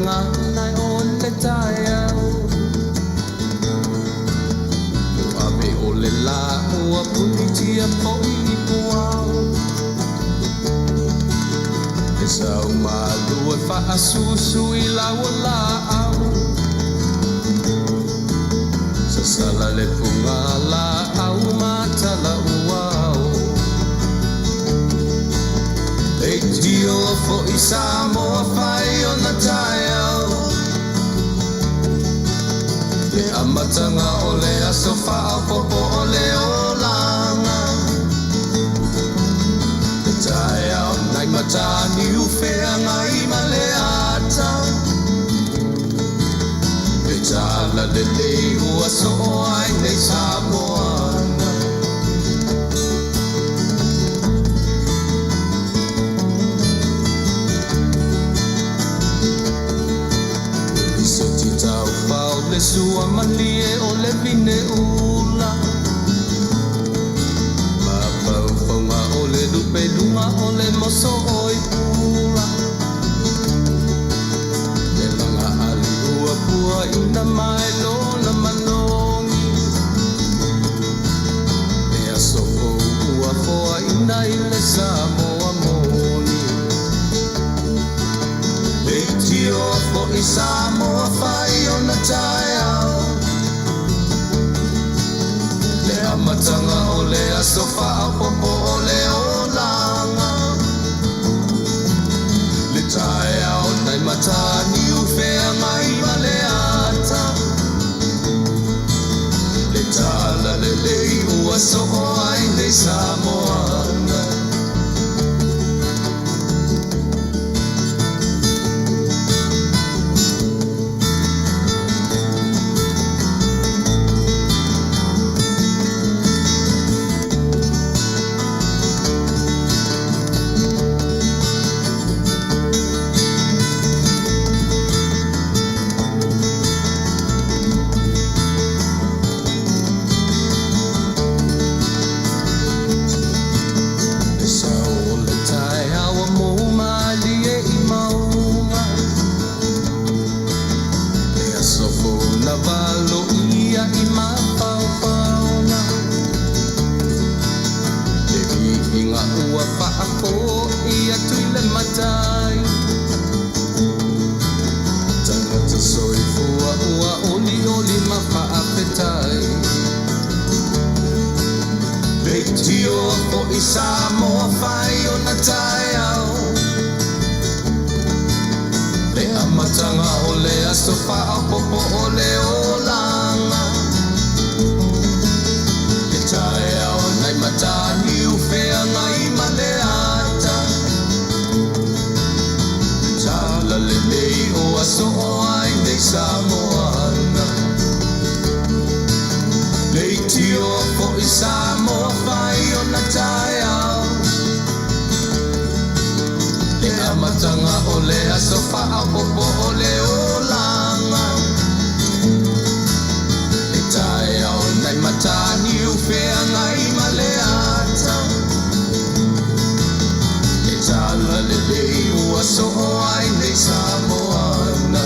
gagana o le taeao. Ua ave o le lā ua punitia foi i puao. E sau malu e faasusu i lau o laau. Sasala le puga laau ma tala uao. Leitio foi Samoa fai ona taeao. Le amataga o le aso faaopoopo o le olaga. Le taeao nai Mataniu feagai ma le ata. Le tala lelei ua soo ai nei Samoana. Le lisoti taufao le sua malie o le vine ula. Mafaufauga o le lupeluga o le moso oi pula. Le laga ali ua puaina mai lona manogi. Le aso fou ua foaina i le Samoa moni. Leitio foi Samoa fai ona taeao. Le amataga o le aso faaopoopo o le olaga. Le taeao nai Mataniu feagai ma le ata. Le tala lelei ua soo ai nei Samoana. Le sao o le taeao ua mou malie i mauga. Le aso fou na valoia i mafaufauga. Le viiga ua faafoi atu i le Matai. Tagata soifua ua olioli ma faafetai. Leitio foi Samoa fai ona taeao. Le amataga o le aso faaopoopo o le olaga. Le taeao nai Mataniu feagai ma le ata. Le tala lelei ua soo ai nei Samoana. Leitio foi Samoa fai ona taeao. Le amataga o le aso faaopoopo o le olaga. Le taeao nai Mataniu feagai ma le ata. Le tala lelei ua soo ai nei Samoana.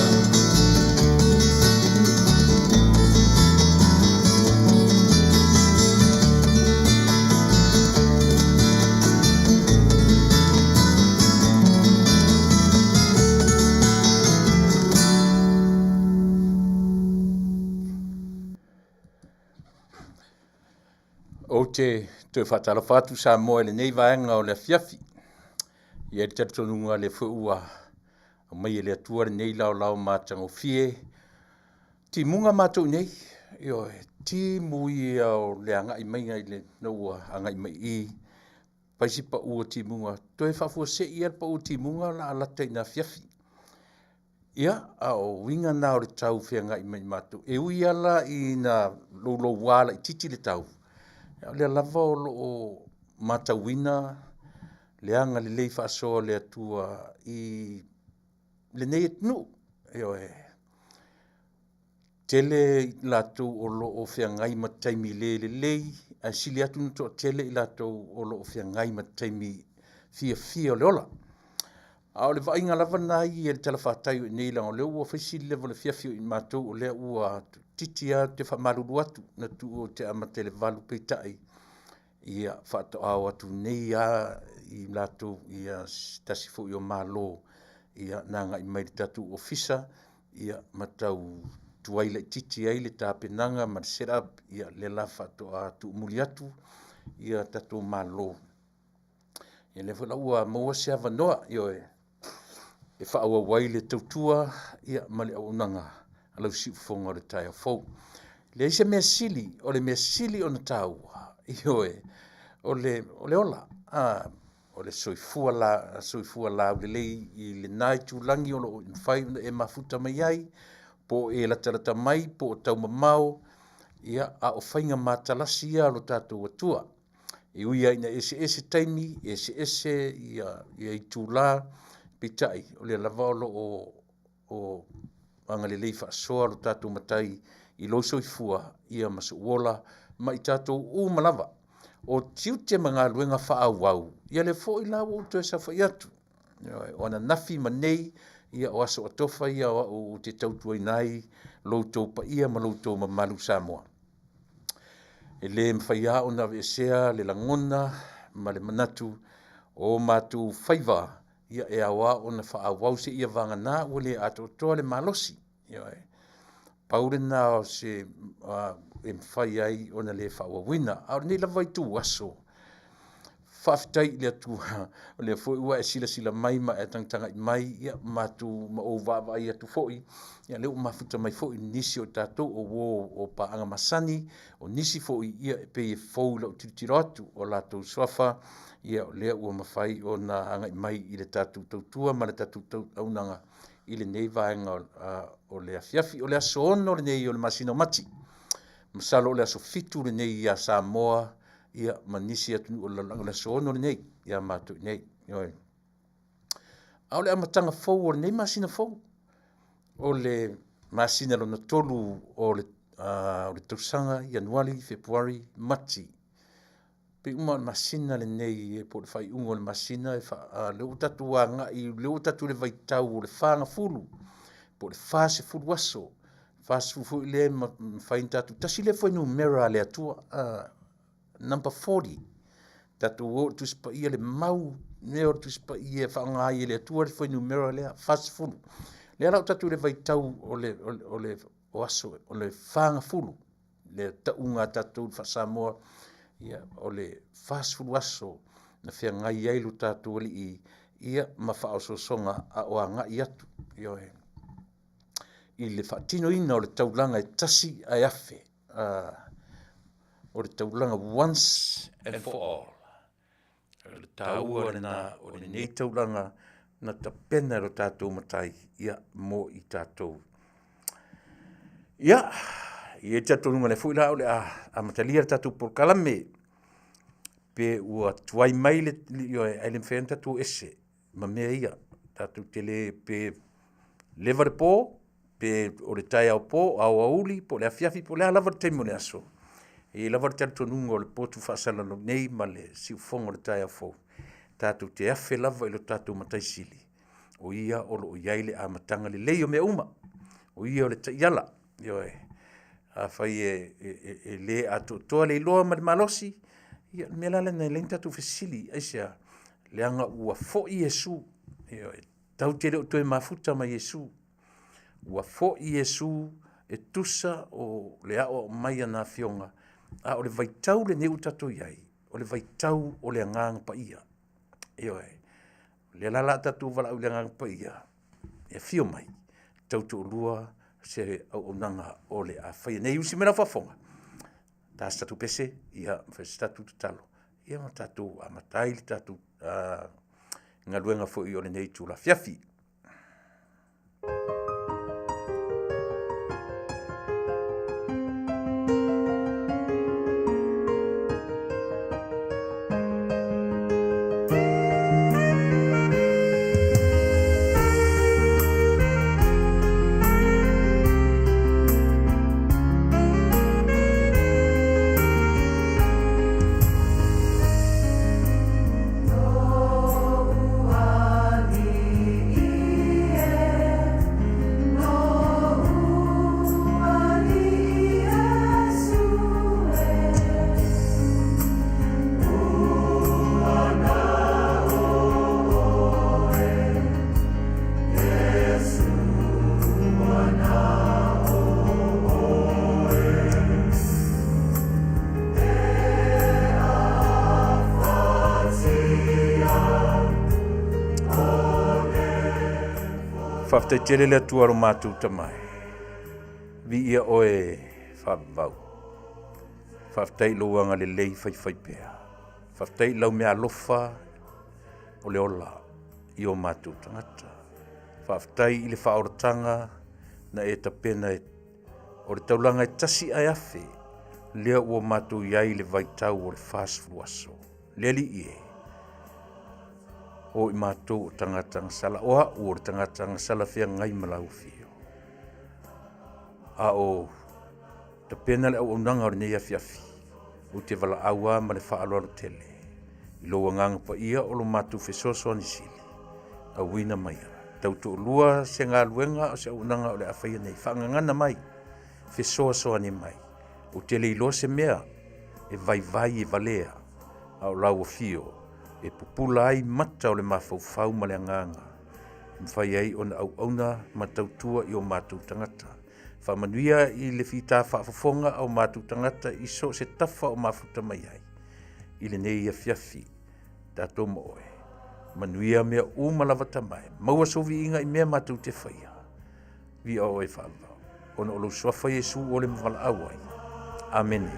Ou te toe faatalofa atu Samoa i lenei vaega o le afiafi. Ia le talitonuga le foi ua aumai e le Atua lenei laolao matagofie. Timuga matou nei, ioe, timu ia o le agai maiga i le na ua agai mai i fai si pau o timuga, toe faafuasei lava le pau o timuga o le a lata ina afiafi. Ia, a o uiga na o le tau feagai mai matou. E ui lava la ina louloua laitiiti le tau, a o lea lava o lo o matauina le agalelei faasoa o le Atua i lenei atunuu. Ioe. Tele i latou o lo o feagai ma taimi le lelei, ae sili atu ona toatele i latou o lo o feagai ma taimi fiafia o le ola. A o le vaaiga lava lena ia i le talafatai o i inei leaga o lea ua fai sili leva o le afiafi o i matou o lea ua titi lava ou te faamalulu atu na tuu ou te amata i le 8 peitai ia faatoa o atu nei lava i latou ia se tasi foi o Malo ia na agai mai i le tatou Ofisa ia ma tau tuai laitiiti ai le tapenaga ma le set up, ia lea la faatoa tuumuli atu ia tatou Malo. Ia lea foi la ua maua se avanoa, ioe, e faaauau ai le tautua ia ma le auaunaga a lau siufofoga o le taeao fou. E leai se mea sili, o le mea sili ona taua, ioe, o le, o le ola, a, o le soifua, la, soifua laulelei i lena itulagi o lo o mafai ona e mafuta mai ai, po o e latalata mai, po o taumamao, ia, a o faiga matalasi ia a lo tatou Atua. E ui lava ina eseese taimi, eseese ia, ia itulā, peitai, o lea lava o lo o, o agalelei faasoa lo tatou Matai i lou soifua ia ma sou ola ma i tatou uma lava. O tiute ma galuega faaauau, ia lea foi la ua ou toe saofai atu. O ananafi ma nei, ia o aso atofa ia o au ou te tautuaina ai lo outou paia ma lo outou mamalu Samoa. E le mafai lava ona aveesea le lagona ma le manatu o matou faiva ia e ao lava ona faaauau seia vagana ua le atoatoa le malosi. Ioe. Pau lena o se e mafai ai ona le faaauauina. A o lenei lava itu aso, faafetai i le Atua, o lea foi ua e silasila mai ma e tagatagai mai, ia matou ma ou vaavaai atu foi, ia lea ua mafuta mai foi nisi o tatou o uo o paaga masani, o nisi foi ia e pei e fou i lau tilotilo atu o latou suafa, ia o lea ua mafai ona agai mai i le tatou tautua ma le tatou auaunaga i lenei vaega o le afiafi. O le aso 6 lenei o le masina o Mati. Masalo o le aso 7 lenei ia Samoa ia ma nisi atunuu o le lalolagi, o le aso 6 lenei ia matou i nei. Ioe. A o le amataga fou o lenei masina fou, o le masina lona tolu o le, o le tausaga, Ianuari, Fepuari, Mati. Pei uma o le masina lenei po o le faaiuga o le masina e fa, lea ua tatou agai, lea ua tatou i le vaitau o le fagafulu, po o le 40 aso, 40 foi lea e mafai ona tatou, tasi lea fuainumera a le Atua, number 40. Tatou o i le Tusi Paia, le mau mea o le Tusi Paia e faaaoga ai e le Atua le fuainumera lea, 40. Lea la ua tatou i le vaitau o le, o le, o le o aso, o le fagafulu, le tauga a tatou faa-Samoa, ia, o le 40 aso na feagai ai lo tatou Alii, ia, ma faaosoosoga a o agai atu, ioe, i le faatinoina o le taulaga e tasi ae afe, o le taulaga once and for all. O le taua lena o lenei taulaga na tapena e lo tatou Matai ia mo i tatou. Ia, i ai le talitonuga lea foi la o le a amatalia le tatou polokalame pe ua tuai mai le, ioe, ae le mafai ona tatou ese ma mea ia. Tatou te le pe leva le po, pe o le taeao po, aoauli, po o le afiafi, po o le a lava le taimi o le aso. E i ai lava le talitonuga o le potu faasalalau nei ma le siufofoga o le taeao fou, tatou te afe lava i lo tatou Matai Sili, o ia o lo o i ai le amataga lelei o mea uma. O ia o le taiala, ioe. Afai e le atoatoa le iloa ma le malosi, ia o le mea la lena e ala ai ona tatou fesili, aisea? Leaga ua foi Iesu, ioe, tatou te le o toe mafuta ma Iesu. Ua foi Iesu e tusa o le aoao mai a na Afioga, a o le vaitau lenei ua tatou i ai, o le vaitau o le Agaga Paia. Ioe. O lea la o le a tatou valaau i le Agaga Paia e afio mai, tautoalua se auaunaga o le a faia nei. Usi mai lau faafofoga, ta se tatou pese, ia fai se tatou tatalo, ia ma tatou amata ai le tatou galuega foi o lenei itula afiafi. Faafetai tele le Atua lo matou Tama e. Viia oe faavavau. Faafetai i lou agalelei faifaipea. Faafetai i lau meaalofa o le ola i o matou tagata. Faafetai i le faaolataga na e tapena e o le taulaga e tasi ae afe lea ua matou i ai i le vaitau o le 40 aso. Le Alii e, o i matou o tagata gasala, o a'u o le tagata gasala feagai ma lau afio. A o tapena le auaunaga o lenei afiafi, ou te valaau a ma le faaaloalo tele i lou Agaga Paia o lo matou fesoasoani sili, auina maia tautoalua se galuega o se auaunaga o le a faia nei. Faagagana mai, fesoasoani mai. Ou te le iloa se mea e vaivai e valea, a o lau afio e pupula ai mata o le mafaufau ma le agaga, e mafai ai ona auauna ma tautua i o matou tagata. Faamanuia i le fita faafofoga a o matou tagata i so o se tafa o mafuta mai ai i lenei afiafi, tatou ma oe. Manuia mea uma lava Tama e, maua sou viiga i mea matou te faia. Viia oe faavavau, ona o lou suafa Iesu ua le mavalaau ai. Amene.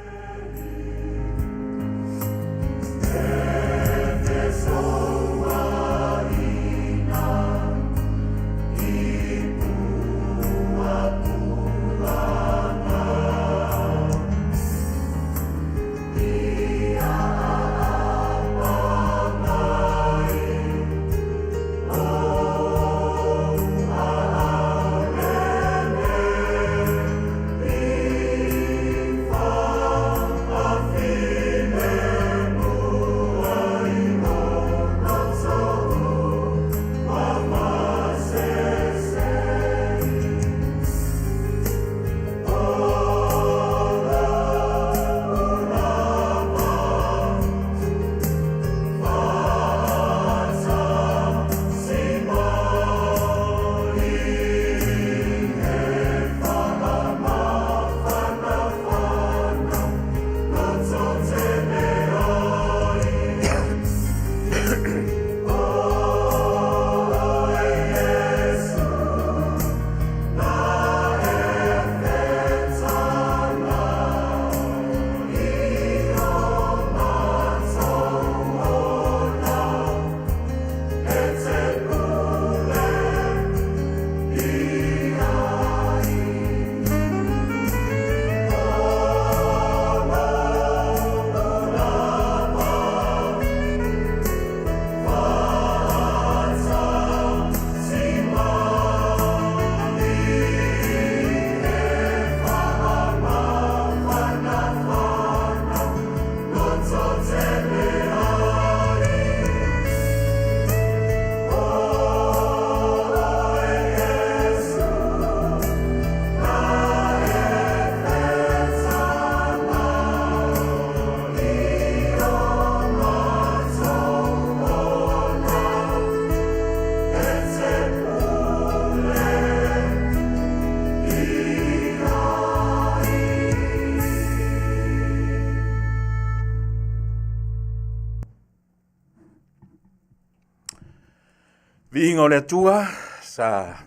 Viiga o le Atua sa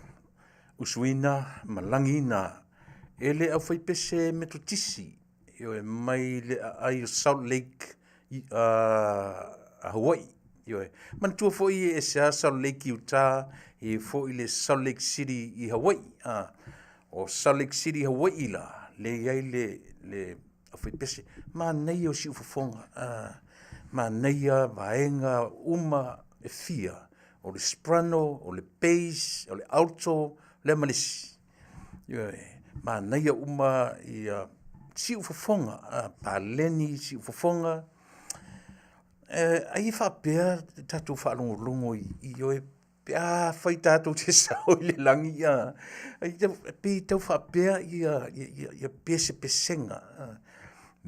usuina ma lagiina e le aufaipese Metotisi, ioe, mai le aai o Salt Lake Hawaii. Ioe. Manatua foi e ese lava Salt Lake i Utah, e i ai foi le Salt Lake City i Hawaii. O Salt Lake City i Hawaii la, lea e i ai le aufaipese. Manaia o siufofoga, manaia vaega uma e fia, o le soprano, o le bass, o le alto, lea ma le isi. Ioe, manaia uma ia siufofoga, paleni siufofoga. Ai e faapea tatou faalogologo i oe pe afai tatou te sao i le lagi, pei e tau faapea ia pesepesega,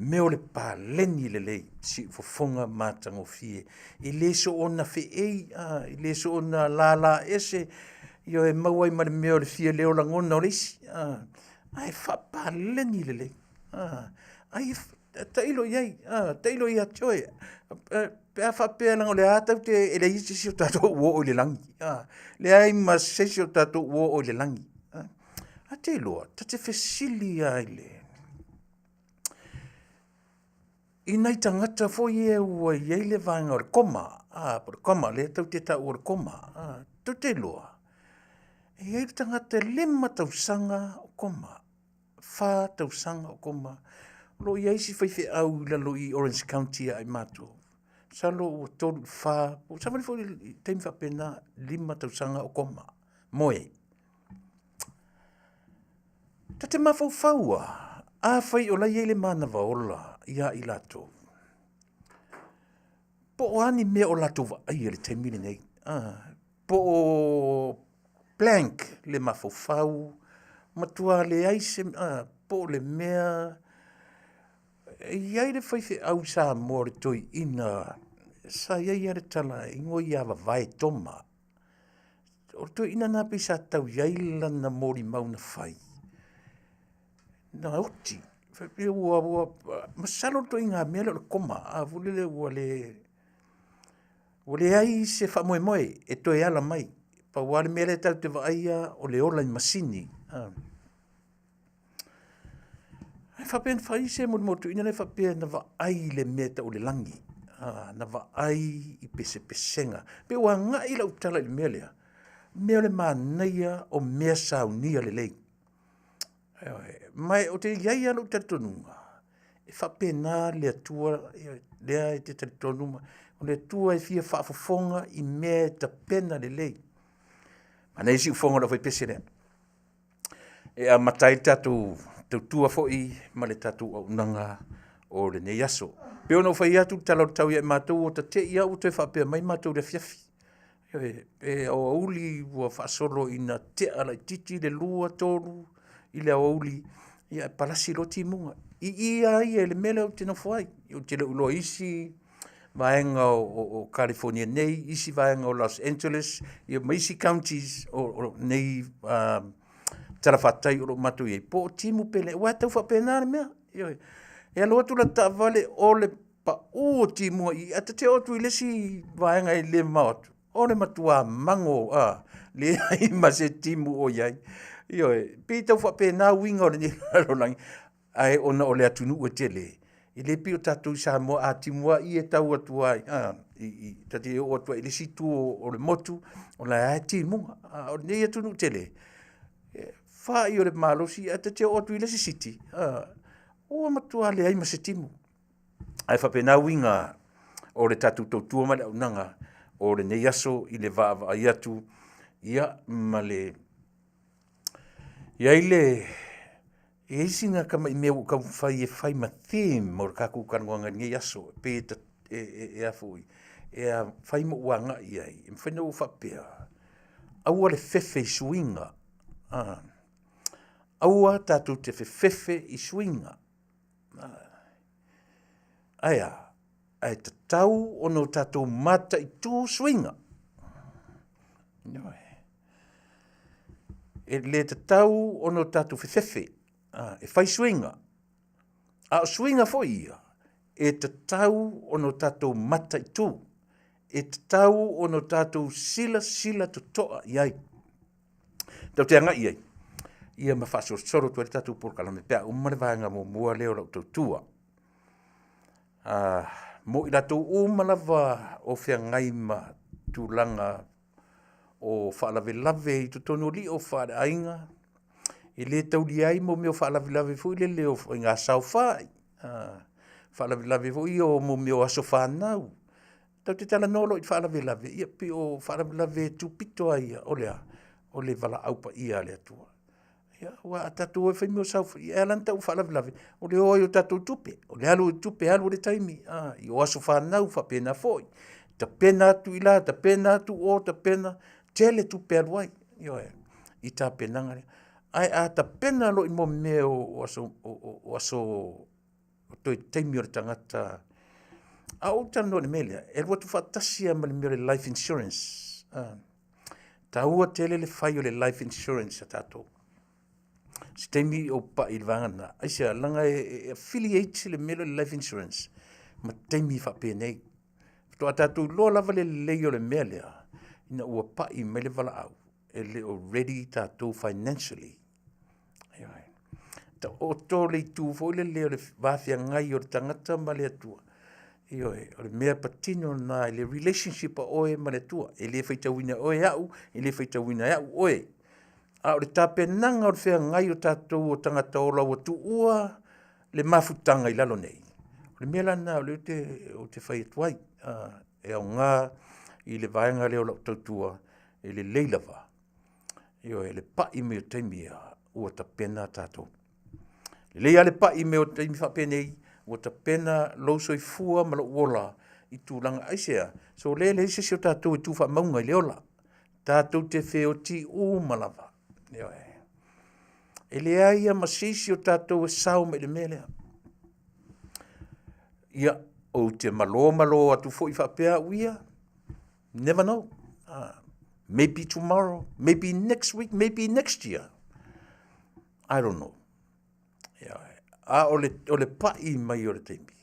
mea o le paleni lelei, siufofoga matagofie. E le soona feei, e le soona lala ese, ioe, maua ai ma le mea o le fia leo lagona o le isi, ae faapaleni lelei. Ai, tailo i ai, tailo ia te oe. pe a faapea leaga o lea lava tatou te, e leai se isi o tatou ua oo i le lagi, a, leai ma se isi o tatou ua oo i le lagi. Ae te iloa, ta te fesili lava i le, i nai tagata foi ia ua i ai le vaega o le koma, a, po o le coma, lea tatou te taua o le koma, a, tou te iloa, e i ai le tagata e 5 tausaga o koma, 4 tausaga o koma. O lo o i ai si faifeau i lalo i Orange County ia i matou, masalo ua 3 i le 4, po o savali foi i le taimi faapena, 5 tausaga o koma, moe. Ta te mafaufau lava, afai o la e i ai le manava ola ia i latou, po o a ni mea o latou vaaia i le taimi lenei, po o blank le mafaufau, matua leai se, po o le mea e i ai le faifeau Samoa o le toeaina sa i ai lava le tala e igoa ia Vavae Toma. O le toeaina lena pei sa tau i ai lana molimau na fai, na oti. Faapea ua, masalo o le ituaiga mea lea o le koma foi lele ua le, ua leai se faamoemoe e toe ala mai. Pau lava le mea lea tatou te vaaia o le ola i masini. Ae faapea na fai se molimau a le toeaina lea faapea na vaai i le mea e tau o le lagi, na vaai i pesepesega. Pei ua agai lau tala i le mea lea, mea o le manaia o mea saunia lelei. Ioe. Ma ou te i ai lava lou talitonuga, e faapena le Atua lea e te talitonu, o le Atua e fia faafofoga i mea e tapena lelei. Manaia siufofoga o le aufaipese lea. E amata ai le tatou tautua foi ma le tatou auaunaga o lenei aso. E pei ona ou fai atu le tala o le tau ia i matou, ua ta te i lava ua toe faapea mai matou i le afiafi. Ioe, pe aoauli ua faasolo ina tea laitiiti le 2, 3 i le aoauli, ia ae palasi loa timuga. I i lava ia i le mea lea ou te nofo ai. Ou te le o iloa i isi vaega o Kalifonia nei, isi vaega o Los Angeles, ia ma isi counties o nei talafatai o lo o matou i ai, po o timu pe leai, aua e tau faapena le mea. Ioe. E alu atu lata taavale o le pau o timuga i i, ae ta te oo atu i le isi vaega e le mamao atu, o le matua mago, leai ma se timu o i ai. Ioe. E pei e tau faapena uiga o lenei lalolagi, ae ona o le atunuu e tele, e le pei o tatou i Samoa a timu lava ie e tau atu lava ta te oo atu lava i le isi itu o le motu, o la e lava e timuga. A o lenei atunuu tele, e fai o le malosi ae ta te oo atu i le isi city, ua matua leai ma se timu. Ae faapena uiga o le tatou tautua ma le auaunaga o lenei aso i le vaavaai atu ia ma le i ai le E i ai sina tamai mea ua ou taumafai e fai ma theme o le tatou talanoaga i lenei aso, e pei e a foi, e fai ma ou agai i ai, e mafai ona ou faapea, aua le fefe i suiga, aua tatou te fefefe i suiga. Ae a? Ae tatau ona o tatou mataitu suiga. Ioe. E le tatau ona o tatou fefefe e fai suiga, a o suiga foi ia, e tatau ona o tatou mataitu, e tatau ona o tatou silasila totoa i ai. Tatou te agai i ai, ia ma faasolosolo atu ai le tatou polokalame pe a uma le vaega muamua lea o lau tautua. Mo i latou uma lava o feagai ma tulaga o faalavelave i totonu o alii faaleaiga, e le taulia ai mo mea o faalavelave foi lele o faiga saofai, faalavelave foi ia o mea o aso fanau. Tatou te talanoa loa i faalavelave, ia pei o faalavelave e tupito lava ia, o le a? O le valaau paia a le Atua. Ia, aua a tatou o e fai mea o saofai, e ala ona tau o faalavelave, o le o ai o tatou tupe, o le alu o tupe, alu le taimi, o aso fanau faapena foi. Tapena atu i ila, tapena atu o, tapena, tele tupe e alu ai, ioe, i tapenaga ia. Ae a tapena loa i mea o aso, o toe taimi o le tagata. A ou talanoa i le mea lea, e alu atu faatasi lava ma le mea o le life insurance. Taua tele le fai o le life insurance a tatou. Se taimi ou pai i le vaega lena. Aisea? Leaga e affiliate le mea lea o le life insurance ma taimi faapenei. Faatoa tatou iloa lava le lelei o le mea lea ina ua pai mai le valaau e le o ready tatou financially. Ioe. Taoto le itu foi lele o le va feagai o le tagata ma le Atua. Ioe, o le mea patino lena i le relationship a oe ma le Atua. E le faitauina e oe au, e le faitauina e au oe. A o le tapenaga o le feagai o tatou o tagata ola ua tuua le mafutaga i lalo nei, o le mea la lena o lea ou te fai atu ai, e aoga i le vaega lea o lau tautua, e lelei lava, ioe, le pai mai o taimi ia, ua tapena tatou. Lelei lava le pai mai o taimi faapenei, ua tapena lou soifua ma lou ola i tulaga, aisea? So lea e leai se isi o tatou e tu faamauga i le ola, tatou te feoti uma lava. Ioe. E leai lava ma se isi o tatou e sao mai i le mea lea. Ia, ou te malo malo atu foi faapea au ia, never know. Maybe tomorrow, maybe next week, maybe next year. I don't know. Ioe. A o le pai mai o le taimi,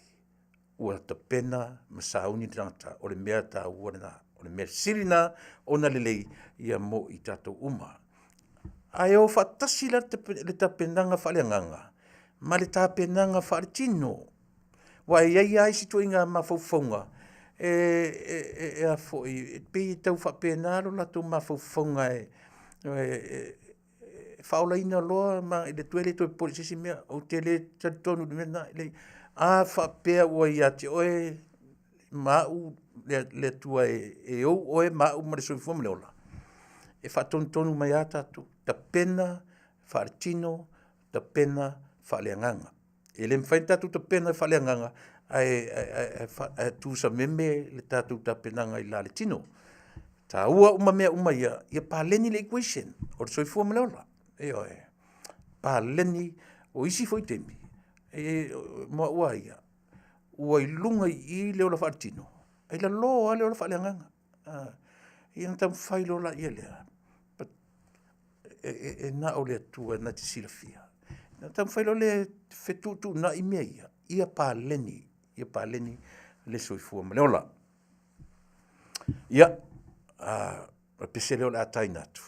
ua tapena ma sauni le tagata, o le mea taua lena, o le mea sili lena ona lelei ia mo i tatou uma. Ae o faatasi la le tapenaga faaleagaga ma le tapenaga faaletino. Aua e i ai lava isi ituaiga mafaufauga e a foi, e pei e tau faapena lo latou mafaufauga e faaolaina loa ma le Atua e le toe popole i se isi mea. Ou te le talitonu i le mea lena. A faapea ua ia te oe ma au le Atua e ou oe ma au ma le soifua ma le ola, e faatonutonu mai lava tatou, tapena faaletino, tapena faaleagaga. E le mafai ona tatou tapena faaleagaga ae tusameme le tatou tapenaga i le la le tino. E taua uma mea uma ia, ia paleni le equation o le soifua ma le ola. Ioe. Paleni, o isi foi taimi, mo au lava ia, ua i luga i i le ola faaletino, ae i lalo lava le ola faaleagaga. Ia ona taumafai loa lea, e na o le Atua na te silafia. Ona taumafai loa lea e fetuutuunai mea ia, ia paleni, ia paleni le soifua ma le ola. Ia, o le pese lea o le a taina atu,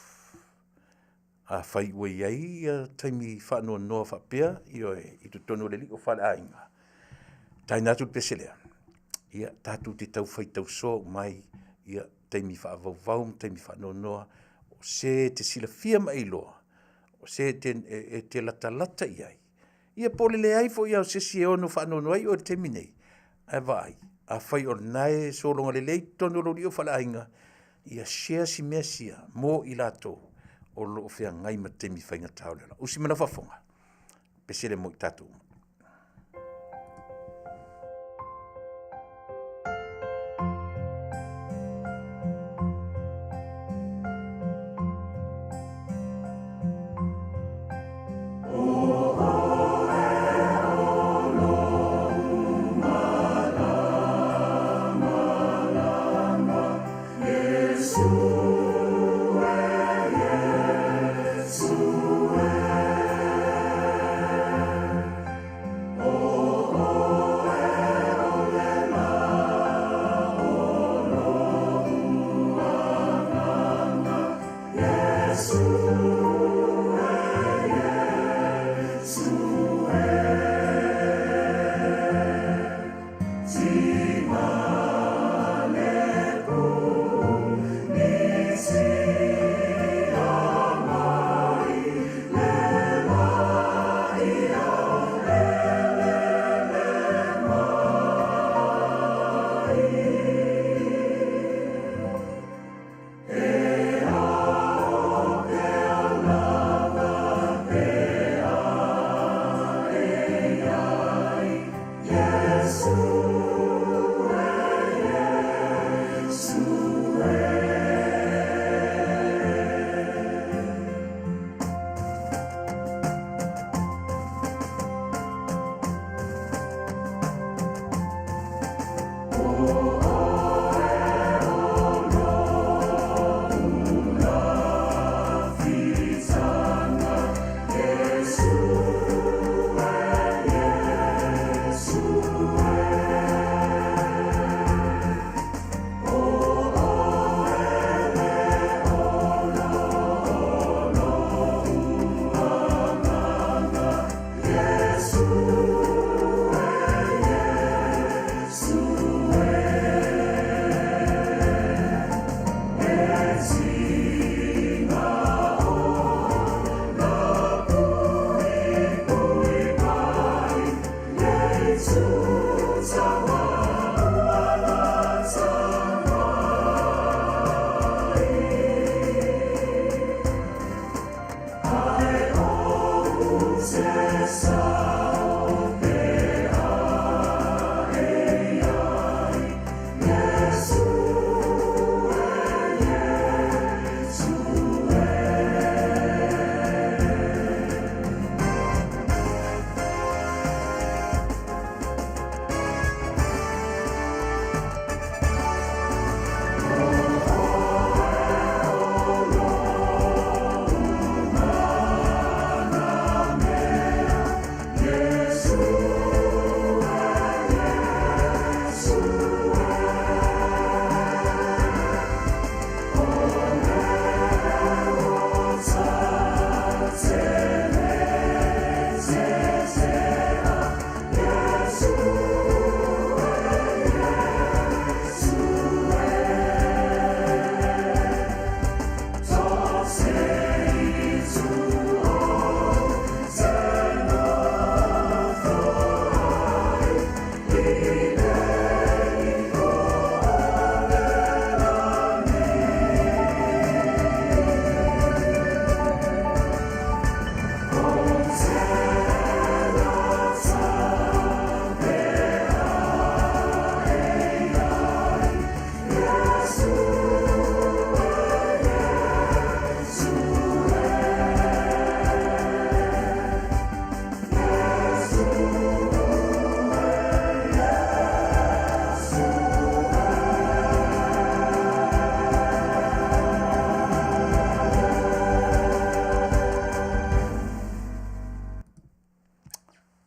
afai ua i ai taimi faanoanoa faapea, ioe, i totonu o le lio faaleaiga, taina atu le pese lea, ia tatou te tau faitau soa uma ai i taimi faavauvau ma taimi faanoanoa, o se e te silafia ma e iloa, o se e te latalata i ai, ia po o le leai foi lava o se isi e ono faanoanoa ai oe i le taimi lenei, ae vaai, afai o lena e sologa lelei i totonu o lou lio faaleaiga, ia share si mea sia mo i latou o lo o feagai ma taimi faigata o le ola. Usi mai lau faafofoga, pese lea mo i tatou uma.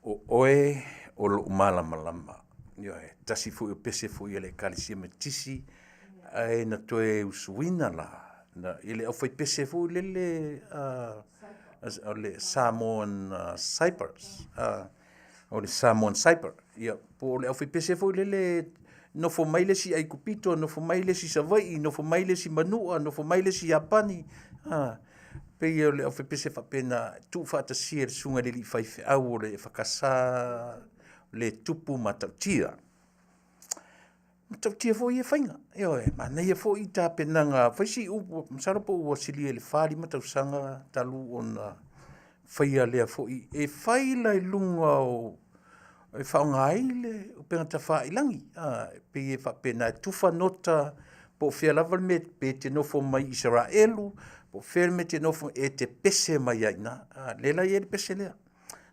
O oe o lou malamalama. Ioe, tasi foi o pese foi a le Ekalesia Metotisi, ae na toe usuina la, na, i le aufaipese foi lele o le Samoan Cyprus, o le Samoan Cypher, ia, po o le aufaipese foi lele nofo mai le isi Aikupito, nofo mai le isi Savaii, nofo mai le isi Manua, nofo mai le isi Iapani, pei o le aufaipese faapena, tuufaatasia e le susuga i le alii faifeau o le EFKS, le tupu matautia. E matautia foi ia faiga, ioe, manaia foi tapenaga, fai si upu, masalo po ua silia i le 4, 5 tausaga talu ona faia lea foi, e fai la i luga o, e faaaoga ai le upega tafailagi, e pei e faapena e tufa nota po o fea lava le mea, pe e te nofo mai Isaraelu, po o fea le mea e te nofo ai, e te pese mai lava i ina. Lea la e i ai le pese lea.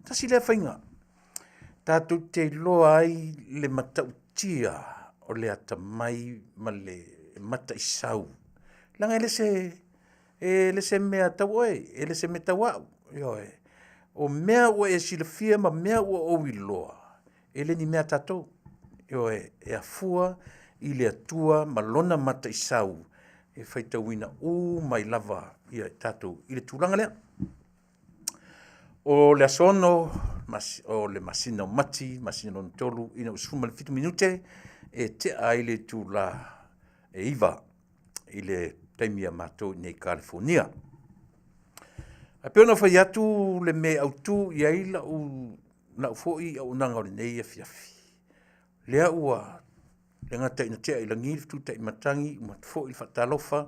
Tasi lea faiga tatou te iloa ai le matautia o le atamai ma le mataisau, leaga e le se mea tau oe, e le se mea tau au, ioe. O mea ua e silafia ma mea ua ou iloa, e le ni mea a tatou, ioe, e afua i le Atua ma Lona mataisau e faitauina uma ai lava i tatou i le tulaga lea. O le aso 6 o le masina o Mati masina lona tolu ina ua 17 minute e tea ai le itula e 9 i le taimi a matou i inei i Kalifonia. Ae pei ona ou fai atu le mea e autu i ai lau foi auaunaga o lenei afiafi, lea ua le gata ina tea i lagi le fetu taimatagi ua avatu foi le faatalofa,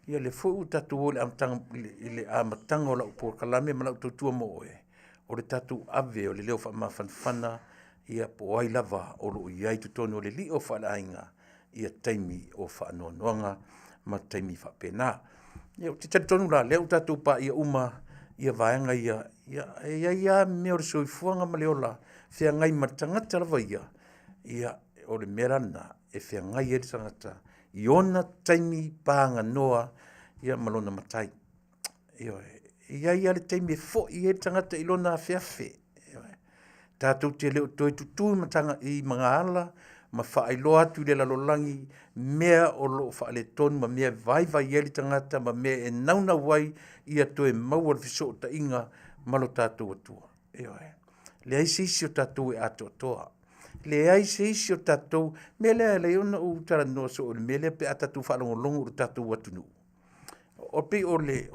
ia lea foi ua tatou o i le amataga o lau polokalame ma lau tautua mo oe, o le tatou ave o le leo faamafanafana ia po o ai lava o lo o i ai i totonu o le lio faaleaiga i taimi o faanoanoaga ma taimi faapena. Ia, ou te talitonu la, o lea ua tatou paia uma vaega ia, ia e i ai lava mea o le soifuaga ma le ola e feagai ma le tagata lava ia, ia o le mea la lena e feagai ai le tagata i ona taimi paganoa ma lona Matai. Ioe. E i ai lava le taimi e foi ai le tagata i lona afeafe. Ioe. Tatou te le o toe tutu i magaala ma faailoa atu i le lalolagi mea o lo o faaletonu ma mea e vaivai ai le tagata ma mea e naunau ai ia toe maua le fesootaiga ma lo tatou Atua. Ioe. Leai se isi o tatou e atoatoa. Leai se isi o tatou, mea lea e ala ai ona ou talanoa soo i le mea lea pe a tatou faalogologo i lo tatou atunuu. O pei o le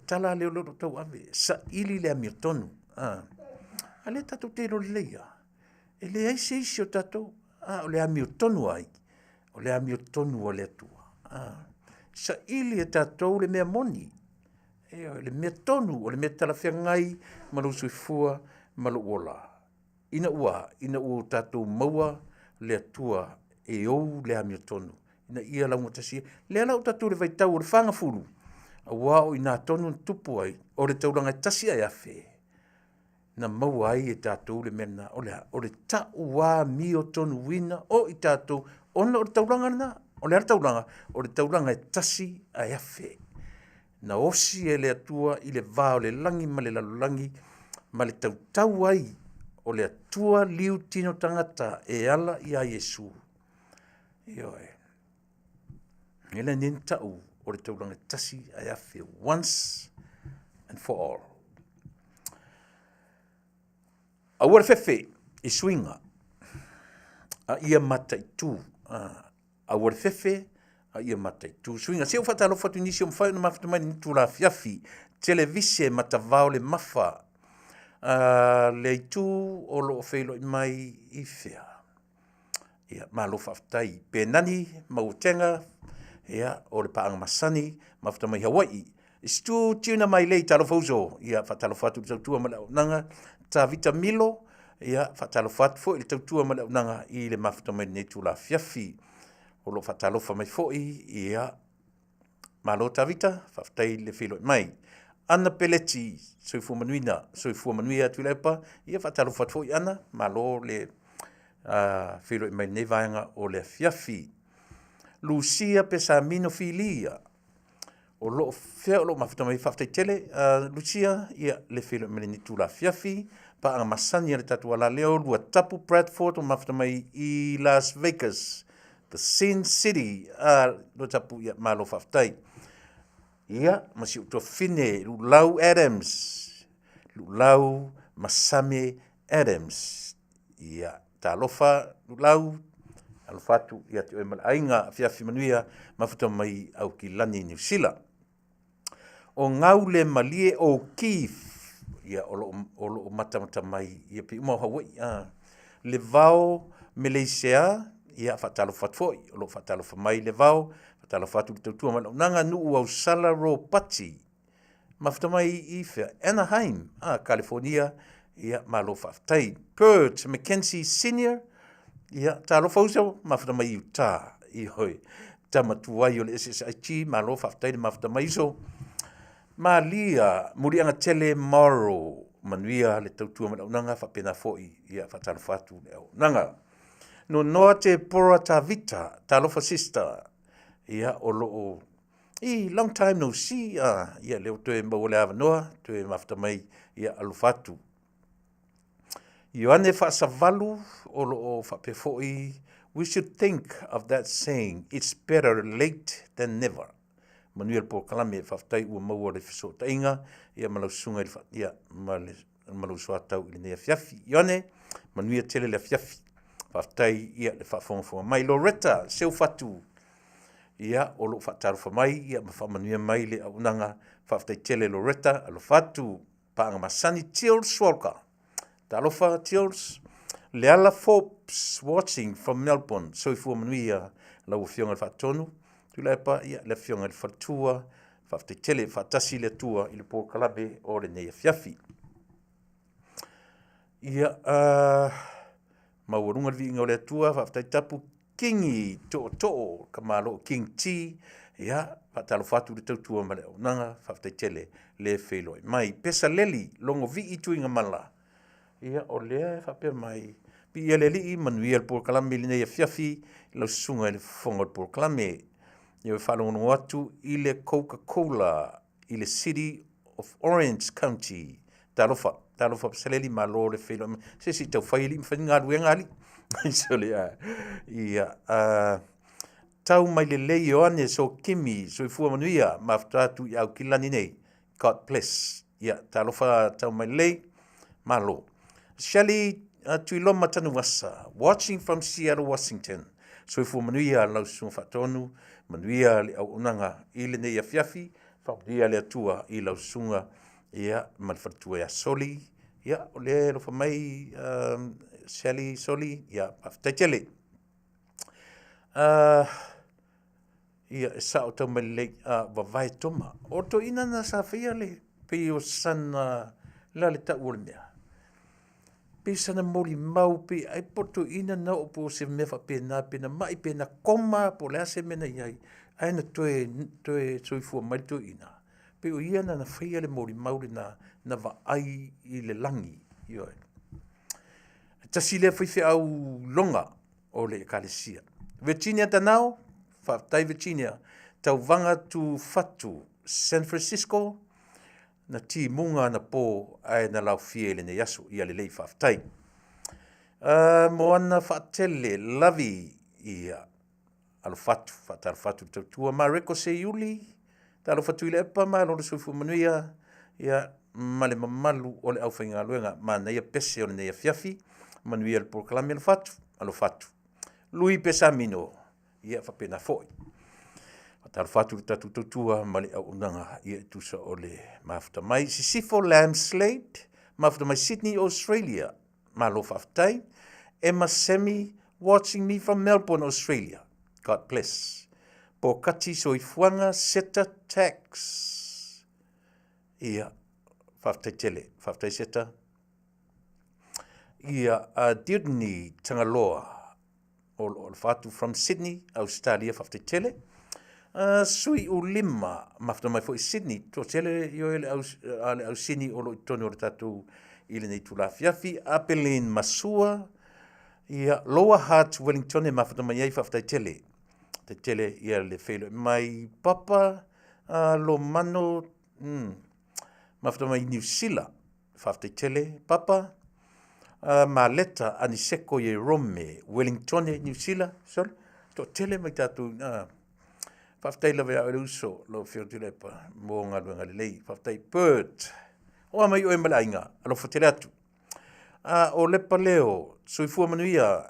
tala lea o lo o tauave, saili le amiotonu. A lea tatou te iloa lelei lava, e leai se isi o tatou, a o le amiotonu a ai? O le amiotonu a le Atua. Saili e tatou le mea moni, ioe, le mea tonu, o le mea talafeagai ma lou soifua ma lou ola. Ina ua, ina ua tatou maua le Atua e ou le amiotonu, ina ia laugatasi ai. Lea la ua tatou i le vaitau o le fagafulu, aua o i ina tonu na tupu ai, o le taulaga e tasi ae afe, na maua ai e tatou le mea lena, o le a? O le tauamiotonuina o i tatou ona o le taulaga lena. O le a le taulaga? O le taulaga e tasi ae afe. Na osi e le Atua i le va o le lagi ma le lalolagi ma le tautau ai o le Atua liu tino tagata e ala iā Iesu. Ioe. E le nei na ta'u o le taulaga e tasi ae afe, once and for all. Aua le fefe i suiga, a ia mataitu. Aua le fefe a ia mataitu suiga. Se i ou faatalofa atu i nisi o mafai ona mafuta mai i lenei itula afiafi. Televise Matavao le Mafa, le itu o lo o feiloai mai i fea? Ia, malo faafetai. Penani Mauatega, ia, o le paaga masani, mafuta mai Hawaii. Stu Tuna Mailei, talofa uso. Ia, faatalofa atu i le tautua ma le auaunaga. Tavita Milo, ia, faatalofa atu foi i le tautua ma le auaunaga i le mafuta mai lenei itula afiafi. O lo o faatalofa mai foi, ia, malo Tavita, faafetai i le feiloai mai. Ana Peleti, soifua manuia, soifua manuia Tuilaepa. Ia, faatalofa atu foi Ana, malo le feiloai mai lenei vaega o le afiafi. Lucia Pesamino Filia, o lo o fea o lo o mafuta mai, faafetai tele Lucia, ia le feiloai mai lenei itula afiafi. Paaga masani a le tatou alaleo, Luatapu Bradford o mafuta mai i Las Vegas, the Sin City. Luatapu, ia malo faafetai. Ia, ma si ou tuafafine, Lulau Adams, Lulau Masame Adams. Ia, talofa Lulau, alofa atu ia te oe ma le aiga, afiafi manuia, mafuta mai Aukilani, Niu Sila. O Gaule Malie O'Keefe, ia, o lo o matamata mai ia pei uma o Hawaii. Le Vao Meleisea, ia, faatalofa atu foi, o lo o faatalofa mai Le Vao, faatalofa atu i le tautua ma le auaunaga, Nuu Ausala Ropati, mafuta mai i fea? Anaheim, California, ia, malo faafetai. Bert McKenzie Senior, ia, talofa uso, mafuta mai i Utah, ioe, tama tuai o le SSIG, malo faafetai le mafuta mai uso. Malia, Muliaga Tele Morrow, manuia le tautua ma le auaunaga, faapena foi, ia, faatalofa atu le auaunaga. Nonoa Te Pora Tavita, talofa sister, ia, o lo o i long time no see, ia, lea ua toe maua le avanoa, toe mafuta mai, ia, alofa atu. Ioane Faasavalu, o lo o faapea foi, we should think of that saying, it's better late than never. Manuia le polokalame, faafetai ua maua le fesootaiga, ia, ma lau susuga i le ia, ma le ma lou soatau i lenei afiafi. Ioane, manuia tele le afiafi. Faafetai ia le faafogafoga mai. Loretta Seufatu, ia, o lo o faatalofa mai, ia, ma faamanuia mai le auaunaga. Faafetai tele Loretta, alofa atu. Paaga masani Tils Walker. Talofa Tils. Leala Forbes watching from Melbourne. Soifua manuia lau afioga i le Faatonu. Tuilaepa, ia, le afioga i le Faletua. Faafetai tele, faatasi le Atua i le polokalame o lenei afiafi. Ia, maualuga le viiga o le Atua, faafetai tapu Kingi Tootoo, ka malo King T, ia, faatalofa atu i le tautua ma le auaunaga, faafetai tele le feiloai mai. Pesaleli, Logovii Tuigamala, ia, o lea e faapea mai, viia le Alii, manuia le polokalame i lenei afiafi, i lau susuga i le fofoga o le polokalame. Ia e faalogologo atu i le Coca-Cola i le City of Orange County. Talofa, talofa Pesaleli, malo le feiloai mai. Se se i tau fai alii ma fai ni galuega alii. Sole, ia, tau mai lelei Ioane Sokimi, soifua manuia, mafuta atu i Aukilani nei. God bless. Ia, talofa tau mai lelei, malo. Shelley Tuiloma Tanuasa, watching from Seattle, Washington. Soifua manuia lau susuga faatonu, manuia le auaunaga i lenei afiafi, faamanuia le Atua i lau susuga, ia, ma le faletua ia Soli. Ia, o lea e alofa mai Shelley Soli, ia, faafetai tele. Ia, e sao tau mai lelei, vavae toma. O toeaiina na sa faia le pei o sana, le a le tau o le mea. Pei sana molimau pei ai po o le toeaina na oo po o se mea faapena pe na mai pe na koma po o le a se mea na i ai, ae na toe toe soifua mai le toeaina, pei o ia lena na faia le molimau lena na vaai i le lagi, ioe. E tasi lea faifeau iloga o le Ekalesia. Virginia Danao, faafetai Virginia, Tauvaga Tufatu San Francisco, na timuga anapo ae na laofie i lenei aso. Ia lelei faafetai. Moana Faatele Lavi, ia, alofa atu, faatalofa atu i le tautua. Mareko Seiuli, talofa Tuilaepa, malo le soifua manuia, ia ma le mamalu o le aufaigaluega. Manaia pese o lenei afiafi, manuia le polokalame. Alofa atu, alofa atu. Lui Pesamino, ia faapena foi. Faatalofa atu i le tatou tautua ma le auaunaga e tusa o le mafuta mai. Sisifo Lam Slade, mafuta mai Sydney, Australia. Malo faafetai. Emma Semi, watching me from Melbourne, Australia. God bless. Pokati Soifuaga, Seta Tax. Ia, faafetai tele. Faafetai Seta. Ia, Dudney Tagaloa, o lo o alofa atu from Sydney, Australia, faafetai tele. Sui Ulima, mafuta mai foi Sydney, toatele ioe le au, a le au Sydney o lo o i totonu o le tatou i lenei itula afiafi. Apeline Masua, ia, Lower Hutt, Wellington e mafuta mai ai, faafetai tele. Faafetai tele ia le feiloai mai Papa Lomano, mafuta mai Niu Sila. Faafetai tele Papa. Maleta Aniseko Ierome, Wellingtone, Niu Sila, sole, toatele mai tatou ina. Faafetai lava ia oe le uso, lau Afioga Tuilaepa, mo galuega lelei. Faafetai Bert. Oa mai oe ma le aiga, alofa tele atu. O Lepa Leo, soifua manuia,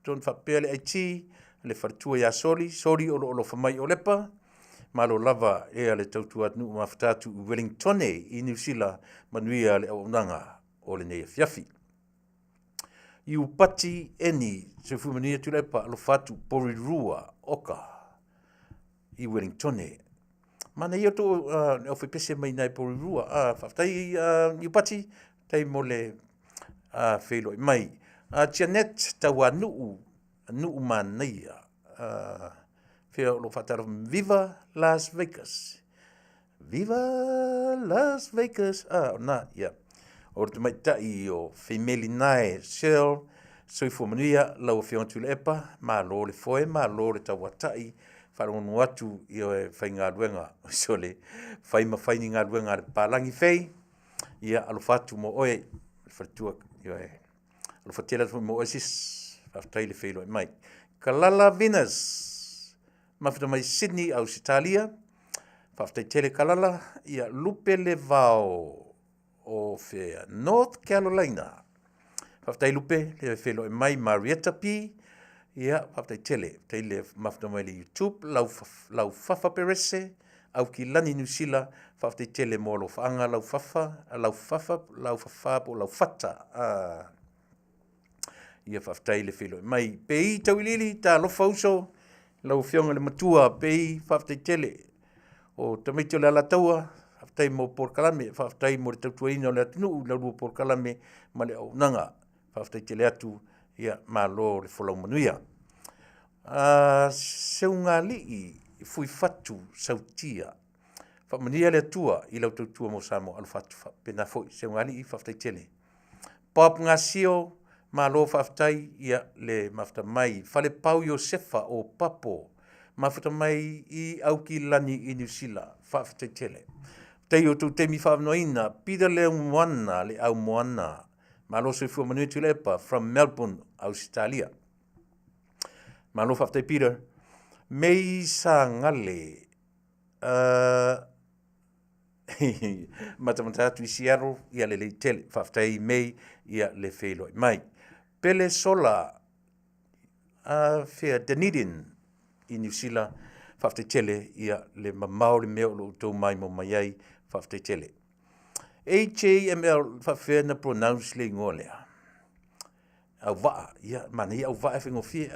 Tonu faapea le IT, le faletua ia Soli, Soli o lo o alofa mai o Lepa, malo lava ea le tautua atunuu mafuta atu i Wellingtone i Niu Sila, manuia le auaunaga o lenei afiafi. Iupati Eni, soifua manuia Tuilaepa, alofa atu Porirua, Oka i Wellingtone. Manaia outou le aufaipese mai i Porirua. Faafetai Iupati, faafetai mo le feiloai mai. Janet Tauanuu, nuu manaia. Fea o lo o faatalofa, Viva Las Vegas. Viva Las Vegas. Ah, o na, ia. O le tamaitai o Feimeli Nae Shell, soifua manuia lau Afioga Tuilaepa, malo le foe, malo le tauatai, faalogologo atu i e faigaluega, sole, fai ma fai ni galuega a le papalagi Fei, ia alofa atu mo oe, le faletua, ioe. Alofa tele atu foi mo oe sis, faafetai le feiloai mai. Kalala Venus, mafuta mai Sydney, Ausetalia, faafetai tele Kalala, ia Lupe le Vao o fea, North Carolina. Faafetai Lupe, le feiloai mai Marietta P. Ia, faafetai tele, faafetai le mafuta mai le YouTube, Laufafa Perese, Aukilani Niu Sila, faafetai tele mo alofaaga Laufafa, Laufafa, Laufafa po o Laufata. Ia faafetai le feiloai mai. Pei Tauiliili, talofa uso, lau Afioga i le Matua, Pei, faafetai tele. O tamaiti o le Alataua, faafetai mo polokalame, faafetai mo le tautuaina o le atunuu i la lua polokalame ma le auaunaga. Faafetai tele atu, ia malo le folau manuia. Seugalii Fuifatu Sautia, faamanuia le Atua i lau tautua mo Samoa, alofa atu faapena foi Seugalii, faafetai tele. Bob Gasio, malo faafetai ia le mafuta mai. Falepau Iosefa o Papo, mafuta mai i Aukilani i Niu Sila, faafetai tele. Faafetai i outou taimi faavanoaina. Peter Leomoana, le au moana, malo soifua manuia Tuilaepa from Melbourne, Ausetalia. Malo faafetai Peter. Mei Sagale, matamata atu i Seattle, ia lelei tele. Faafetai Mei, ia le feiloai mai. Pele Sola, fea Dunedin i Niu Sila, faafetai tele, ia le mamao le mea o lo o outou maimoa mai ai, faafetai tele. AJML, faafefea na pronounce le igoa lea? Auvaa, ia, manaia auvaa e faigofie.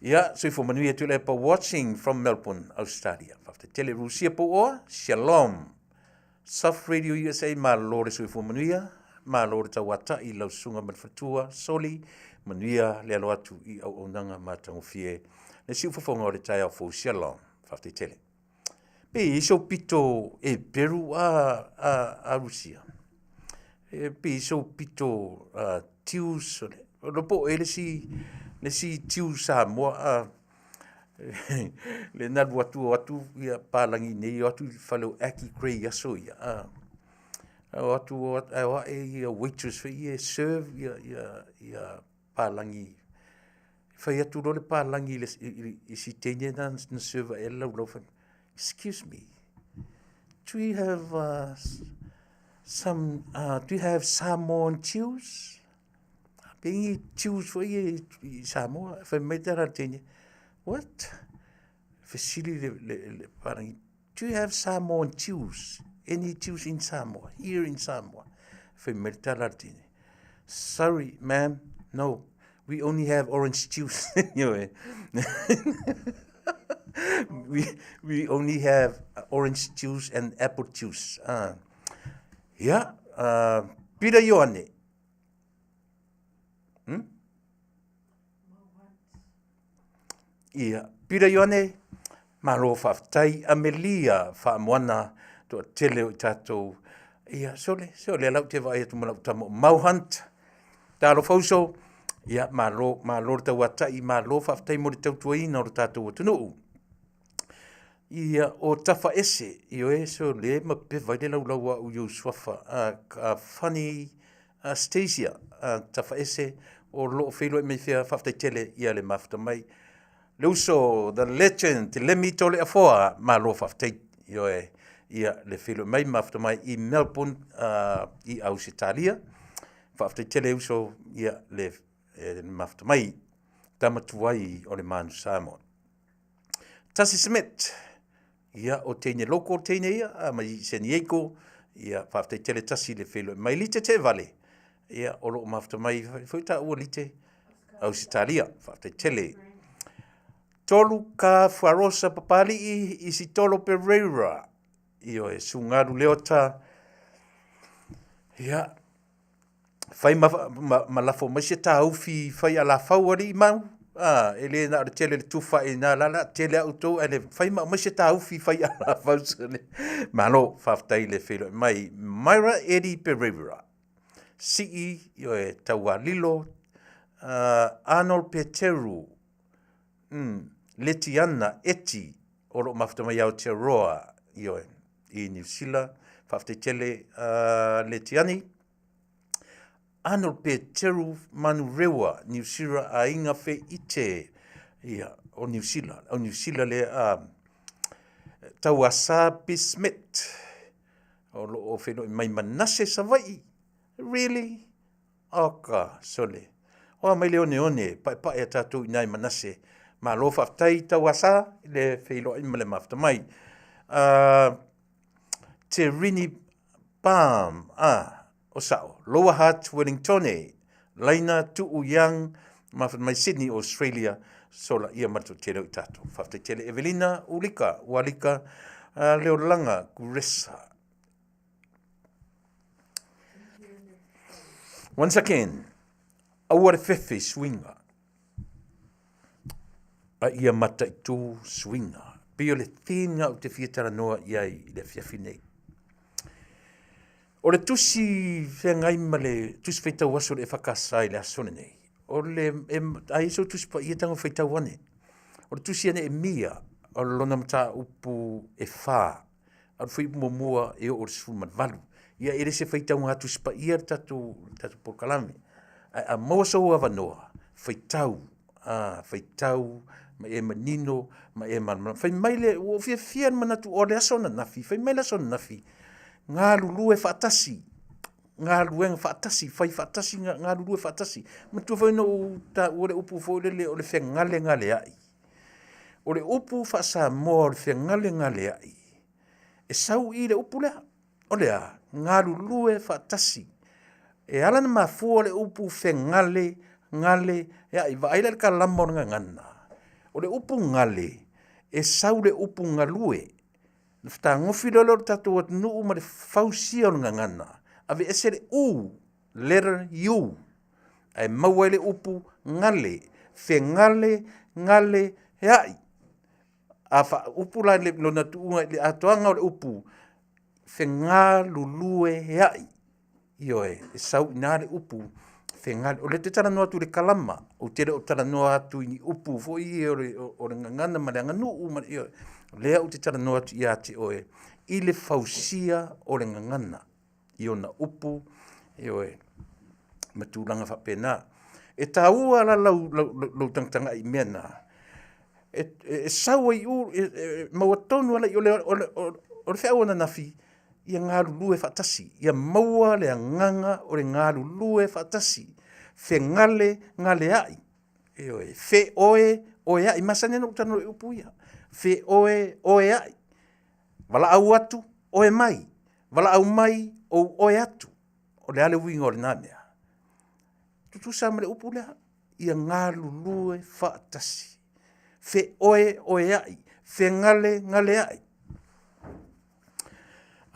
Ia, soifua manuia Tuilaepa watching from Melbourne, Australia. Faafetai tele Rusia Pouoa, shalom. Soft Radio USA, malo le soifua manuia, malo le tauata'i i lau susuga ma le faletua, Soli, manuia le alo atu i auaunaga matagofie le siufofoga o le taeao fou. Shalom. Faafetai tele. Pe i ai sou pito Eperu a, a, a Rusia? E pe i ai sou pito uh, Tius, o po o e le isi, le isi Tiu Samoa a, le na alu atu o atu ia palagi nei o atu i fale o Aki Gray i aso ia a o atu o atu ae o ae ia waitress foi ia e serve ia ia ia palagi fai atu loa le palagi i le i si teine na na serve ai le laulau fai excuse me do you have uh, some uh, do you have Samoan chews Pe ngi choose foi ia i Samoa, fai mai tala le teine, what? Fesili le, le, le parangi, do you have Samoan Jews? Any Jews in Samoa? Here in Samoa? Fai mai le tala le teine, sorry ma'am, no, we only have orange juice. we, we only have orange juice and apple juice. Uh, yeah, uh, Pira Ioane, Hmm? Ia, Pira Ioane, malo faafetai, Amelia Faamoana, toatele o i tatou. Ia, sole, sole, lau te vaai atu ma lau tama o Mau Hunt. Talofa uso, ia, malo, malo le tauatai, malo faafetai mo le tautuaina o le tatou atunuu. Ia, o Tafaese, ioe, so le ma peva i le laulau a u i ou suafa, a, a Funny a Stasia, a Tafaese, o loo feiloai mai fea, faafetai tele ia le mafuta mai. Le uso, the legend, te Lemi Toleafoa, malo faafetai, ioe, ia le feiloai mai, mafuta mai i Melbourne, uh, i Ausetalia. Faafetai tele uso, ia le, e, le mafuta mai, tama tuai o le Manu Samoa. Tasi Smith, ia, o teine loko teine ia, a mai i San Diego, ia, faafetai tele tasi le feiloai mai Lite te vale, ia, o loo mafuta mai foi taua Lite, Ausetalia, faafetai tele. Tolu ka Fuarosa Papali'i, Isitolo Pereira, ioe, Sugalu Leota, ia, fai ma, ma, ma lafo mai se tāufi fai a lafau alii mau, a, e le na o le tele le tufa i nā lala, tele au tou, ae le fai ma aumai se tāufi fai a lafau sole. Malo, faafetai le feiloai mai. Myra Eddie Pereira, Sii, ioe, Taualilo, uh, Arnold Peteru, mm, Letiana Eti, o loo mafuta mai Aotearoa, ioe, i Niu Sila, faafetai tele uh, Letiani. Arnold Peteru Manurewa, Niu Sila aiga Feite, ia, o Niu Sila, o Niu Sila le uh, Tauasa Bismet, o loo feiloai mai Manase Savaii, really? Oka, sole. Oa mai le oneone, paepae a tatou i nai Manase. Malo faafetai Tauasa i le feiloai ma le mafuta mai. Uh, Te Rini Palm, ah, o sao, Lower Hutt, Wellingtone, Laina Tuu Young, mafuta mai Sydney, Australia, sola ia ma le toatele o i tatou. Faafetai tele Evelina Ulika, Ualika, uh, Leolanga Kuresa. Once again, aua le fefe i suiga, a ia mataitū suiga. Pei o le theme lena ou te fia talanoa i ai i le afiafi nei. O le tusi feagai ma le tusi faitau aso o le EFKS i le aso lenei, o le, e, a i ai sou tusi paia tago faitau ane. O le tusi a Neemia, o lona mataupu e whā, A o le fuaiupu muamua e oo i le 18. Ia e le se faitauga Tusi Paia le tatou, le tatou polokalame. Ae a maua sou avanoa, faitau, a, faitau, ma e manino, ma e malamalama. Fai mai le, ua ou fiafia le manatu o le aso ananafi, fai mai le aso ananafi, galulue faatasi, galuega faatasi, fai faatasi, galulue faatasi. Manatua foi na ou taua le upu foi lele o le fegalegaleai. O le upu faa-Samoa o le fegalegaleai, e sau i le upu lea, o le a? Galulue faatasi. E ala ona mafua le upu fegale, gale, ia, i vaai la i le kalama o le gagana. O le upu gale, e sau le upu galue. Ona fetagofi loa lea o le tatou atunuu ma le fausia o le gagana, aveese le U, letter U, ae maua ai le upu gale, fegale, gale, heai. A faaupu la i lona tuuga i le atoaga o le upu, fegalulueai. Ioe, e sau i ina le upu fegalu. O lea ou te talanoa atu i le kalama, ou te le o talanoa atu i ni upu foi ia o le gagana ma le aganuu ma le, ioe. O lea ou te talanoa atu ia te oe i le fausia o le gagana i ona upu, ioe, ma tulaga faapena. E taua la lou tagatagai i mea na, e sau ai i i, e maua tonu lava i i, o le feau ananafi, ia galulue faatasi, ia maua le agaga o le galulue faatasi, fegalegaleai, ioe, feoeoeai. E masani ona ou talanoa i upu ia, feoeoeai, valaau atu, oe mai, valaau mai, ou oe atu. O le a le uiga o lena mea? Tutusa ma le upu lea, ia galulue faatasi, feoeoeai, fegalegaleai.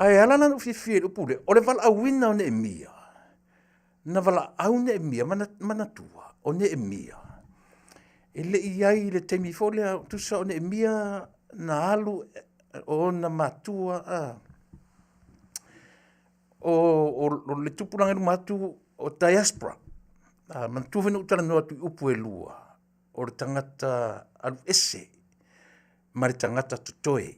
Ae ala la ona ou fiafia i le upu lea, o le valaauina o Neemia, na valaau Neemia, manatua o Neemia e le i i ai i le taimi foi lea, tusa o Neemia na alu o ona matua o le tupulaga i luma atu o diaspora. Manatua foi na ou talanoa atu i upu e lua, o le tagata alu ese ma le tagata totoe.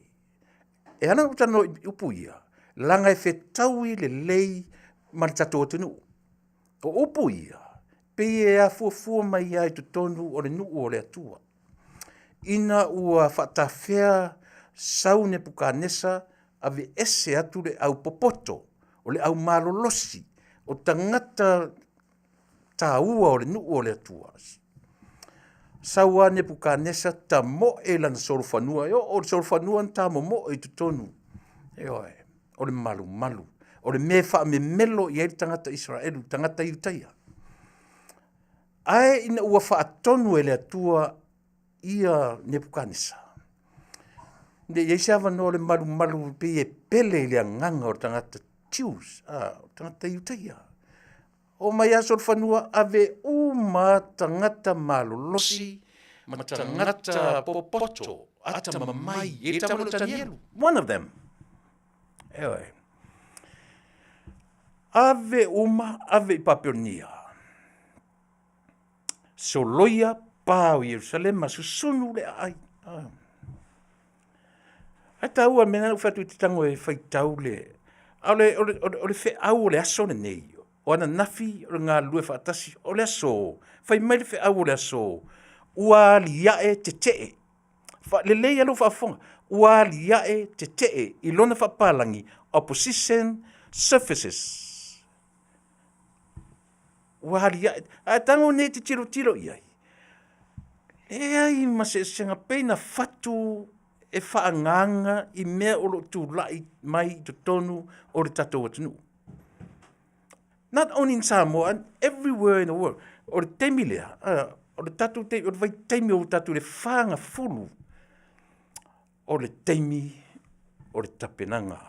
E ala ona ou talanoa i upu ia, leaga e fetaui lelei ma le tatou atunuu. O upu ia, pei e afuafua mai lava i totonu o le nuu o le Atua, ina ua faatafea sau Nepukanesa aveese atu le aupopoto, o le aumalolosi, o tagata taua o le nuu o le Atua. Sau lava Nepukanesa tamoe lana solofanua, e oo i le solofanua na ta momoe i totonu, ioe, o le malumalu, o le mea e faamemelo i ai le tagata Isaraelu, le tagata Iutaia. Ae ina ua faatonu e le Atua ia Nepukanesa, ne i i ai se avanoa o le malumalu pei e pele i le agaga o le tagata Jews, o le tagata Iutaia. Oo mai lava solofanua, ave uma lava tagata malolosi ma tagata popoto, atamamai, e le tama lea o Tanielu, one of them. Ioe. Ave uma, ave i Papelonia. Soloia pa o Ierusalema, susunu le aai. Ae taua le mea lena na ou fai atu e te tago e faitau le, a o le feau o le aso lenei, o ananafi o le galulue faatasi, o le aso, fai mai le feau o le aso, ua aliae tetee. Lelei lava lou faafofoga, ua aliae tetee i lona faapapalagi, opposition surfaces. Ua aliae, ae tago nei e te tilotilo i ai, leai ma se eseesega, pei na fatu e faaagaaga i mea o lo o tulai mai i totonu o le tatou atunuu. Not only in Samoa, everywhere in the world. O le taimi lea, o le tatou taimi, o le vaitaimi o tatou i le fagafulu, o le taimi o le tapenaga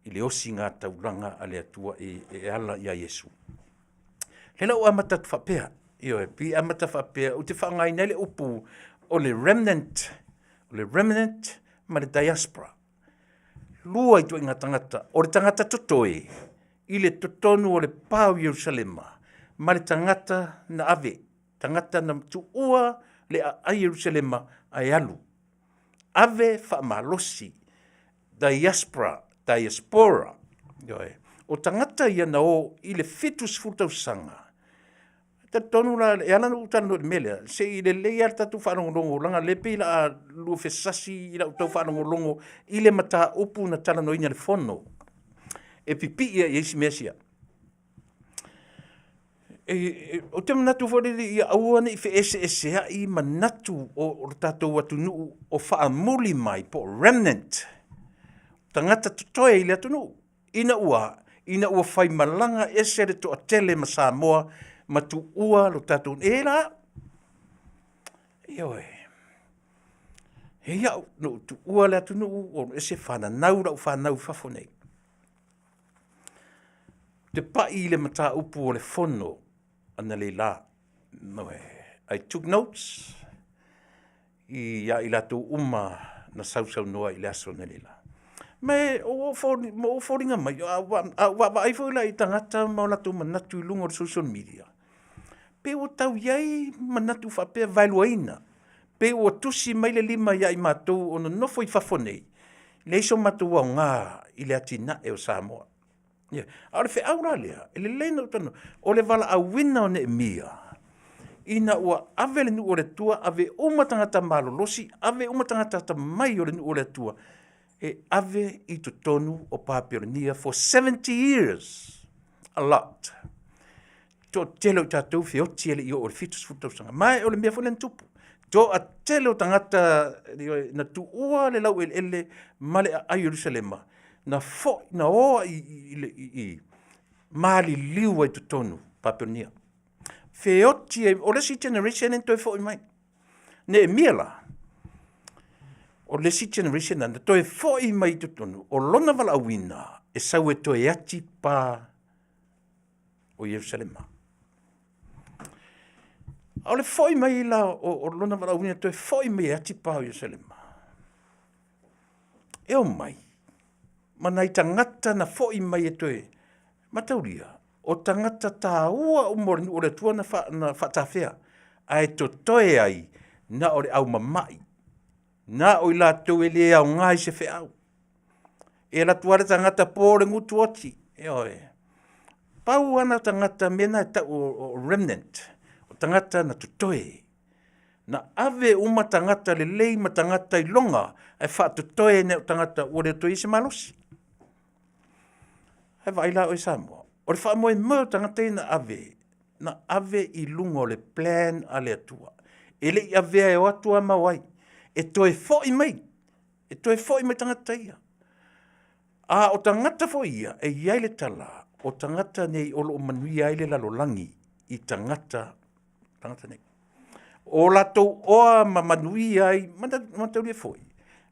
i le osigataulaga a le Atua e ala ia Iesu. O lea la ua amata atu faapea, ioe, pei e amata faapea, ou te faaaogaina ai le upu o le remnant, o le remnant ma le diaspora. Lua ituaiga tagata, o le tagata totoe i le totonu o le pa o Ierusalema ma le tagata na ave, tagata na tuua le aai Ierusalema ae alu. Ave faamalosi, diaspora, diaspora. Ioe. O tagata ia na o i le 70 tausaga. E talitonu la, e ala ona ou talanoa i le mea lea, se i lelei lava le tatou faalogologo, leaga o lea e pei o le a luafesasi i lau tau faalogologo i le mataupu na talanoaina i le fono, e pipii ai i ai isi mea sia. Ou te manatu foi lele ia aua ne i feeseeseai manatu o le tatou atunuu o faamuli mai po o remnant, tagata totoe i le atunuu, ina ua, ina ua faimalaga ese le toatele ma Samoa ma tuua lo tatou, e la, ioe. E i au, na ou tuua le atunuu, ou alu ese fananau lau fanau i fafo nei. Ou te pai i le mataupu o le fono analeila. I took notes ia i latou uma na sausaunoa i le aso analeila. Ma ua ou foliga mai, a ou vaavaai foi la i tagata ma o latou manatu i luga o le social media, pei ua tau i ai manatu faapea vaeluaina, pei ua tusi mai le lima ia i matou o nonofo i fafo nei, leai so matou aoga i le atinae o Samoa. Ioe. A o le feau la lea, e lelei ona ou talanoa, o le valaauina o Neemia, ina ua ave le nuu o le Atua, ave uma tagata malolosi, ave uma tagata atamamai o le nuu o le Atua, e ave i totonu o Papelonia for 70 years. A lot. Toatele o i tatou feoti e le i oo i le 70 tausaga. Ma o le mea foi lea na tupu. Toatele o tagata na tuua le laueleele ma le aai o Ierusalema, na foi, na o i maliliu ai i totonu o Papelonia. Feoti ai, o le isi generation e le toe foi mai. Neemia la, o le isi generation na toe foi mai i totonu, o lona valaauina e sau e toe ati pa o Ierusalema. A o le foi mai la o lona valaauina toe foi mai e ati pa o Ierusalema, e omai ma nai tagata na foi mai e toe mataulia, o tagata taua uma o le nuu o le Atua na faatafea, ae totoe ai na o le au mamai, na o i latou e le aoga i se feau. E alu atu lava le tagata po le gutu oti, ioe. Pau lava na o tagata, mea na e tau o remnant, o tagata na totoe, na ave uma tagata lelei ma tagata iloga ae faatotoe nai o tagata ua le toe i ai se malosi. Ae vaai la oe Samoa, o le faamoemoe o tagata ia na ave, na ave i luga o le plan a le Atua. E le i avea e o atu lava ma o ai, e toe foi mai, e toe foi mai tagata ia. A o tagata foi ia, e i ai le tala, o tagata nei o lo o manuia ai le lalolagi i tagata, tagata nei. O latou oa ma manuia ai, mataulia foi,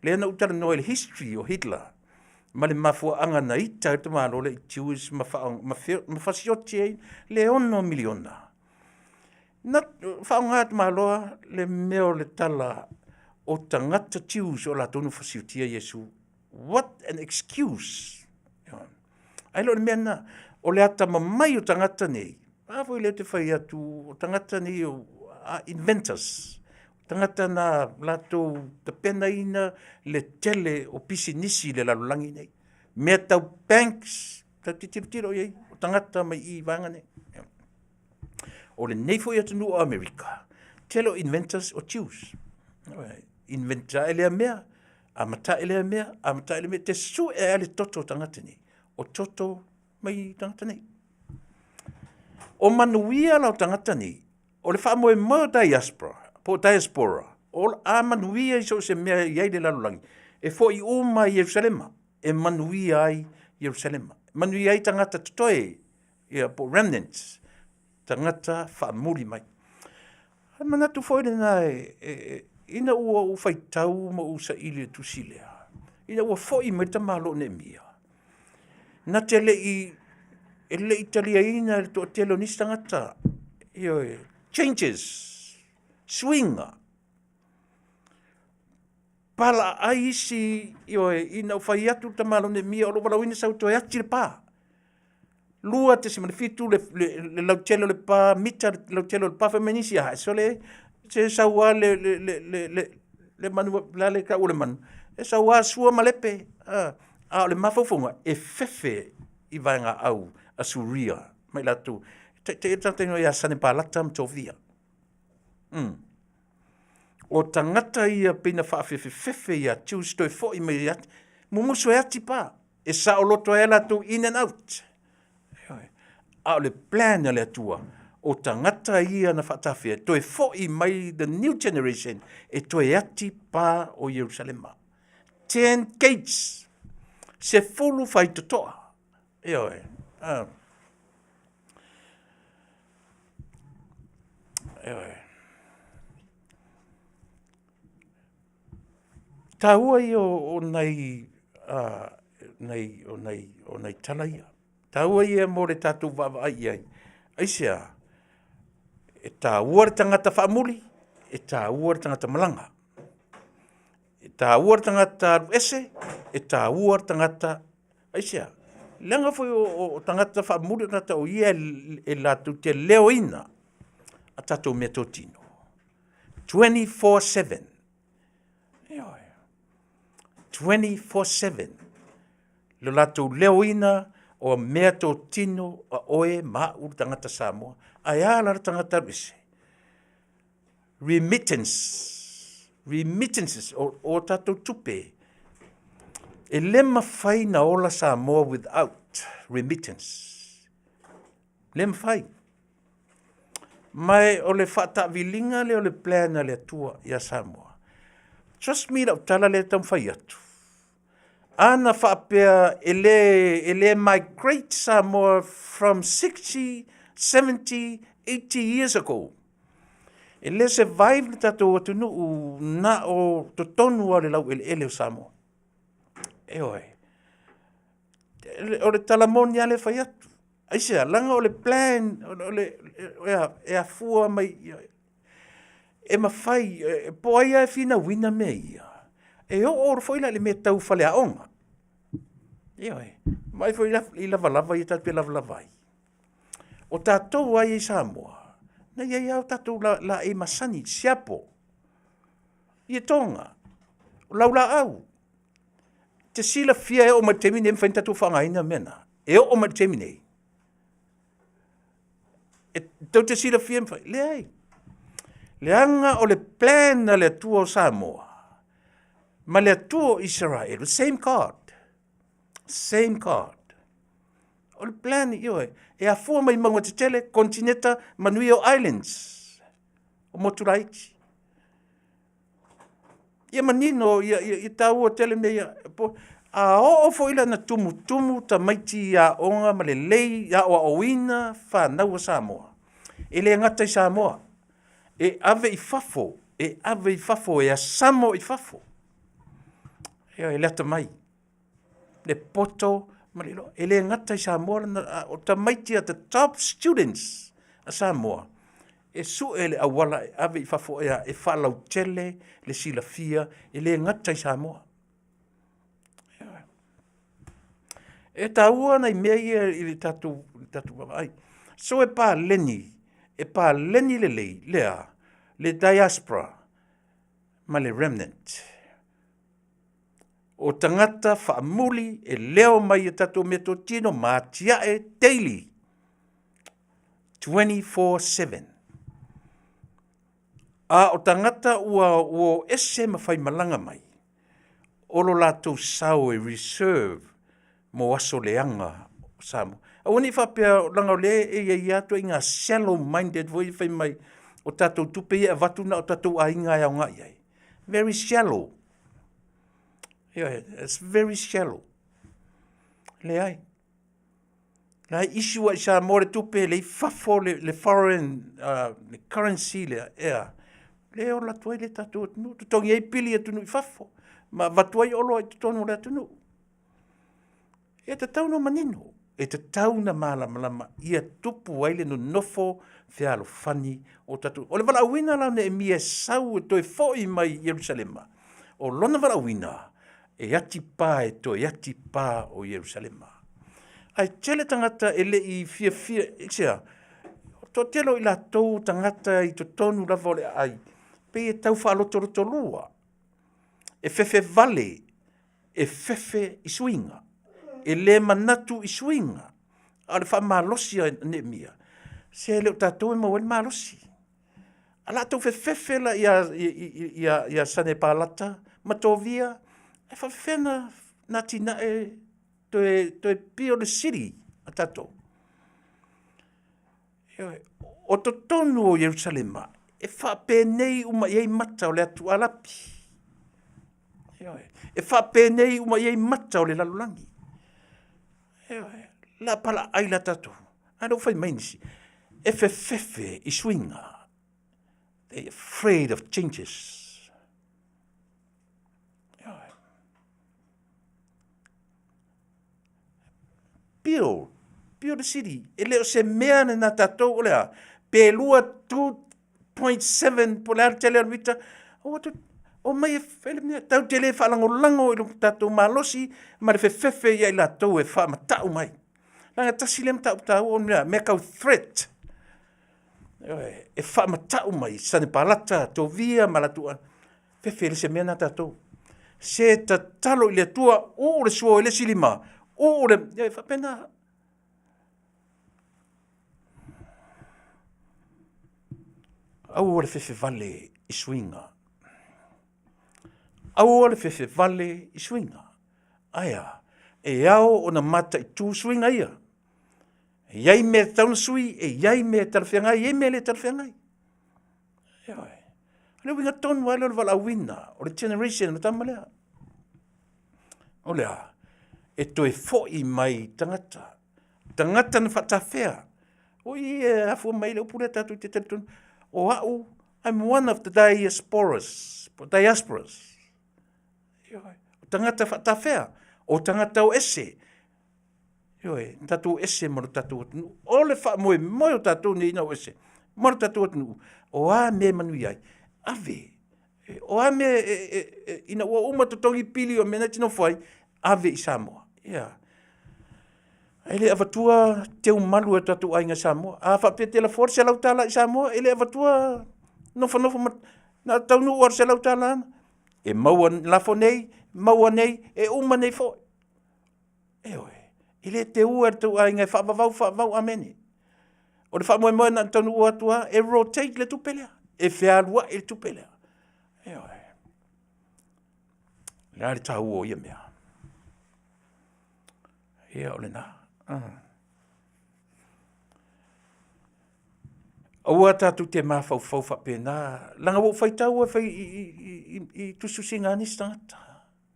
lea na ou talanoa i le history o Hitler, ma le mafuaaga na ita ai le tamaloa lea i Jews ma fasioti ai le 6 miliona. Na faaaoga e tamaloa le mea o le tala o tagata Jews o latou na fasiotia Iesu. What an excuse! Ae le o le mea lena. O le atamamai o tagata nei, a foi lea ou te fai atu, o tagata nei o inventors, tagata na latou tapenaina le tele o pisinisi i le lalolagi nei. Mea tau banks, ta te tilotilo i ai, o tagata mai i vaega nei. O lenei foi atunuu o Amerika, tele o inventors o Jews. Invent ae lea mea, amata ae lea mea, amata ae lea mea, te sue ai le toto o tagata nei, o toto mai tagata nei. O manuia la o tagata nei, o le faamoemoe o diaspora, po o diaspora, o a manuia i so o se mea i ai le lalolagi, e foi uma i Ierusalema, e manuia ai Ierusalema. Manuia ai tagata totoe, ia, po o remnants, tagata faamuli mai. A manatu foi lena e, ina ua ou faitau ma ou saili i le tusi lea, ina ua foi mai le tamaloa o Neemia, na te le i, e le i taliaina e le toatele o nisi tagata, ioe, changes, suiga, palaaai isi, ioe, ina ua fai atu le tamaloa Neemia, o lou valaauina sau toe ati le pa. 2.7 le lautele o le pa, mita le lautele o le pa, fai mai nisi, ah, sole, se sau lava le manu, le a le tau o le manu, e sau lava sua ma lepe, a o le mafaufauga, e fefe i vaegaau a Suria ma i latou, e taitai ai le tagata igoa ia Sanepalata ma Tovia. O tagata ia pei na faafefefefe ia Jews toe foi mai ia, mumusu e ati pa, e saoloto ai latou in and out. A o le plan a le Atua, o tagata ia na faatafea, toe foi mai the new generation e toe ati pa o Ierusalema. 10 gates, 10 faitotoa. Ioe. Ioe. Taua ia o nai, nai, o nai, o nai tala ia. Taua ia mo le tatou vaavaai i ai. Aisea? E taua le tagata faamuli, e taua le tagata malaga. E taua le tagata alu ese, e taua le tagata, aisea? Leaga foi o tagata faamuli o tagata o ia e latou te leoina a tatou meatotino 24/7. Ioe. 24/7 lo latou leoina o meatotino a oe ma au le tagata Samoa. Ae a la le tagata alu ese? Remittance, remittances, o tatou tupe. E le mafai na ola Samoa without remittance. Le mafai. Ma o le faataaviliga lea o le plan a le Atua ia Samoa. Trust me i lau tala lea e taumafai atu, a na faapea e le migrate Samoa from 60, 70, 80 years ago, e le survive le tatou atunuu na o totonu lava o le laueleele o Samoa. Ioe. O le tala moni lava lea e fai atu. Aisea? Leaga o le plan o le, e afua mai, e mafai, po o ai lava e finauina mea ia, e oo foi la i le mea tau faleaoga. Ioe. Vaai foi i lavalava ia tatou te lavalava ai. O tatou lava ia i Samoa, na i ai lava o tatou laei masani, siapo, ietoga, o laulaau. E te silafia e oo mai i le taimi lenei e mafai ona tatou faaaogaina mea na? E oo mai i le taimi lenei. E tou te silafia e mafai? Leai. Leaga o le plan a le Atua o Samoa ma le Atua o Isaraelu, the same God. Same God. O le plan, ioe, e afua mai mauga tetele, kontineta, manuia o islands, o motu laiti. Ia manino, ia, ia, ia taua tele mea ia. A oo foi la na tumutumu tamaiti i aoga ma lelei aoaoina fanau a Samoa, e le gata i Samoa, e ave i fafo, e ave i fafo, e asamo i fafo. Ioe, le atamai, le poto ma le iloa. E le gata i Samoa, o tamaiti a the top students a Samoa, e sue le auala e ave i fafo e faalautele le silafia, e le gata i Samoa. E taua nai mea ia i le tatou, le tatou vaavaai. So e paleni, e paleni lelei lea, le diaspora ma le remnant. O tagata faamuli e leo mai i tatou meatotino ma atiae daily 24/7. A o tagata ua o ese ma faimalaga mai, o lo latou sao e reserve mo aso leaga o Samoa. Aua ne i faapea leaga o lea e i ai lava ituaiga shallow minded foi ia fai mai o tatou tupe ia e avatu na o tatou aiga e aoga i ai. Very shallow. Ioe, it's very shallow. Leai. La e issue ai Samoa le tupe, le i fafo le foreign le currency lea, ea. Le ola atu ai le tatou atunuu, totogi ai pili atunuu i fafo, ma avatu ai oloa i totonu o le atunuu. E tatau ona manino, e tatau ona malamalama ia tupu ai le nonofo fealofani o tatou. O le valaauina la o Neemia e sau e toe foi mai i Ierusalema, o lona valaauina e atipa e toe atipa o Ierusalema. Ae tele tagata e le i fiafia, aisea? Toatele o i latou tagata i totonu lava o le aai, pei e tau faalotolotolua, e fefevale, e fefe i suiga, e le manatu i suiga. A o le faamalosi a Neemia, se le o tatou e maua ai le malosi. A la tou fefefe la ia Sanepalata ma Tovia, e faafefea na atinae toe pio le city a tatou. Ioe, o totonu o Ierusalema, e faapenei uma i ai mata o le atu Alapi. Ioe, e faapenei uma i ai mata o le lalolagi. Ioe, la palaai la tatou. Ae lou fai mai nisi, e fefefe i suiga. They afraid of changes. Build, build a city. E le o se mea lena tatou o le a, pe 2.7 po o le a le tele o le mita, aua tou, omai e fai le mea. Tatou te le faalagolago i lo tatou malosi ma le fefefe ia i latou e faamatau mai. Leaga tasi lea mataupu taua o mea, mea tau threat. Ioe, e faamatau mai Sanepalata, Tovia ma latou aiga. Fefe e le se mea lena a tatou. Se tatalo i le Atua, uu le suo i le isi lima, uu le, e faapena. Aua le fefe vale i suiga. Aua le fefe vale i suiga. Ae a? E ao ona mataitu suiga ia. E i ai mea e tatau ona sui, e i ai mea e talafeagai, e i ai mea e le talafeagai. Ioe. O le uiga tonu lava lea o le valaauina, o le generation o le tama lea. O le a? E toe foi mai tagata. Tagata na faatafea. O i e afua mai le upu lea tatou te talitonu. O au, I'm one of the diasporas, diasporas. Ioe. O tagata faatafea, o tagata o ese. Ioe, na tatou ese ma lo tatou atunuu. O le faamoemoe o tatou nei ina ua ese ma lo tatou atunuu, o a mea e manuia ai? Ave. O a mea e, e, e, ina ua uma totogi pili o mea na e te nofo ai, ave i Samoa. Ia. Ae le avatua teumalu e o tatou aiga i Samoa. A faapea e te lafoa le $100 i Samoa, e le avatua nofonofo ma, na taunuu lava le $100 E maua lafo nei, maua nei, e uma nei foi. Ioe, e le teua e le tou aiga e faavavau, faavavau, amene. O le faamoemoe na taunuu atu lava, e rotate le tupe lea, e fealuai le tupe lea. Ioe. O le a le taua o ia mea? Ia, o lena. Aua tatou te mafaufau faapena, leaga ua ou faitau e fai i, i, i, i tusitusiga a nisi tagata.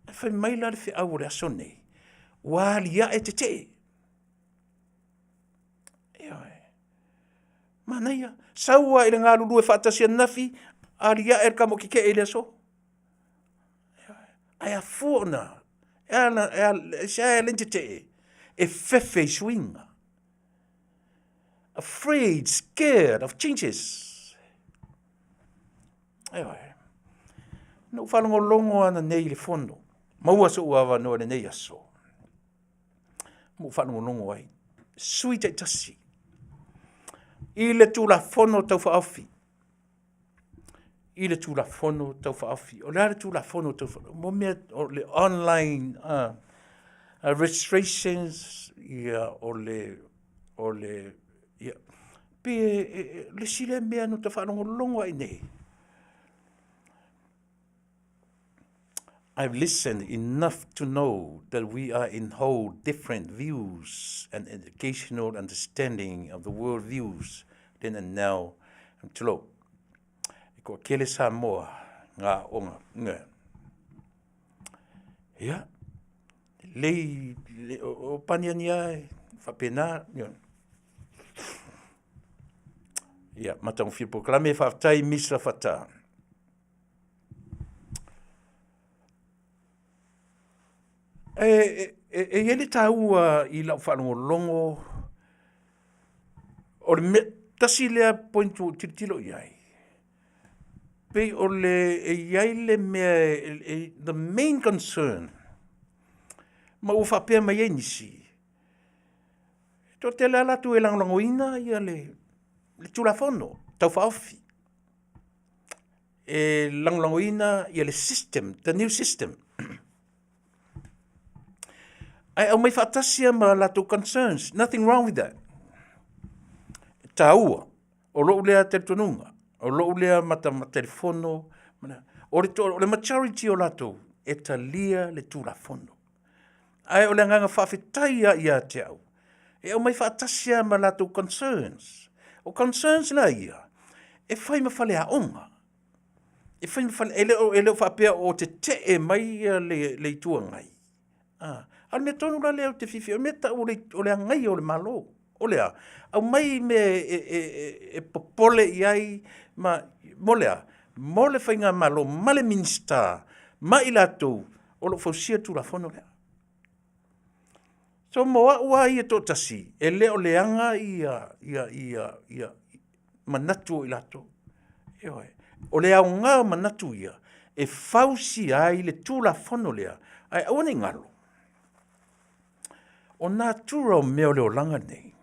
Ae fai mai la le feau o le aso lenei, ua aliae tetee. Ioe. Manaia. Sau lava i le galulue faatasi ananafi, aliae le kamo kekee i le aso. Ioe. Ae afua ona, e ala, e ala, e se ae le tetee, e fefe i suiga. Afraid, scared of changes. Ioe. Na ou faalogologo ananei i le fono, maua so'u avanoa i lenei aso, ma ou faalogologo ai, sui taitasi i le Tulafono Tau Faaofi, i le Tulafono Tau Faaofi. O le a le Tulafono Tau Faaofi? Mo mea o le online registrations, ia, o le, o le, ia, pei e, le isi lea mea na ta faalogologo ai nei. I've listened enough to know that we are in whole different views and educational understanding of the world views then and now. Tulou. E toatele Samoa ngā aoga. Nga. Ia, lei, le, o, o paniani lava e faapena. Ia, ia matagofie polokalame, faafetai Misa Fata. E, e, e, e i ai le taua i lau faalogologo, o le mea, tasi lea point ua ou tilotilo i ai, pei o le, e i ai le mea, e, e, the main concern, ma ua faapea mai ai nisi, e toatele lava latou e lagolagoina ia le, le Tulafono Tau Faaofi. E lagolagoina ia le system, the new system. Ae aumai faatasi lava ma latou concerns, nothing wrong with that. E taua, o lou lea talitonuga, o lou lea matamata-telefono, o le, o le majority o latou, e talia le Tulafono. Ae o le agaga faafetai lava ia te au, e aumai faatasi lava ma latou concerns. O concerns la ia, e fai ma faleaoga. E fai ma fale, e le o, e le o faapea o tetee mai le, le Itu Agai. Ah, a o le mea tonu la lea ou te fiafia, o le mea tau o le, o le agaia o le Malo. O le a? Aumai mea e, e, e, e popole i ai ma, mo le a? Mo le faigamalo ma le Minisita ma i latou o lo o fausia le Tulafono lea. So mo au lava ia toatasi, e le o leaga ia, ia, ia, ia manatu o i latou. Ioe. O le aoga o manatu ia, e fausia ai le Tulafono lea, ae aua ne i galo, o natura o mea o le olaga lenei,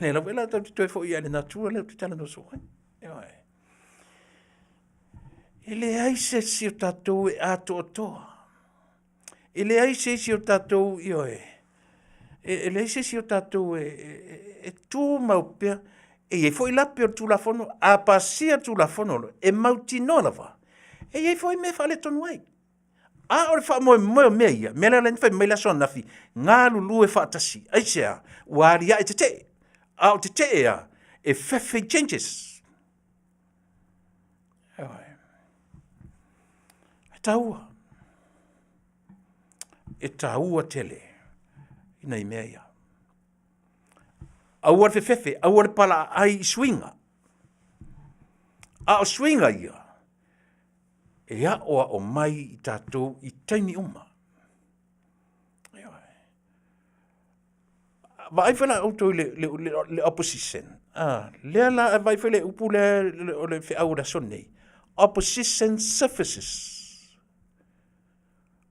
lea lava la tatou te toe foi lava i le natura lea ou te talanoa soo ai. Ioe. E leai se isi o tatou e atoatoa. E leai se isi o tatou, ioe, e leai se isi o tatou e tumau pea. E i ai foi lape o le Tulafono, a pasia le Tulafono, e mautinoa lava e i ai foi mea e faaletonu ai. A o le faamoemoe o mea ia, mea lea na fai mai le aso ananafi, galulue faatasi. Aisea? Ua aliae tetee. A o tetee a, e fefe i changes. E taua. E taua tele i nai mea ia. Aua le fefefe, aua le palaaai i suiga. A o suiga ia, e aoao mai i tatou i taimi uma. Vaai foi la outou i le opposition, lea la, vaai foi le upu lea o le feau o le aso lenei, opposition surfaces.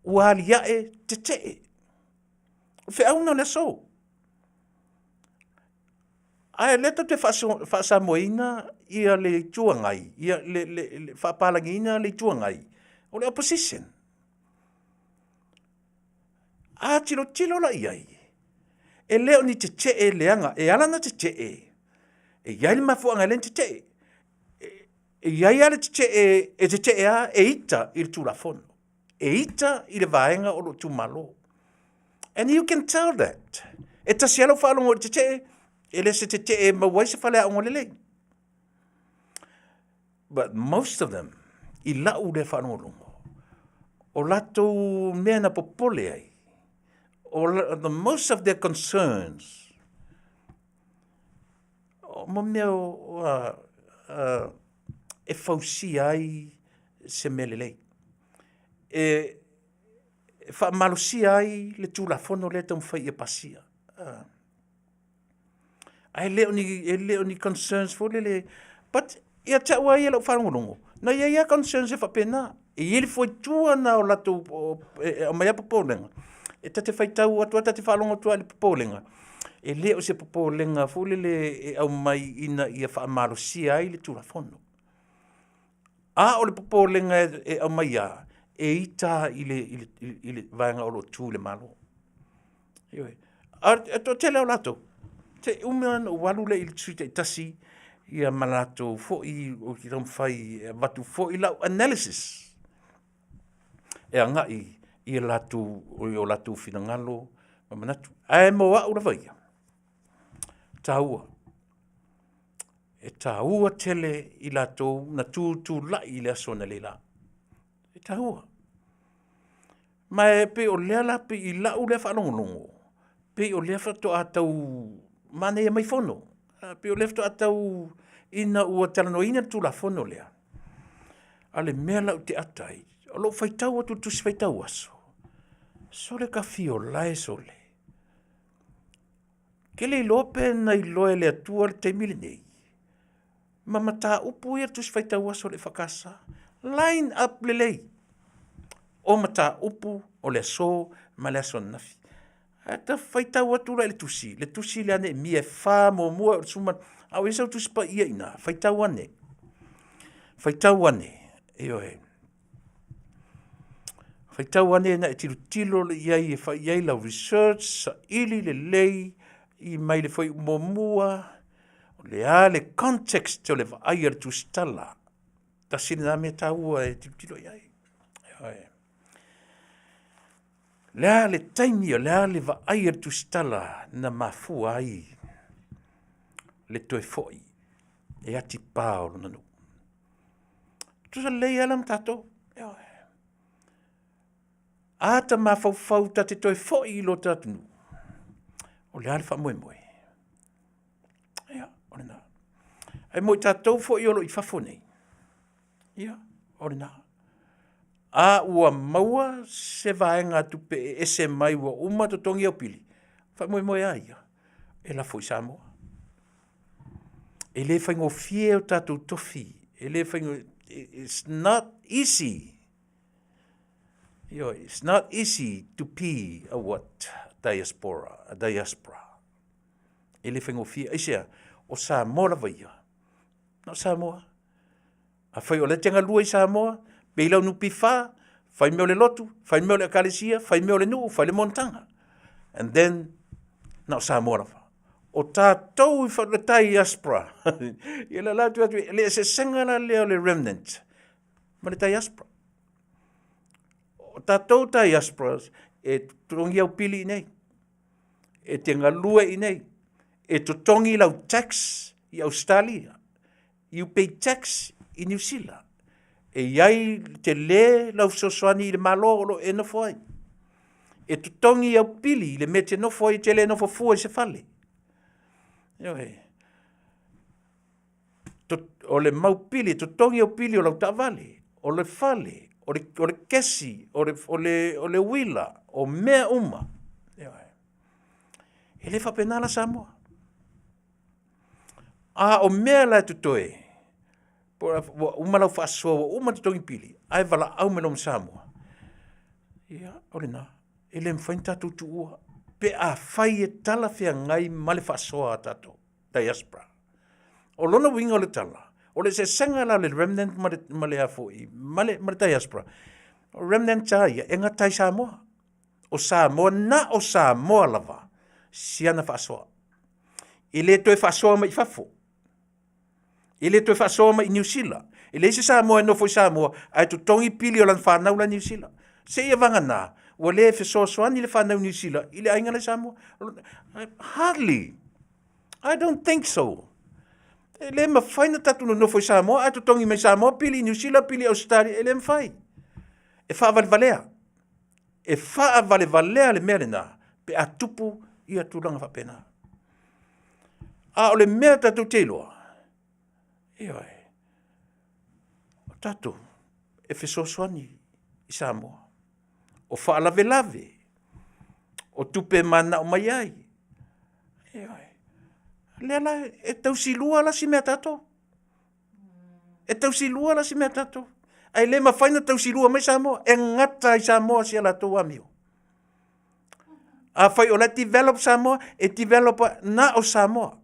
Ua aliae tetee. O le feau lena o le aso. Ae o lea tatou te faasamoaina ia le Itu Agai, ia le faapalagiina le Itu Agai, o le opposition. A tilotilo la i ai, e le o ni tetee leaga, e ala ona tetee, e i ai le mafuaaga e ala ai ona tetee. E i ai lava le tetee e tetee lava e ita i le Tulafono, e ita i le vaega o lou itumalo. And you can tell that. E tasi lava lau faalogo i le tetee, e le o se tetee e maua ai se faleaoga lelei. But most of them, i lau lea faalogologo, o latou mea na popole ai, o the most of their concerns, o mo mea o, e fausia ai se mea lelei. E faamalosia ai le Tulafono lea e taumafai ia pasia. Ae le o ni, e le o ni concerns foi lele, but ia te au lava ia i lau faalogologo, na i ai lava concerns e faapena. E i ai le fuaitua na o latou e aumai ai popolega, e ta te faitau atu lava ta te faalogo atu lava i le popolega, e le o se popolega foi lele e aumai ina ia faamalosia ai le Tulafono. A o le popolega e aumai lava, e ita i le vaega o lo o tu i le Malo. Ioe. A o le toatele o latou, se i umi lava ona ou alu lea i le Sui Taitasi ia ma latou foi ou te taumafai e avatu foi lau analysis e agai i o latou finagalo ma manatu. Ae mo au lava ia, e taua, e taua tele i latou na tutulai i le aso analeila. E taua. Ma e pei o lea la pei i lau lea faalogologo, pei o lea faatoa tau manaia mai fono. Pei o lea faatoa tau ina ua talanoaina le Tulafono lea, a o le mea la ou te ata ai, o lou faitau atu i le Tusi Faitau Aso, sole kafiola e sole. Ke le iloa pe na iloa e le Atua le taimi lenei, ma mataupu ia Tusi Faitau Aso a le EFKS. Line up lelei o mataupu o le aso ma le aso ananafi. Ae ta faitau atu la i le tusi, le tusi lea a Neemia e 4 muamua o le suma, a o i ai sau tusi paia i ina, faitau ane, faitau ane, ioe. Faitau ane na e tilotilo i ai e fai i ai lau research, saili lelei i mai le fuaiupu muamua, O le a le context o le vaai a le tusitala? Tasi lena mea taua e tilotilo i ai. Ioe. Le a le taimi, o le a le vaai a le tusitala na mafua ai le toe foi e atipā o lona nuu. Tusa lelei lava la ma tatou. Ioe. A ta mafaufau ta te toe foi i lo ta atunuu, o le a le faamoemoe? Ia, o lena. Ae mo i tatou foi o lo o i fafo nei, ia, o lena. A ua maua se vaegatupe e ese mai ua uma totogi au pili, Faamoemoe a ia e lafo i Samoa. E le faigofie o tatou tofi, e le faigofie, it's not easy. Ioe, it's not easy to be a what? Diaspora, a diaspora. E le faigofie, aisea, o Samoa lava ia. Na o Samoa. Afai o lea e te galue i Samoa, pei lau NPF, fai mea o le lotu, fai mea o le ekalesia, fai mea o le nuu, fai le monotaga. And then, na o Samoa lava. O tatou i le diaspora, ia la la atu atu, le eseesega la lea o le remnant ma le diaspora. O tatou diasporas, e totogi au pili i inei, e te galue i inei, e totogi lau tax i Ausetalia, You pay tax i Niu Sila. E i ai tele lau fesoasoani i le Malo o lo o e nofo ai. E totogi au pili i le mea e te nofo ai, e te le nofo fua i se fale. Ioe. O le mau pili, e totogi au pili o lau taavale, o le fale, o le kesi, o le uila, o mea uma. Ioe. E le faapena la Samoa. A o mea la e totoe, ua uma lau faasoa, ua uma totogi pili, ae valaau mai loa ma Samoa, ia, o lena, e le mafai ona tatou tuua pe afai e talafeagai ma le faasoa a tatou diaspora. O lona uiga o le tala, o le eseesega la o le remnant ma le, ma le, a foi, ma le, ma le diaspora, o remnant lava ia e gata ai Samoa. O Samoa, na o Samoa lava si ana faasoa. E le toe faasoa mai i fafo. E le toe faasoa mai i Niu Sila. E leai se Samoa e nofo i Samoa ae totogi pili o lana fanau la i Niu Sila. Seia vagana, ua le fesoasoani le fanau Niu Sila i le aiga la i Samoa. Hardly. I don't think so. E le mafai na tatou nonofo i Samoa ae totogi mai Samoa pili i Niu Sila, pili i Ausetalia, e le mafai. E faavalevalea. E faavalevalea le mea lena pe a tupu ia tulaga faapena. A o le mea tatou te iloa, ioe, o tatou e fesoasoani i Samoa. O faalavelave, o tupe e mananao mai ai, ioe, lea la e tausilua la si mea a tatou. E tausilua la si mea a tatou. Ae le mafai ona tausilua mai Samoa, e gata i Samoa si a latou amio. Afai o la e develop Samoa, e develop na o Samoa.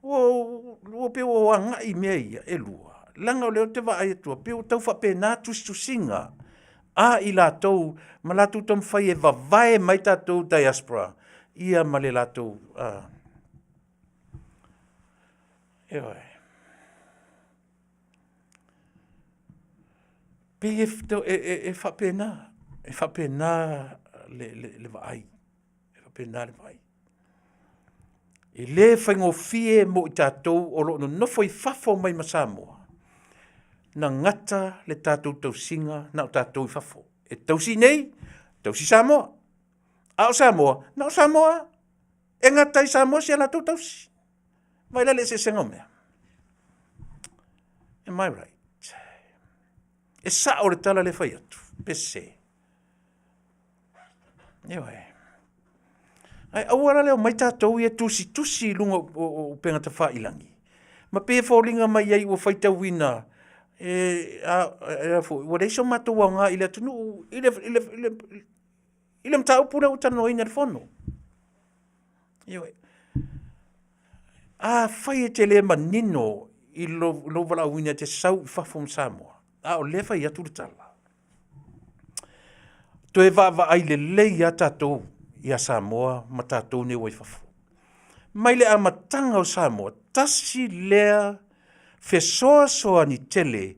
Ua pei ua agai i mea ia e lua, leaga o lea ou te vaai atu, pei ua tau faapena tusitusiga a i latou ma latou taumafai e vavae mai tatou diaspora ia ma le latou ioe. Pei e faapena, e faapena le vaai, e faapena le vaai. E le faigofie mo i tatou o lo o nonofo i fafo mai ma Samoa, na gata le tatou tausiga na o tatou i fafo. E tausi nei, tausi Samoa. A o Samoa, na o Samoa lava. E gata i Samoa si a latou tausi. Vaai la le eseesega o mea. Am I right? E sao le tala lea e fai atu, pe sese. Ioe. Ae aua la le omai tatou ia tusitusi i luga o upega tafailagi, ma pei e foliga mai ai ua faitauina e, a, a foi, ua leai so matou aoga i le atunuu i le, i le, i le, i le mataupu lea ua talanoaina i le fono. Ioe. Afai e te le manino i lou valaauina e te sau i fafo ma Samoa, a o lea e fai atu le tala, toe vaavaai lelei lava tatou ia Samoa ma tatou nei ua i fafo. Mai le amataga o Samoa, tasi lea fesoasoani tele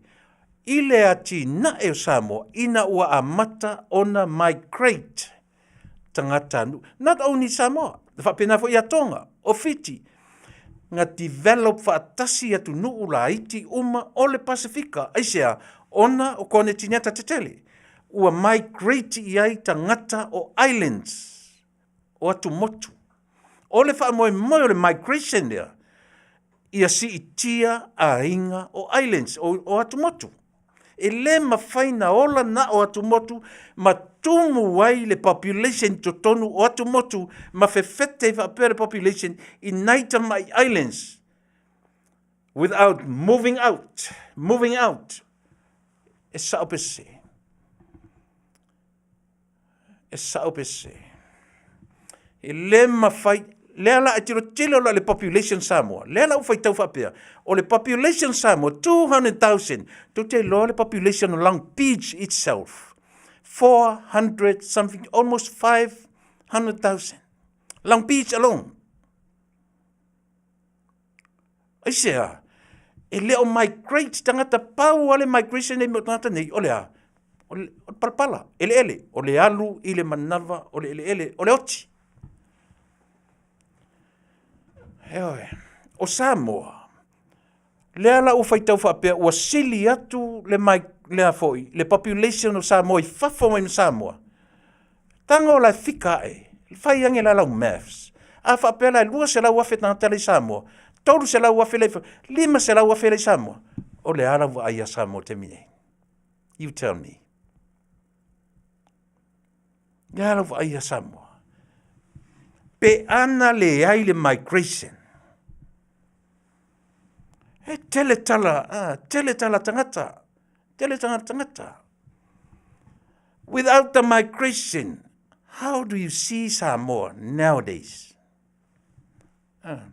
i le atinae o Samoa ina ua amata ona migrate tagatanuu, not only Samoa, e faapena foi ia Tonga, o Fiti, na develop faatasi atunuu laiti uma o le Pasefika. Aisea? Ona o konetineta tetele ua migrate i ai tagata o islands, o atumotu. O le faamoemoe o le migration lea, ia siitia aiga o islands, o atumotu. E le mafai na ola na o atumotu ma tumu ai le population i totonu o atumotu ma fefete ai faapea le population i nai tamai islands without moving out, moving out. E sao pe sese? E sao pe sese? E le mafai, lea la e tilotilo la le population Samoa, lea la ua faitau faapea, o le population Samoa 200,000, tou te iloa le population o Long Beach itself, 400 something, almost 500,000. Long Beach alone. Aisea? E le o migrate tagata, pau lava le migration nei o tagata nei, o le a? O le palapala, eleele, o le alu i le manava o le eleele, o le oti. Ioe. O Samoa, lea la ua faitau faapea ua sili atu le mai, lea foi, le population o Samoa i fafo mai ma Samoa. Tago la e fika ae, fai ange la lau maths. A faapea la e 200,000 tagata la i Samoa, 300,000 la i 500,000 la i Samoa. O le a lau vaai ia Samoa i le taimi nei? You tell me. Le a lau vaai ia Samoa? Pe ana leai le migration, e tele tala, ah, tele tala tagata, tele tala tagata. Without the migration, how do you see Samoa nowadays? Ah.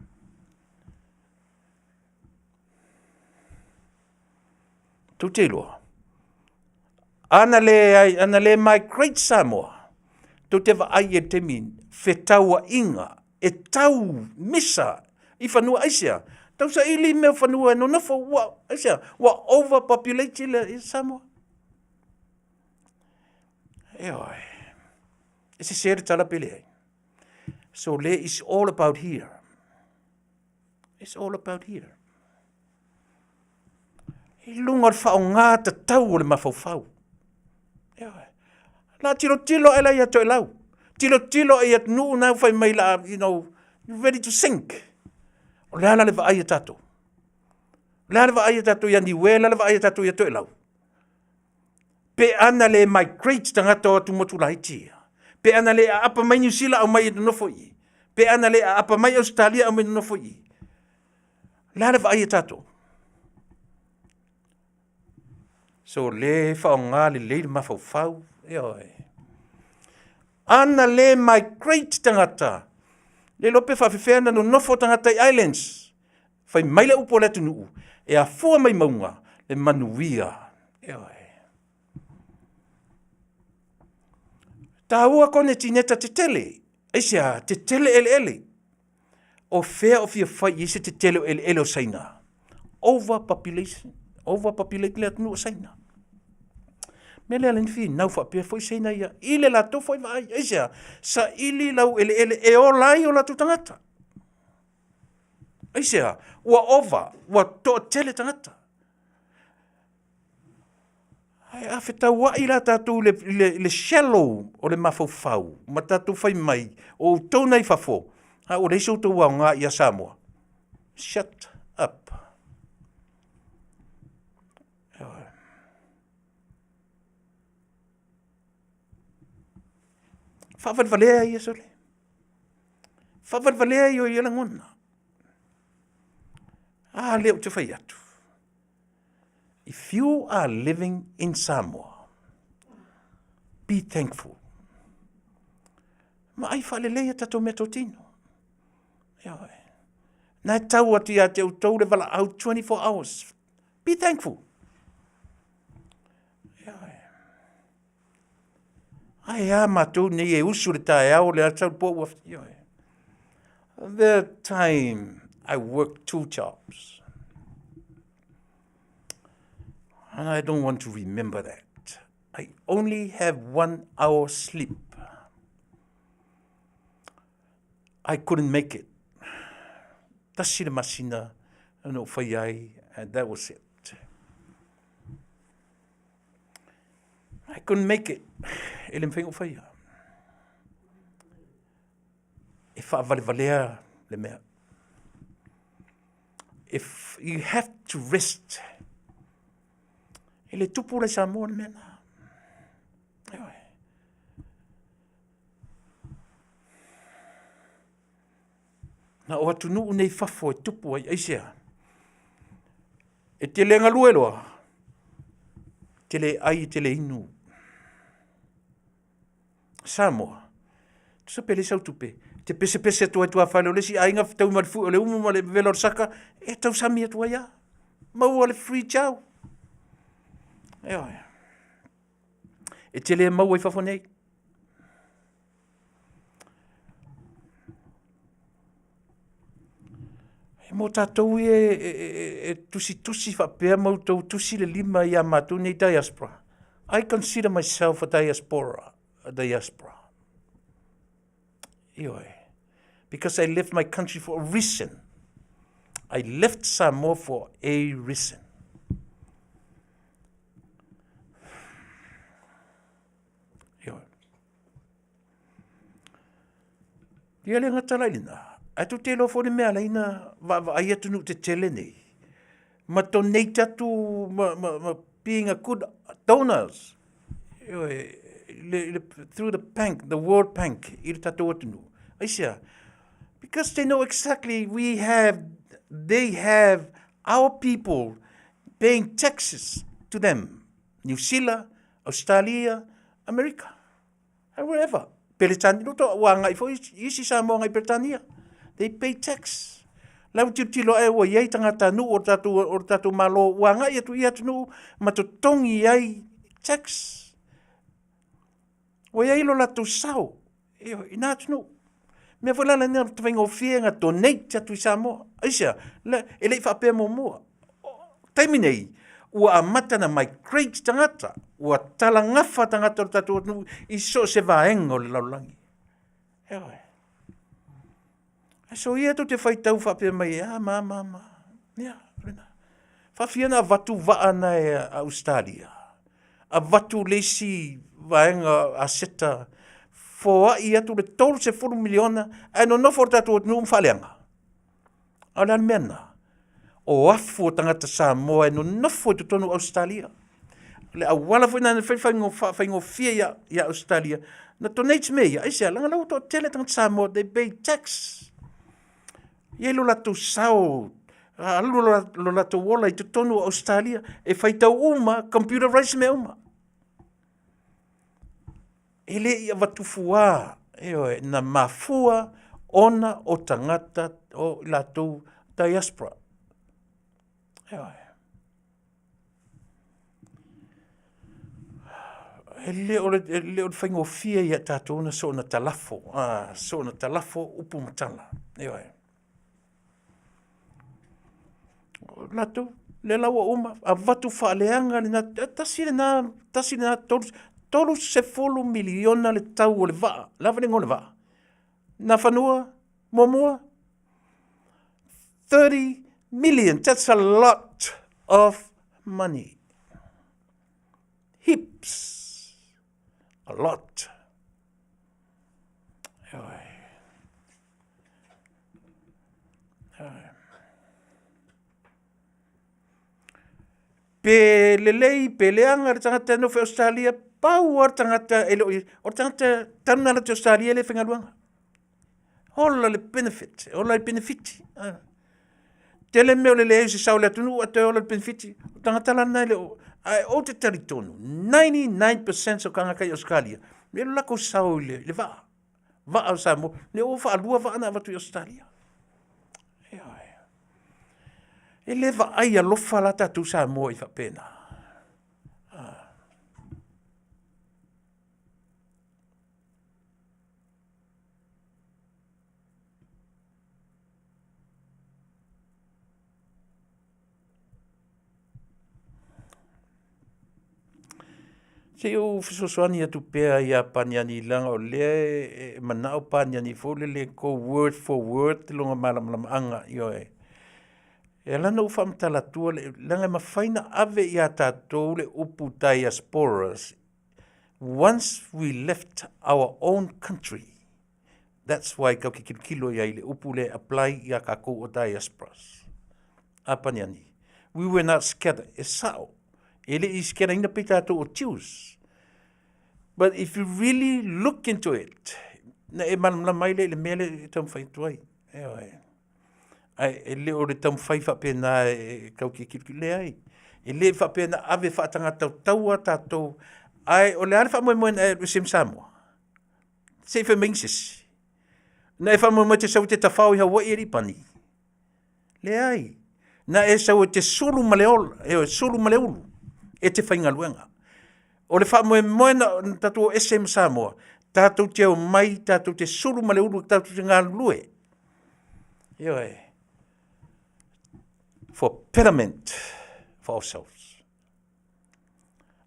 Tou te iloa. Ana le ai, ana le migrate Samoa, tou te vaai i le taimi fetauaiga e tau misa i fanua aisea. Tau saili mea o fanua e nonofo ua aisea, ua overpopulate le i Samoa. Ioe. E sese le tala pe leai. So le is all about here. It's all about here. I luga o le faaaoga tatau o le mafaufau. Ioe. La tilotilo ae la ia Toelau. Tilotilo ae i atunuu na fai mai la, you know, you ready to sink. O le a la le vaai a tatou? O le a le vaai a tatou ia Niue, le a le vaai a tatou ia Toelau? Pe ana le migrate tagata o atumotu laiti ia. Pe ana le aapa mai Niu Sila aumai e nonofo i i. Pe ana le aapa mai Ausetalia aumai nonofo i i. Le a le vaai a tatou? So le faaaoga lelei le mafaufau, ioe. Ana le migrate tagata, le iloa pe faafefea ona nonofo tagata i islands. Fai mai le upu a le atunuu, e afua mai mauga le manuia. Ioe. Taua kone tineta tetele, aisea, tetele eleele. O fea o fia fai i ai se tetele o eleele o Saina? Overpopulation, overpopulate le atunuu o Saina. Mea lea le finau faapea foi Saina ia, i le latou foi vaai, aisea, saili lau eleele e ola ai o latou tagata. Aisea, ua ova, ua toatele tagata. Ae a fetauai la tatou i le, le shallow o le mafaufau ma tatou fai mai, o outou na i fafo, a ua leai so outou aoga ia Samoa. Shut up. Faavalevalea ia sole. Faavalevalea ia o ia lagona. A lea ou te fai atu. If you are living in Samoa, be thankful. Ma ai faalelei a tatou meatotino. Ioe. Na e tau atu ia te outou le valaau 24 hours. Be thankful. Ioe. Ae a matou nei e usu le taeao le ata po ua ioe. The time I work two jobs. And I don't want to remember that. I only have one hour sleep. I couldn't make it. Tasi le masina na ou fai ai, and that was it. I couldn't make it. E le mafai ona ou faia. E faavalevalea le mea. If you have to rest. E le tupu la i Samoa le mea lena. Ioe. Na o atunuu nei fafo e tupu ai, aisea? E te le galue loa, e te le ai, e te le inu. Samoa, tusa pe leai sau tupe, e te pesepese atu ai i tuafale o le isi aiga fetaui ma le fue o le umu ma le vevela o le saka, e tausami atu ai lava. Maua le free chow. Ioe. E te le maua i fafo nei. E mo tatou ia e tusitusi faapea ma outou tusi le lima ia matou nei diaspora. I consider myself a diaspora, a diaspora. Ioe. Because I left my country for a reason. I left Samoa for a reason. Ioe. Ia le gata la i lena, ae tou te iloa foi le mea e ala ai ona vaavaai atunuu tetele nei, ma donate atu ma being a good donors, ioe, through the bank, the world bank i le tatou atunuu. Aisea? Because they know exactly we have, they have our people paying taxes to them. Niu Sila, Australia, Amerika. And wherever. Peretania, roto ua agai foi isi Samoa agai Peretania. They pay tax. La ua tilotilo ae ua i ai tagata nuu o le tatou, o le tatou Malo ua agai atu i ia atunuu ma totogi ai tax. Ua i ai lo latou sao ioe, i na atunuu. Mea foi la lena o le faigofie ona donate atu i Samoa. Aisea? E le i faapea muamua. Taimi nei, ua amata ona migrate tagata, ua talagafa tagata o le tatou atunuu i so o se vaega o le lalolagi. Ioe. So ia tou te faitau faapea mai, a ma ma ma. Ia, lena. Faafia na avatu vaa na e a Australia. Avatu le isi vaega aseta foai atu le 30 miliona ae nonofo le tatou atunuu ma faaleaga. A o le a le mea lena? O afu o tagata Samoa e nonofo i totonu o Ausetalia. O le auala foi lena na fai faafaigofie ia, ia Ausetalia, na donate mea ia, aisea, leaga la ua toatele tagata Samoa, they pay tax. E i ai lo latou sao, alu lo latou ola i totonu o Ausetalia, e faitau uma, computerize mea uma. E le i avatu fuā, ioe, na mafua ona o tagata o i latou diaspora. Ioe. E le o le, e le o le faigofie ia tatou na soona talafo, a, soona talafo upu ma tala. Ioe. O latou, lea la ua uma, avatu faaleaga lena, tasi lena, tasi lena 30 miliona le tau o le vaa, le a le igoa o le vaa? Nafanua, muamua, 30 million, that's a lot of money. Heaps, a lot. Ioe. Pe lelei, pe leaga le tagata e nofo i Australia, pau lava le tagata e le o i, o le tagata talu ona alu atu i Australia e le faigaluega. Ola le benefit, ola le penefiti. Tele mea o le leai o se sao i le atunuu ae toe ola le penefiti. O tagata la na e le o, ae ou te talitonu, 99% o tagata i Australia, e le o latou sao i le vaa. Vaa o Samoa, lea ua faalua vaa na avatu i Ausetalia. Ioe. E le vaai alofa la tatou Samoa i faapena. Ah. Se i ou fesoasoani atu pea ia Paniani leaga o lea e manao Paniani foi lele go word for word lona malamalamaaga, ioe. E ala ona ou faamatala atua, leaga e mafai ona ave ia tatou le upu diasporas once we left our own country. That's why kau te tilotilo i ai i le upu lea e apply ia tatou o diasporas. A Paniani, we were not scattered. E sao. E le i sikelaina pei tatou o Jews. But if you really look into it, na e malamalama ai lea i le mea lea e taumafai atu ai. Ioe. Ae e le o le taumafai faapena e tau tilotilo, leai. E le faapea na ave faatagatautaua tatou, ae o le a le faamoemoe na e alu ese ai ma Samoa? Se i fai mai se isi. Na e faamoemoe e te sau e te tafao i Hawaii e le i pani? Leai. Na e sau e te sulu ma le ola, e sulu ma le ulu e te faigaluega. O le faamoemoe na tatou o ese ai ma Samoa, tatou te omai, tatou te sulu ma le ulu, tatou te galulue. Ioe. For betterment for ourselves.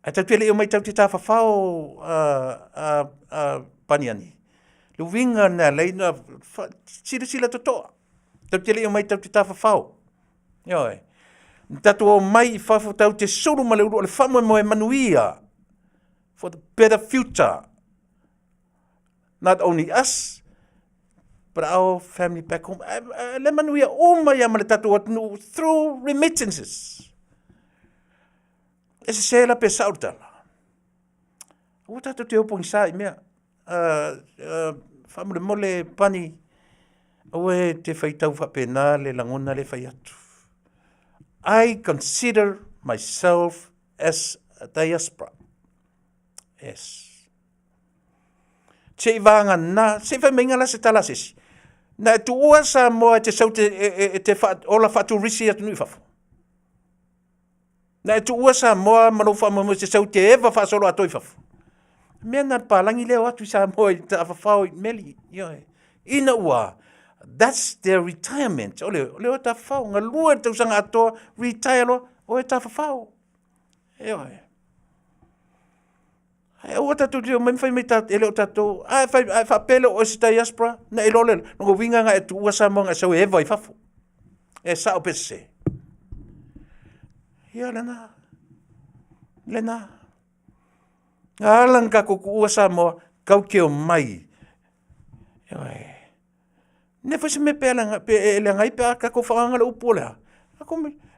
Ae tatou te le i omai tatou te tafafao paniani. Le uiga lena e ala ai ona silasila totoa. Tatou te le i omai tatou te tafafao. Ioe. Na tatou omai i fafo tatou te sulu ma le ulu o le faamoemoe manuia for the better future. Not only us, but our family back home. Le manuia uma ia ma le tatou atunuu through remittances. E sese la pe sao le tala. Aua tatou te o pogisa i mea. Faamolemole pani, aua e te faitau faapena le lagona lea e fai atu. I consider myself as a diaspora. Yes. Se i vagana, se i fai mai la se tala a se isi. Na e tuua Samoa e te sau te, e, e, e te wha, ola whaaturisi atunuu i fafo. Na e tuua Samoa ma lou faamoemoe se sau te eva faasolo atoa i fafo. Mea na le palagi lea o atu i Samoa i tafafao i meli. Ioe. Ina ua, that's their retirement. O le, o le o tafafao. Galue le tausaga atoa, retire loa, o e tafafao. Ioe. Ae aua tatou te omai ma fai mai e le o tatou, a e fai, a e faapea le o oe se diaspora, na e iloa lea, lona uiga na e tuua Samoa na e sau e eva i fafo. E sao pe sese. Ia lena. Lena. Na ala na tatou tuua Samoa, kau te omai. Ioe. Ne foi se mea pe leaga, pe e leaga ai pe a tatou faaaogaina le upu o le a?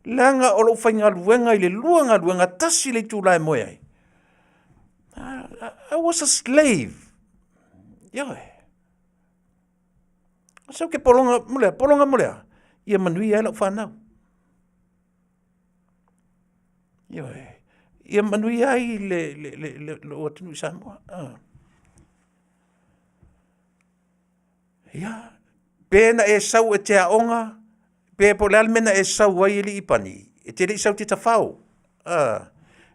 Leaga o lou faigaluega i le lua galuega, tasi le itula e moe ai. I was a slave. Ioe. Sau ke pologa mo le a? Pologa mo le a? Ia manuia ai lau fanau. Ioe. Ia manuia ai le, le, le, le, lou atunuu i Samoa. Ia, pe na e sau e te aoga, pe po o le a le mea na e sau ai e alii pani, e te le i sau e te tafao,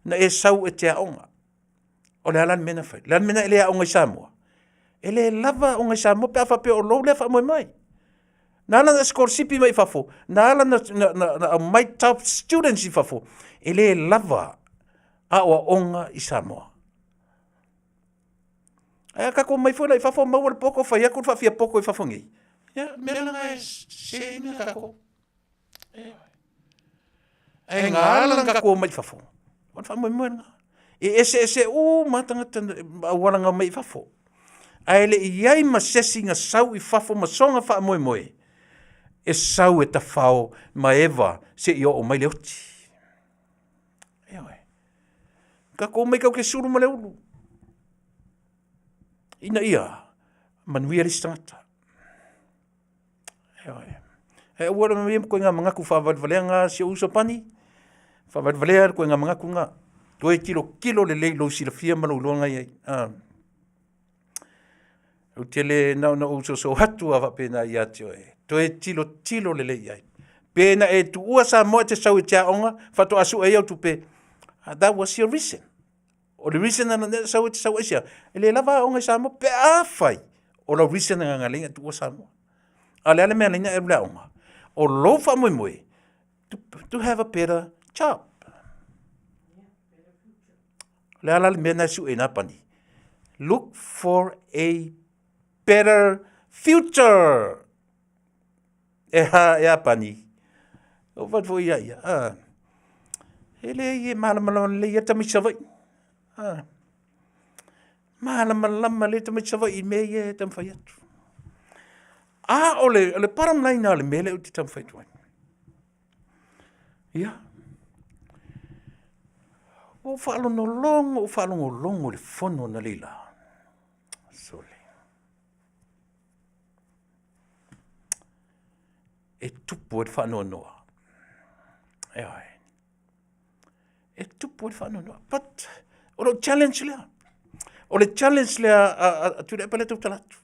na e sau e te aoga. O le a la le mea na fai? O le a le mea na e le aoga i Samoa? E le lava aoga i Samoa pe a faapea o lou lea faamoemoe. Na ala na sikolasipi mai i fafo, na ala na, na, na, na aumai top students i fafo, e le lava aoaoga i Samoa. Ae a tatou omai foi la i fafo maua le poto fai atu le faafia poto i fafo nei. Ia, mea la na e sese mea tatou. Ae na ala na tatou omai i fafo, o le faamoemoe lena. E eseese uma lava tagata ma auala na omai i fafo. Ae le i i ai ma se isi na sau i fafo ma sona faamoemoe e sau e tafao ma eva seia oo mai le oti. Ioe. Tatou omai tatou te sulu ma le ulu ina ia manuia le isi tagata. Ioe. E aua le maia ituaiga manatu faavalevalega si ou uso pani, faavalevalea le ituaiga manatu lena. Toe tilotilo lelei i lou silafia ma lou iloa na i ai. Ou te le na ona ou soso atu lava faapena ia te oe, toe tilotilo lelei i ai. Pe na e tuua Samoa e te sau e te aoga, faatoa sue ai au tupe, that was your reason. O le reason na na sau e te sau aisea, e le lava aoga i Samoa pe afai o lau reason na na leai na tuua Samoa. A o le a le mea na e alu i le aoga? O lou faamoemoe, to have a better job. O le a la le mea na e sue na pani? Look for a better future. E ha, e a pani. O fai foi ia ia. Ah. E le i e malamalama lelei ia tamaiti Savaii. Ah. Malamalama lelei tamaiti Savaii i mea ia e taumafai atu. A o le, o le bottom line o le mea lea ou te taumafai atu ai. Ia. Ua ou faalogologo, ou faalogologo i le fono analeila. Sole. E tupu ai le faanoanoa. Ioe. E tupu ai le faanoanoa. But o lou challenge lea. O le challenge lea a Tuilaepa lea e tautala atu.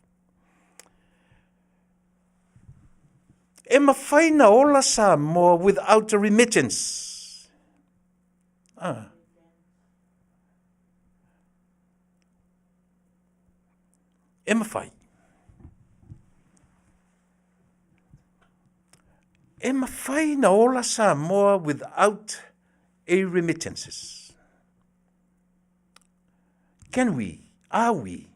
E mafai na ola Samoa without a remittance. Ah. E mafai. E mafai na ola Samoa without a remittances. Can we? Are we?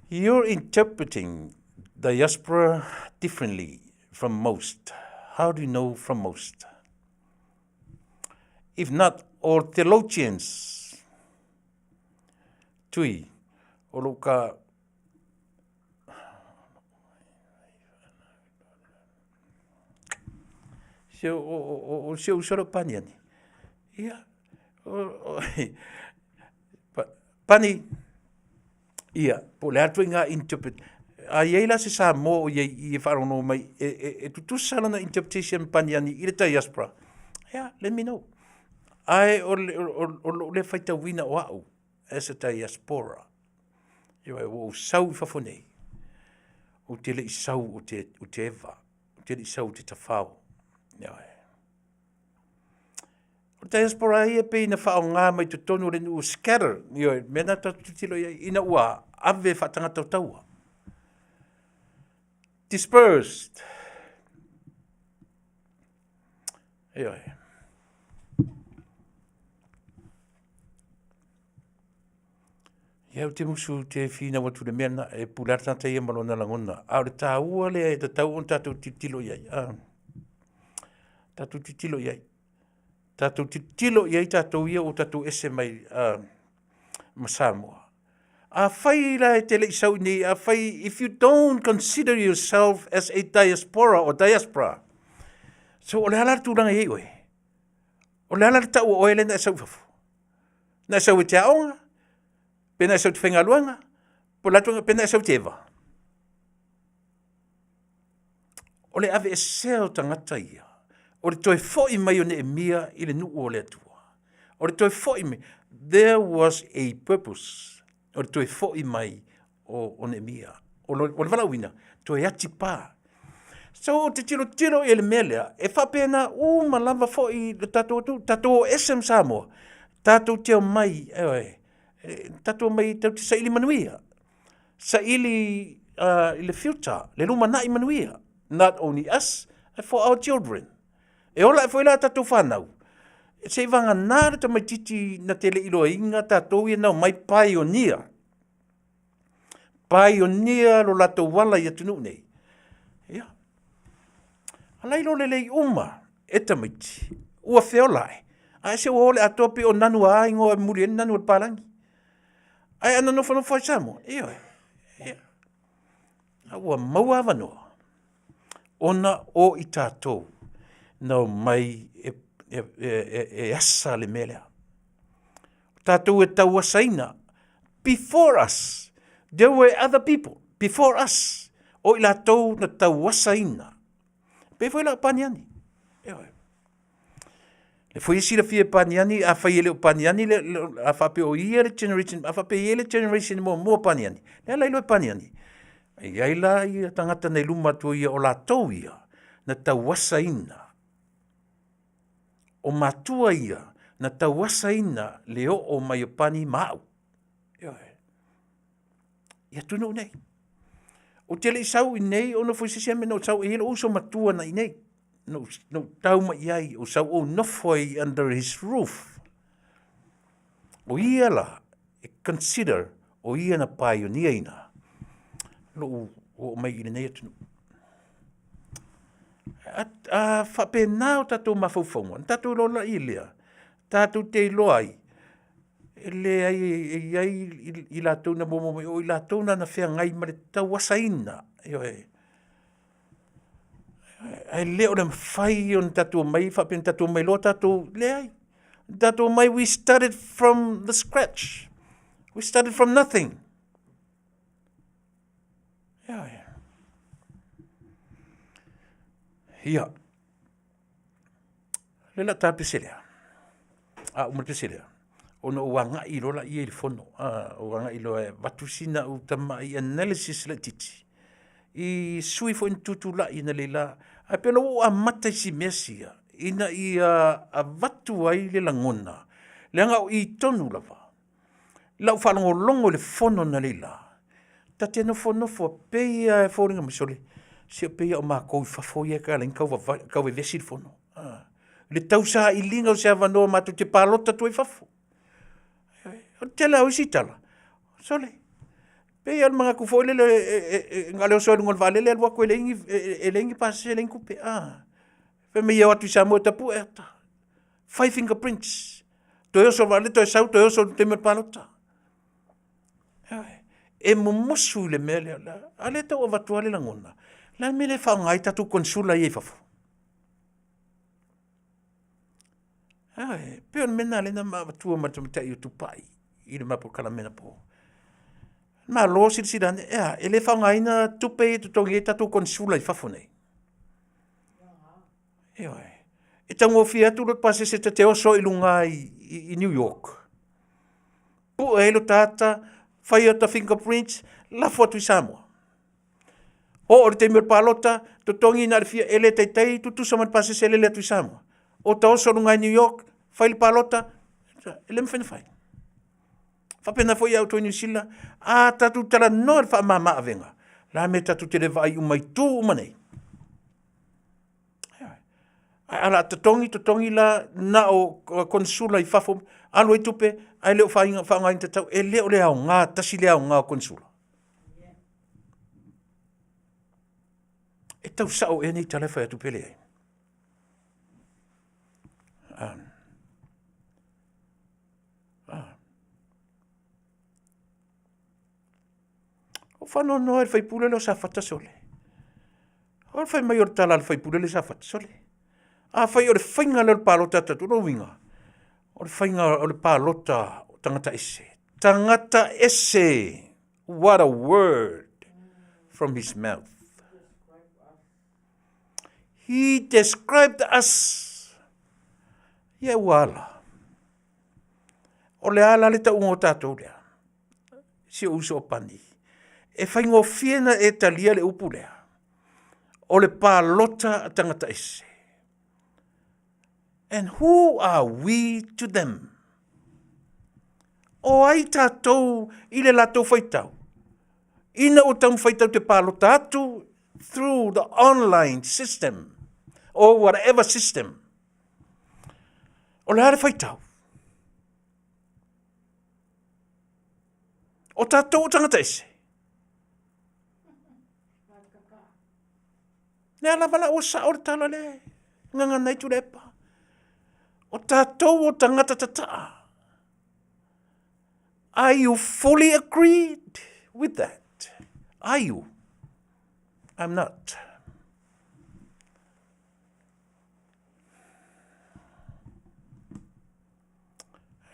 You're interpreting diaspora differently from most. How do you know from most? If not all theologians, Tui, o lou ka Si o, o, o, o si o uso leo paniani. Ia, o, o, pa, pani, ia, po o le a le ituaiga interpret, a i ai la se Samoa o i ai i i e faalogologo mai e, e, e tutusa lana interpretation paniani i le diaspora, ia, let me know. Ae o, le, o, o lou lea faitauina o au as a diaspora, Ioe, ua ou sau i fafo nei, ou te le i sau ou te, ou te eva, ou te le i sau ou te tafao. Ioe. O le diaspora ia pei na faaaoga mai totonu o le nuu scatter, ioe, mea na tatou tilotilo i ai, ina ua ave faatagata o taua. Dispersed. Ioe. Ia ou te musu ou te finau atu i le mea lena, e pule lava le tagata ia ma lona lagona. A o le taua lea e tatau ona tatou tilotilo i ai, a, tatou tilotilo i ai. Tatou tilotilo i ai tatou ia ua tatou ese mai a, ma Samoa. Afai la e te le i sau i inei, afai, if you don't consider yourself as a diaspora or diaspora, so o le a la le tulaga e i ai oe? O le a la le tau o oe lea na e sau i fafo? Na e sau e te aoga, pe na e sau i te faigaluega, po o le a tulaga, pe na e sau i te eva. O le aveesea o tagata ia, o le toe foi mai o Neemia i le nuu o le Atua. O le toe foi mai, there was a purpose. O le toe foi mai o, o Neemia. O, lo, o le valaauina, toe atipa. So ou te tilotilo i le mea lea, e faapena uma lava foi le tatou atunuu, tatou o ese ma Samoa, tatou te omai, ioe, tatou omai tatou te saili manuia. Saili i le future, le lumanai manuia. Not only us, but for our children. E ola ae foi la tatou fanau, se i vagana le tamaititi na te le iloaina tatou ia na omai pioneer. Pioneer lo latou ala i atunuu nei. Ia. Ala ilo lelei uma e tamaiti, ua feola ae. Ae se ua o le atoa pei o nanu a ingoa e muli ai le nanu o le palagi. Ae ana nofonofo ai Samoa, ioe. Ia. A ua maua avanoa ona o i tatou na omai e, e, e, e, e asa le mea lea. Tatou e tauasaina. Before us, there were other people before us. O i latou na tauasaina. Pei foi la o Paniani. Ioe. Le foi e silafia e Paniani, afai e le o Paniani, le, le, a faapea o ia le generation, a faapea ia le generation muamua Paniani, le ala iloa e Paniani. E i ai la ia tagata nei luma atu o ia o latou ia, na tauasaina. O matua ia na tauasaina le oo mai o Pani ma au. Ioe. I atunuu nei. Ou te le i sau i nei o nofo i se isi mea na ou sau e i ai lou uso matua na i nei. Na ou tau mai i ai, ou sau ou nofo ai under his roof. O ia la, e consider o ia na pioneer ina lou oo mai i lenei atunuu. A, a faapena o tatou mafaufauga, na tatou iloa laia lea, tatou te iloa ai, e leai e i ai i latou na muamua mai, o i latou na na feagai ma le tauasaina, ioe. Ae le o le mafai ona tatou omai faapea na tatou omai loa tatou, leai. Na tatou omai, we started from the scratch. We started from nothing. Ia. Ia. Le la ta pese lea. A uma le pese lea. Ona ou agai loa laia i le fono. A, ou agai loa e avatu sina au tamai analysis laitiiti i sui foi na tutulai analeila. Ae pei o lea ua ou amata i si mea sia ina ia avatu ai le lagona, leaga o i tonu lava lau faalogologo i le fono analeila, ta te nofonofo pei lava e foliga mai, sole, se pei lava o matou i fafo ia e ala ai ona tau vevesi le fono. I le tausailiga o se avanoa matou te palota atu ai i fafo. O le tele lava o isi tala, sole, pei lava o le manatu foi lele na o le oso lava i luga o le vaalele alu atu e leai ni pasese leai ni tupe. Fai mai e o atu i Samoa e tapue ata, fai fingerprints, toe oso i le vaalele toe sau toe oso i le taimi o le palota. E mumusu i le mea lea, a o lea e tau avatu lava le lagona, o le a le mea e le faaaoga ai tatou konesula ia i fafo? Ioe, pei o le mea lena lea na avatua ma le tamaitai o Tupai i le ma polokalame anapo. Malo silasila ane, e a, e le faaaogaina tupe ia e totogi ai tatou konesula i fafo nei? Ioe. E taugofie atu lota pasese ta te oso ai i luga i New York, pue ai lota ata, fai ota fingerprints, lafo atu i Samoa. Oo i le taimi o le palota, totogi na o le fia, e le taitai tutusa ma le pasese e lele atu i Samoa. Ota oso i luga i New York, fai le palota, e le mafai ona fai. Faapena foi ia outou i Niu Sila, a tatou talanoa i le faamama avega, o le a le mea tatou te le vaai uma i itu uma nei? Ae a la totogi totogi la na o konesula i fafo alu ai tupe ae le o faaaogaina tatau, e le o le aoga tasi lea aoga o konesula. E tau sao ea nei tala e fai atu pe leai? Ua faanoanoa i le sui usufono lea o Safata sole. O le fai mai o le tala a le sui usufono lea o Safata, sole, afai o le faiga lea o le palota a tatou, o lona uiga, o le faiga o le palota o tagata ese. Tagata ese! What a word from his mouth. He described us. Ia ua ala. O le a la le tauga o tatou lea? Si ou uso o Pani. E faigofie na e talia le upu lea. O le palota a tagata ese. And who are we to them? O ai tatou i le latou faitau? Ina ua taumafai tatou te palota atu through the online system or whatever system. O le a le faitau? O tatou o tagata ese. Lea lava la ua sao le tala lea e gagana ai Tuilaepa. O tatou o tagata tataa. Are you fully agreed with that? Are you? I'm not.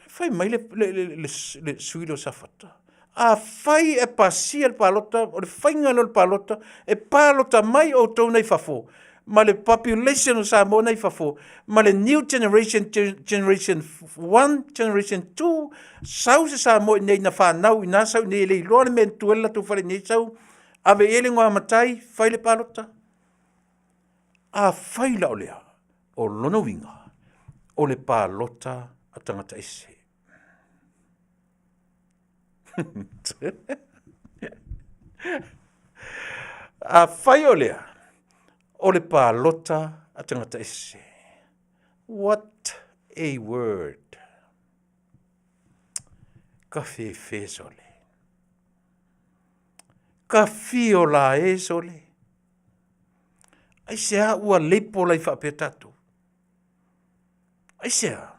Fai mai le, le, le, le, le sui lea o Safata. Afai e pasia le palota, o le faiga lea o le palota, e palota mai outou nei fafo, ma le population o Samoa nei fafo, ma le new generation, generation 1, generation 2, sau se Samoa i nei na fanau ina sau i nei e le iloa le mea na tu ai le latou fale i nei sau, ave i ai le igoa matai, fai le palota. Afai la o lea, o lona uiga, o le palota a tagata ese. Afai o lea, o le palota a tagata ese. What a word. Ka fefe sole. Ka fio la e sole. Aisea ua leipola ai faapea tatou? Aisea?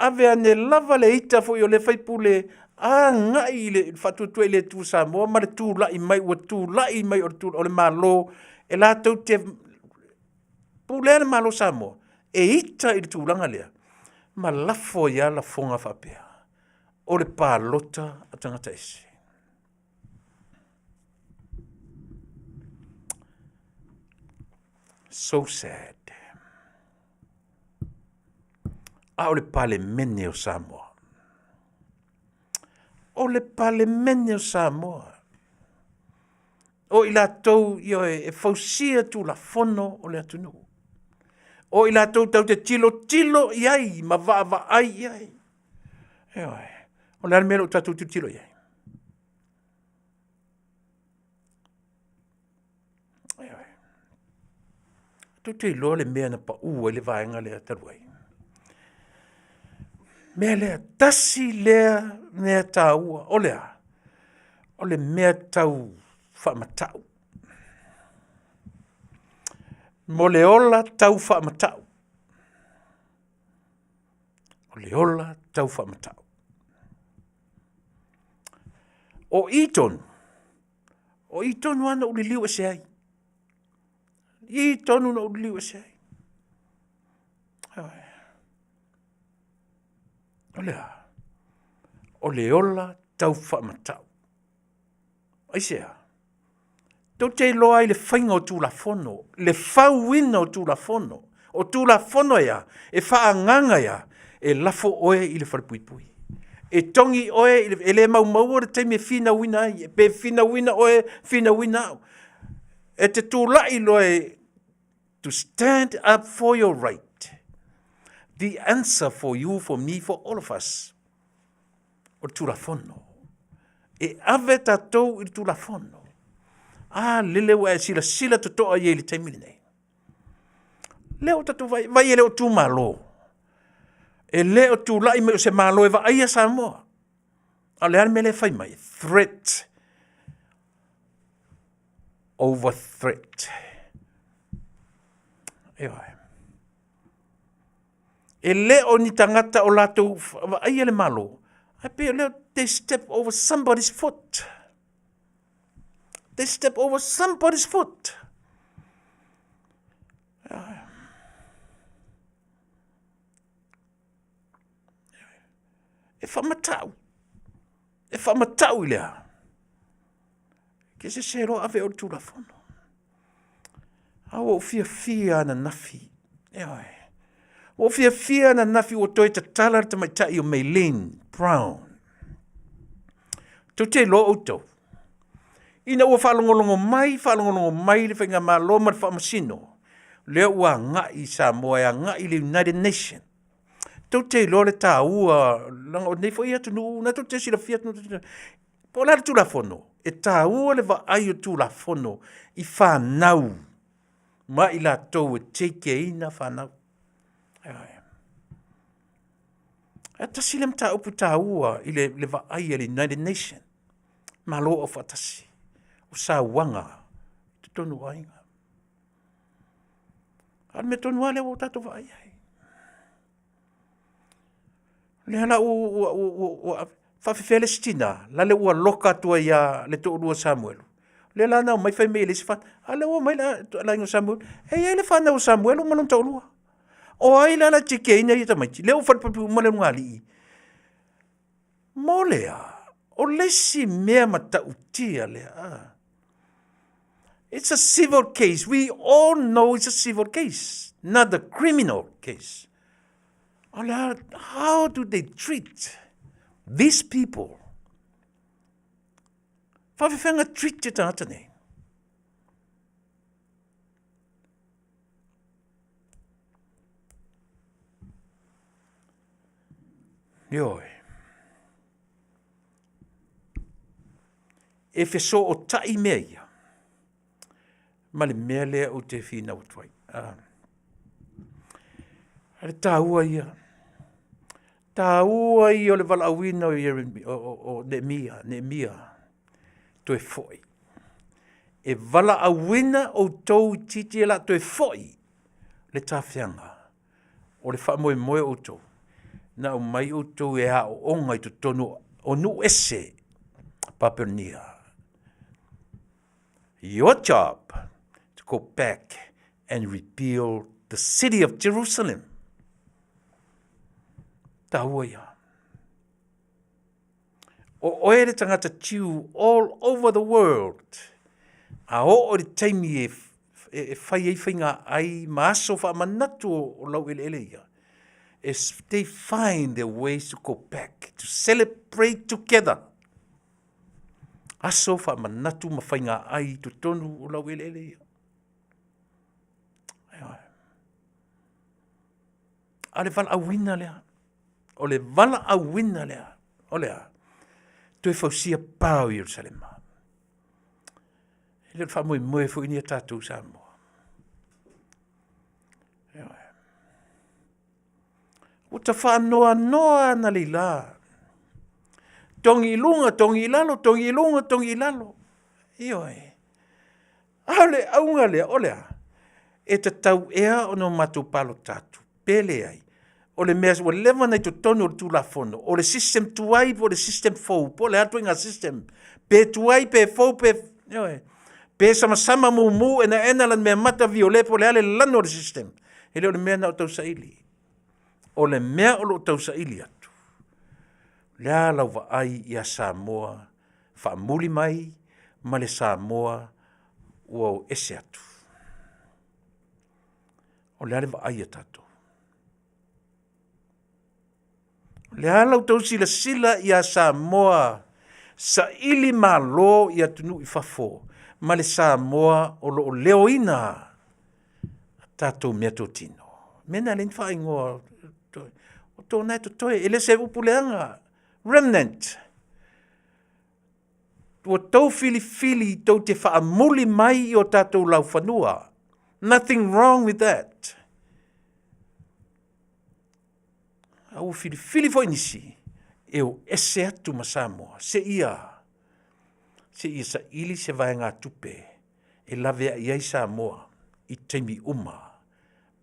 Ave ane lava le ita foi o le faipule. Agai i le faatuatua i le Atua Samoa ma le tulai mai ua tulai mai o le Malo e latou te pulea le Malo Samoa e ita i le tulaga lea ma lafo ai lava lafoga faapea o le palota a tagata ese. So sad. A o le Palemene o Samoa. O le Palemene o Samoa. O i latou ioe e fausia Tulafono o le atunuu. O i latou tatou te tilotilo i ai ma vaavaai i ai. Ioe. O le a le mea o lo o tatou tilotilo i ai? Ioe. Tou te iloa le mea na pau ai le vaega lea talu ai? Mea lea, tasi lea mea taua, o le a? O le mea tau faamatau. Mo le ola tau faamatau. O le ola tau faamatau. O i tonu, o i tonu lava na ou liliu ese ai. I tonu na ou liliu ese ai. O le a? O le ola tau faamatau. Aisea? Tou te iloa ai le faiga o Tulafono, le fauina o Tulafono. O Tulafono e a? E faaagaga e a? E lafo oe i le falepuipui. E togi oe, e le maumaua le taimi e finauina ai, pe finauina oe, finauina au. E te tulai loa e to stand up for your right. The answer for you, for me, for all of us. O le Tulafono. E ave tatou i le Tulafono. A lele ua e silasila totoa i ai i le taimi lenei. Lea ua tatou vaai, vaai e le o tu malo. E le o tulai mai o se Malo e vaaia Samoa. A o le a le mea lea e fai mai? Threat over threat. Ioe. E le o ni tagata o latou vaaia le Malo, ae pei o lea they step over somebody's foot. They step over somebody's foot. E faamatau. E faamatau i le a? Ke se se loa ave o le Tulafono. A ua ou fiafia ananafi. Ioe. Ua ou fiafia ananafi ua toe tatala le tamaitai o Maylene Brown. Tou te iloa outou, ina ua faalogologo mai, faalogologo mai le Faigamalo ma le Faamasino, lea ua agai i Samoa e agai i le United Nation. Tou te iloa le taua, leaga o nei foi atunuu, na tou te silafia atunuu, po o le a le Tulafono, e taua le vaai o Tulafono i fanau ma i latou e take care ina fanau. Ae tasi le mataupu taua i le vaai a le United Nation, Malo Aufaatasi, o sauaga i totonu o aiga. A o le mea tonu lava lea ua tatou vaai i ai. O lea la ua faafefea le isi tina, la le ua loka atu ai ia le toalua o Samuelu. O lea la na omai fai mai e leai se fanau. A o lea ua omai le aiga o Samuelu. E i ai le fanau a Samuelu ma lona toalua. O ai la la take care ina ia tamaiti? Lea ua falepuipui uma le ulugalii. Mo le a? O le isi mea matautia lea. Ah. It's a civil case. We all know it's a civil case, not a criminal case. O le a, how do they treat these people? Faafefea treat te tagata nei? Ioe. E fesootai mea ia ma le mea lea ou te finau atu ai. Ah. A le taua ia. Taua ia o le valaauina o, Jeremia, o, o, o Neemia, Neemia, toe foi. E valaauina outou itiiti e la toe foi le tafeaga o le faamoemoe o outou, na aumai outou e aooga i totonu O nuu ese Papelonia. Your job to go back and rebuild the city of Jerusalem. Taua ia. O oe le tangata Jew all over the world. A oo i le taimi e, e, e fai ai faiga ai ma aso faamanatu o, o lau eleele ia. As they find their ways to go back to celebrate together. Aso faamanatu ma faiga ai i totonu o lau eleele ia. A le valaauina lea. O le valaauina lea, o le a? Toe fausia pa o Ierusalema. E le o le faamoemoe foi lenei a tatou Samoa. Ua ta faanoanoa analeila. Togi i luga, togi i lalo, togi i luga, togi i lalo. Ioe. A o le auga lea, o le a? E tatau ea ona o matou palota atu, pe leai? O le mea ua leva ona i totonu o le Tulafono, o le system tuai po o le system fou, po o le a le ituaiga system, pe tuai pe fou pe, ioe, pe samasama mumu enaena lana meamata violet po o le a le lanu o le system, e le o le mea lena o tausaili. O le mea o lo o tausaili atu, o le a lau vaai ia Samoa faamuli mai ma le Samoa ua o ese atu. O le a le vaai a tatou? O le a la outou silasila ia Samoa saili malo i atunuu i fafo ma le Samoa o lo o leoina a tatou meatotino? Mea na e ala ai ona faaigoa o tona e totoe, e le o se upu leaga, remnant. Ua outou filifili tou te faamuli mai i o tatou laufanua. Nothing wrong with that. A ua filifili foi nisi e o ese atu ma Samoa seia seia saili se vaegatupe e laveai ai Samoa i taimi uma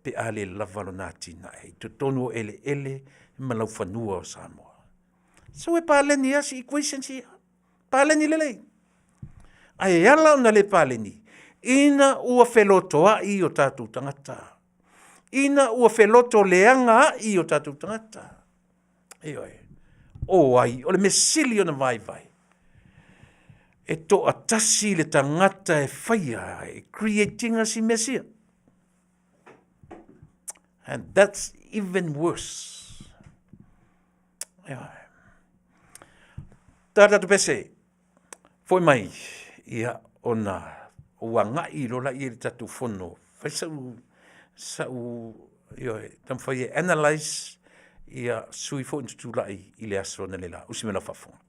pe a le lava lona atinae i totonu o eleele ma laufanua o Samoa. So e paleni lava si equations ia. Paleni lelei. Ae e ala ona le paleni, ina ua felotoai o tatou tagata. Ina ua feloto leaga ai o tatou tagata. Ioe. O ai, o le mea sili ona vaivai, e toatasi le tagata e faia, e create ina si mea sia. And that's even worse. Ioe. Tā tatou pese, foi mai, ia, ona ua agai loa lea i le tatou fono, fai sa'u, sa'u, ioe, taumafai e analyse ia sui foi na tutulai i le aso analeila. Usi mai lau faafofoga.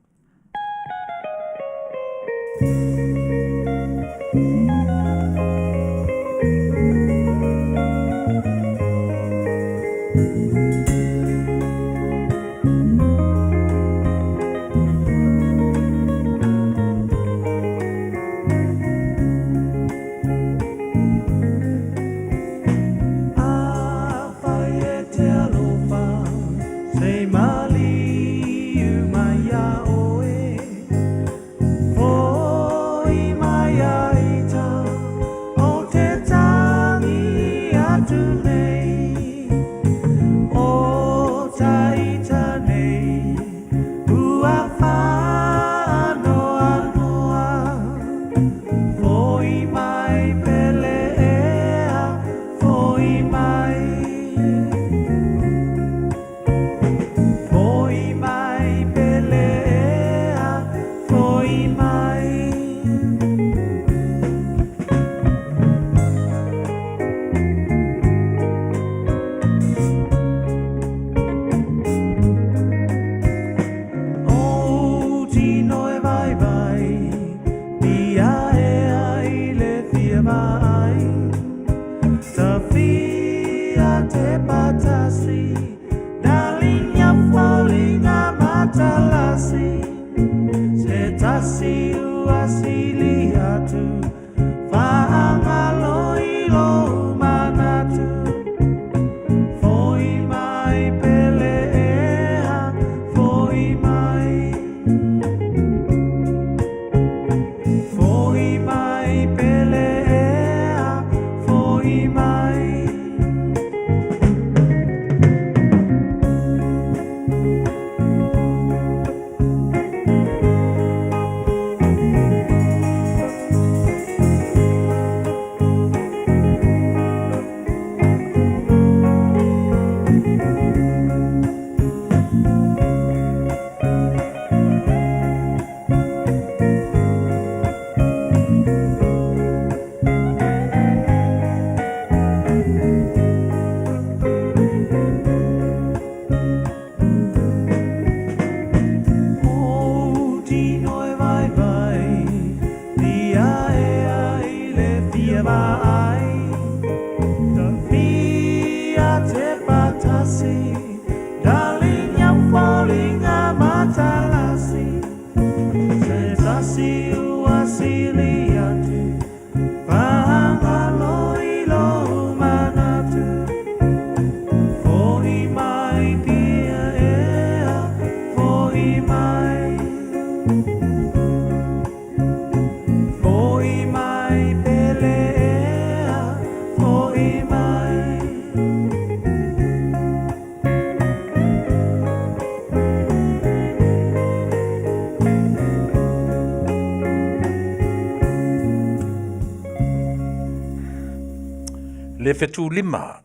Le Fetulima,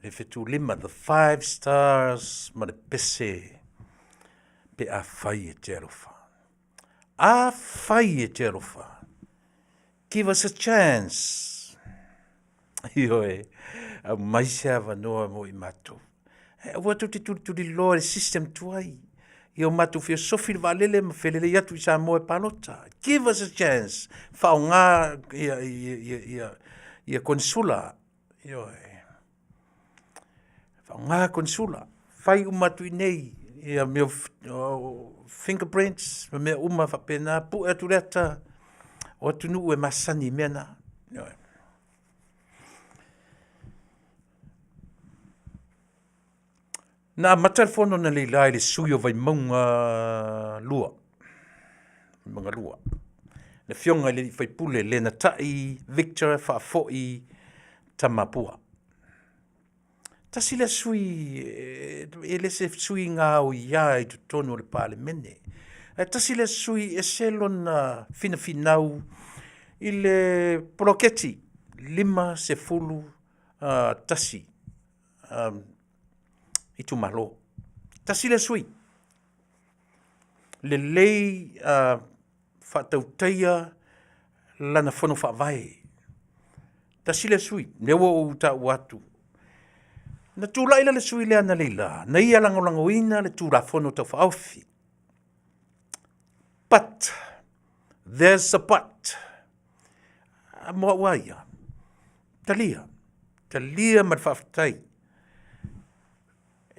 Le Fetulima, The Five Stars ma le pese pe a fai e te alofa. A fai e te alofa. Give us a chance. Ioe, aumai se avanoa mo i matou. Aua tou te tulituliloa i le system tuai. Ia o matou feosofi le vaalele ma felelei atu i Samoa e palota. Give us a chance. Faaaoga ia, ia, ia, ia, ia konesula. Ioe. Faaaoga konesula. Fai uma atu i nei ia mea o fingerprints ma mea uma faapena. Pue atu le ata o atunuu e masani i mea na. Ioe. Na amata le fono analeila i le sui o Vaimauga 2, Vaimauga 2, le Afioga i le alii faipule Lenatai Victor Faafoi Tamapua. Tasi lea sui e le se sui gaoia i totonu o le Palemene, ae tasi lea sui e ese lona finafinau i le poloketi 51 itumalo. Tasi lea sui, lelei faatautaia lana fono faavae. Tasi lea sui, lea ua ou taua atu. Na tulai la le sui lea analeila, na ia lagolagoina le Tulafono Tau Faaofi. But, there's a but. Mo au lava ia, talia, talia ma le faafetai.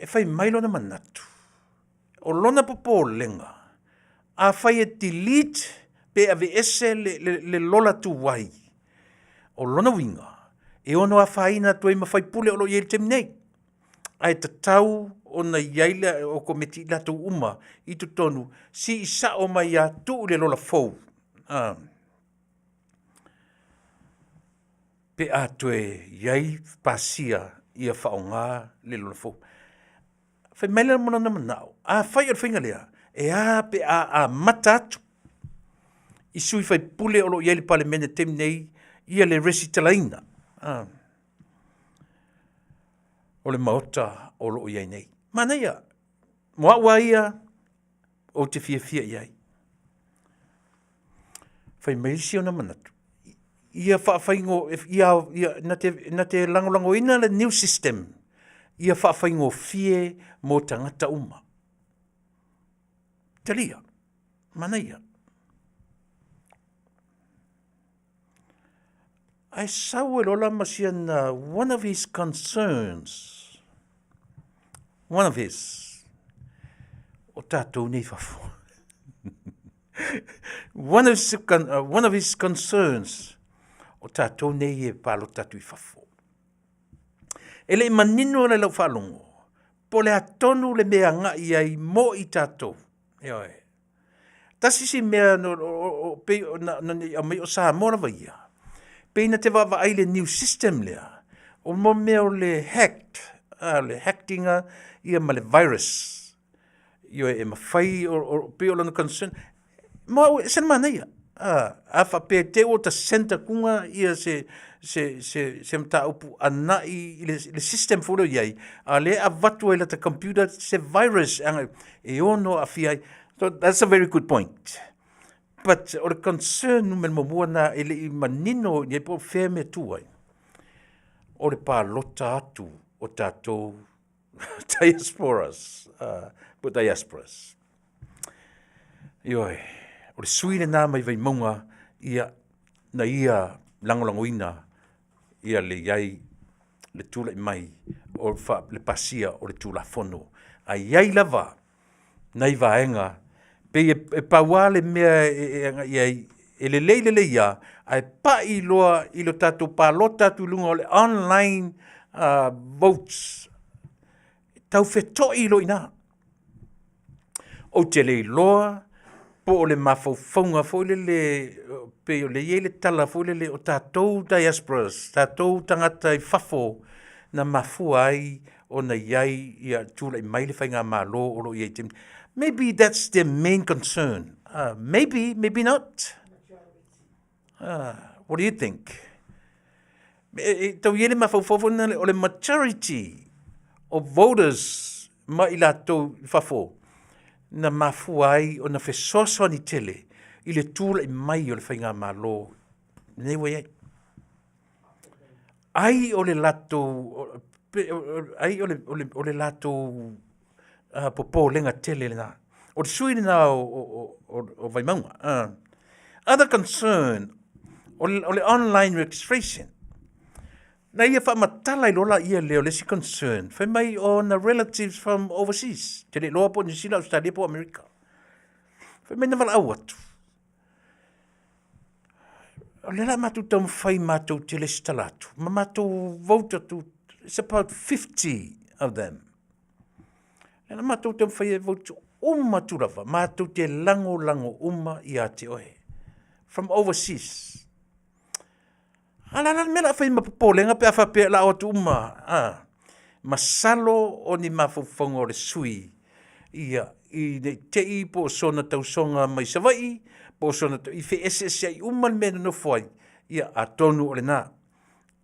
E fai mai lona manatu, o lona popolega, afai e delete pe aveese le, le, le lola tuai, o lona uiga, e ono afaina atu ai ma faipule o lo o i ai i le taimi nei. Ae tatau ona i ai le o komiti i latou uma i totonu, sii sao mai lava, tuu i le lola fou. Pe a toe i ai pasia ia faaaoga le lola fou. Fai mai lea ma lona manao, afai o le faiga lea, e a pe a amata atu i sui faipule o lo o i ai i le Palemene i le taimi nei ia le resitalaina o le Maota o lo o i ai nei. Manaia, mo au lava ia, ou te fiafia i ai. Fai mai isi ona manatu, ia faafaigo, ia, ia, na te, na te lagolagoina le new system, ia faafaigofie mo tagata uma. Talia, manaia. Ae sau ai loa la ma siana one of his concerns, one of his, o tatou nei fafo. One of his, one of his concerns, o tatou nei e palota atu i fafo. E le i manino la i lau faalogo, po o le a tonu le mea e agai i ai mo i tatou. Ioe. Tasi si mea no, o, o, o, pei o, na, na, nei aumai o Samoa lava ia, pei na te vaavaai i le new system lea, o mo mea o le hacked, le hackinga ia ma le virus. Ioe, e mafai, o, o, pei o lona concern, mo au, e ese le manaia. A faapea te i ua ta send atuga ia se, se, se, se mataupu anai i le, le system foi lea o i ai, a o lea e avatu ai i lata computer se virus e agai, e ono aafia ai. So that's a very good point. But o le concern numera muamua lena e le i manino i ai po o fea mea tu ai, o le palota atu o tatou diasporas, po diasporas. Ioe, o le sui lena mai Vaimauga, ia, na ia lagolagoina ia le i ai le tulai mai o le pasia o le Tulafono. A i ai lava nai vaega, pei e pau lava le mea e agai i ai, e lelei lelei lava, ae pai loa i le tatou palota atu i luga o le online votes, tau feto'i loa i ina. Ou te le iloa po o le mafaufauga foi lele pei o lea e i ai le tala foi lele o tatou diasporas, tatou tagata i fafo na mafua ai ona i ai ia tulai mai le faigamalo o lo o i ai i le taimi. Maybe that's their main concern. Maybe, maybe not. What do you think? E tau i ai le mafaufau foi lena o le majority of voters ma i latou i fafo na mafua ai ona fesoasoani tele i le tulai mai o le faigamalo lenei ua i ai. Ai o le latou ai o le o le o le latou popolega tele lena. O le sui usufono lena o Vaimauga. Other concern, o le online registration. Na ia faamatala ai loa lea o le isi concern, fai mai ona relatives from overseas, te le iloa po o Niu Sila, Ausetalia po o Amerika. Fai mai na valaau atu, o lea o le a matou taumafai matou te resitala atu ma matou vote atu, it's about 50 of them. Lea na matou taumafai e vote uma atu lava, matou te lagolago uma ia te oe. From overseas. A la la le mea la a fai ma popolega pe a faapea la o atu uma, a. Masalo o ni mafaufauga o le sui ia i ne i te i po o sona tausoga mai Savaii, po o sona i feeseeseai uma le mea e nonofo ai, ia atonu o lena.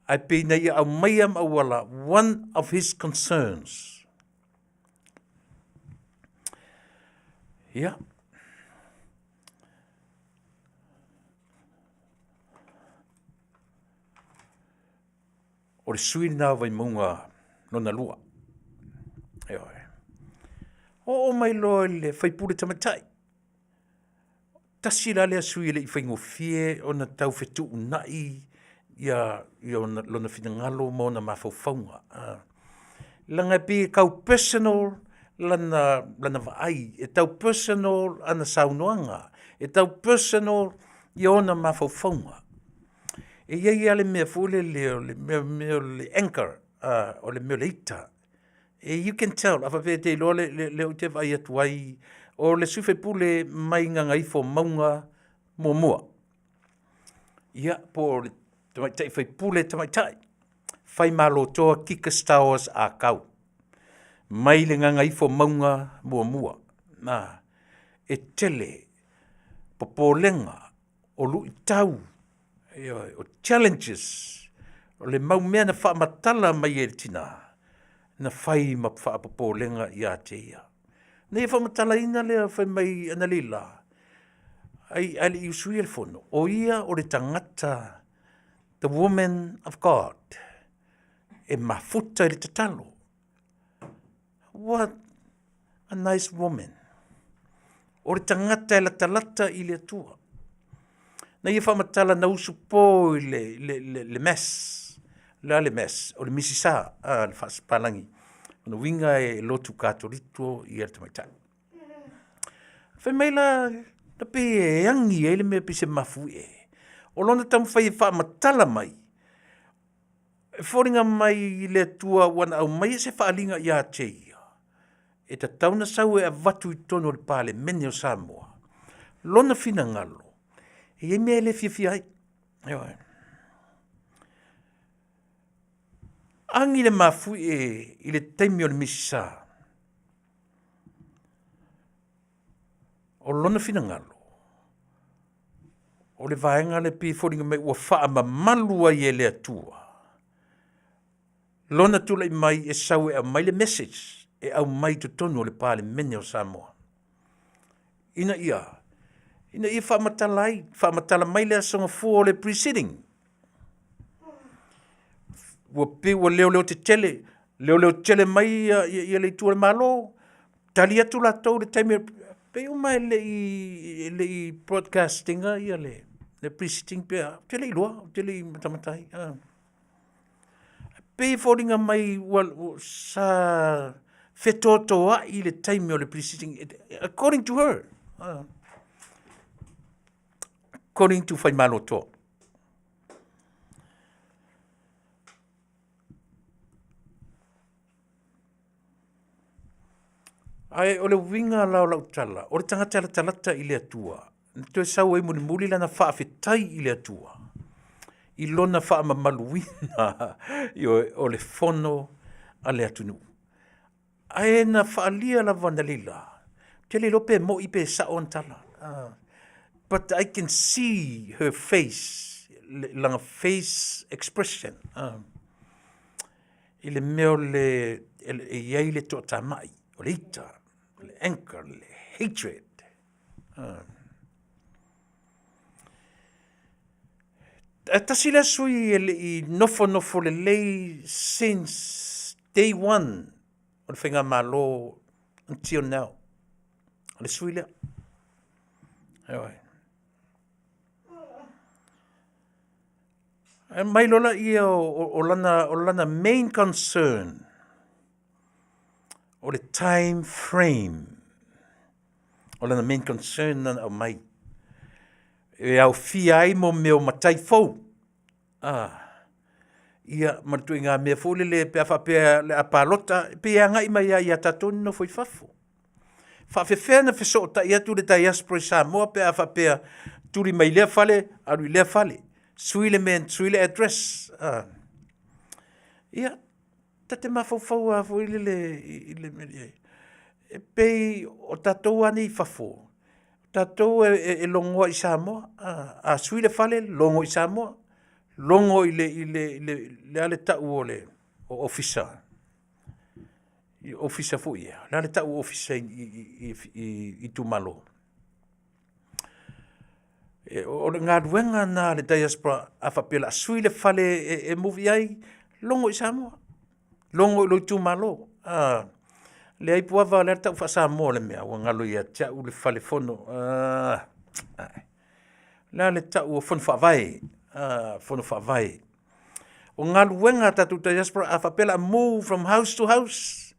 Ae pei na ia aumaia ma auala one of his concerns. Ia. O le sui lena o Vaimauga lona lua. Ioe. Oo mai loa i le sui usufono tamaitai. Tasi la lea sui e le i faigofie ona tau fetuunai ia lona finagalo ma ona mafaufauga. Leaga e pei e tau personal lana vaai, e tau personal ana saunoaga, e tau personal ia ona mafaufauga. E i ai lava le mea foi lele o le mea o le anger, o le mea o le ita. You can tell, a faapea e te iloa lea ou te vaai atu ai, o le sui usufono mai Gagaifomauga 1. Ia, po o le tamaitai sui usufono tamaitai, Faimalotoa Kika Stowers Akau, mai le Gagaifomauga 1. E tele popolega o luitau, ioe, o challenges, o le mau mea na faamatala mai e le tina, na fai ma faapopolega ia te ia. Na ia faamatalaina lea fai mai analeila, ai a le i usuia le fono, o ia o le tagata, the woman of God, e mafuta i le tatalo. What a nice woman. O le tagata e latalata i le Atua. Na ia faamatala na usupo i le mass. Le a le mass? O le misisa, a, le faasapalagi. O le uiga e lotu Katoliko ia le tamaitai. Fai mai la, na pei e agi ai le mea pei se mafuie. O lona taumafai e faamatala mai, E foliga mai i le Atua ua na aumaia se faaaliga ia te ia, e tatau ona sau e avatu i totonu o le Palemene o Samoa lona finagalo, e i ai mea e le fiafia ai. Ioe. Agi le mafuie i le taimi o le misisa. O lona finagalo, o le vaega lea pei e foliga mai ua faamamalu ai e le Atua lona tulai mai e sau e aumai le message e aumai i totonu o le Palemene o Samoa ina ia faamatala ai, faamatala mai le Aso Gafua o le pre-sitting. Ua pei ua leoleo tetele, leoleo tetele mai ia le itu o le Malo, tali atu latou i le taimi, pei uma e le i broadcast ina ia le pre-sitting pe a, ou te le i iloa, ou te le i matamata ai. Pei e foliga mai ua sa fetotoai le taimi o le pre-sitting, according to her, according to Faimalotoa. Ae o le uiga la o lau tala, o le tagata e latalata i le Atua, na toe sau ai mulimuli lana faafetai i le Atua i lona faamamaluina o le fono a le atunuu. Ae na faaalia lava analeila, ou te le iloa pe moi pe sao ana tala. But I can see her face. lana face expression i le mea o le e i ai le toatamai, o le ita, o le anger, o le hatred. Ae tasi lea sui e le i nofonofo lelei since day one o le faigamalo until now. O le sui lea. Ioe. Ae mai loa lea o lana main concern o le time frame. O lana main concern na na aumai. E aofia ai mo mea o matai fou. Ah. Ia, ma le ituaiga mea foi lele pe a faapea o le a palota, e pei e agai mai lava ia tatou ni nofo i fafo. Faafefea ona fesootai atu le diaspora i Samoa pe a faapea tuli mai lea fale, alu i lea fale. Sui le mea, sui le address. Ah. Ia, ta te mafaufau lava foi lele i le mea e e pei o tatou lava nei i fafo, o tatou e logoa i Samoa. A sui le fale, logo i Samoa, logo i le a le tau o le ofisa, i ofisa foi ia, o le a le tau o ofisa i itumalo? O le galuega lena a le diaspora a faapea o le a sui le fale e move i ai, logo i Samoa, logo i lou itumalo. Leai Puava o le a le tau faa-Samoa o le mea? Ua galo ia te au le fale fono. O le a le tau o fono faavae? Fono faavae. O galuega a tatou diaspora a faapea o le a move from house to house,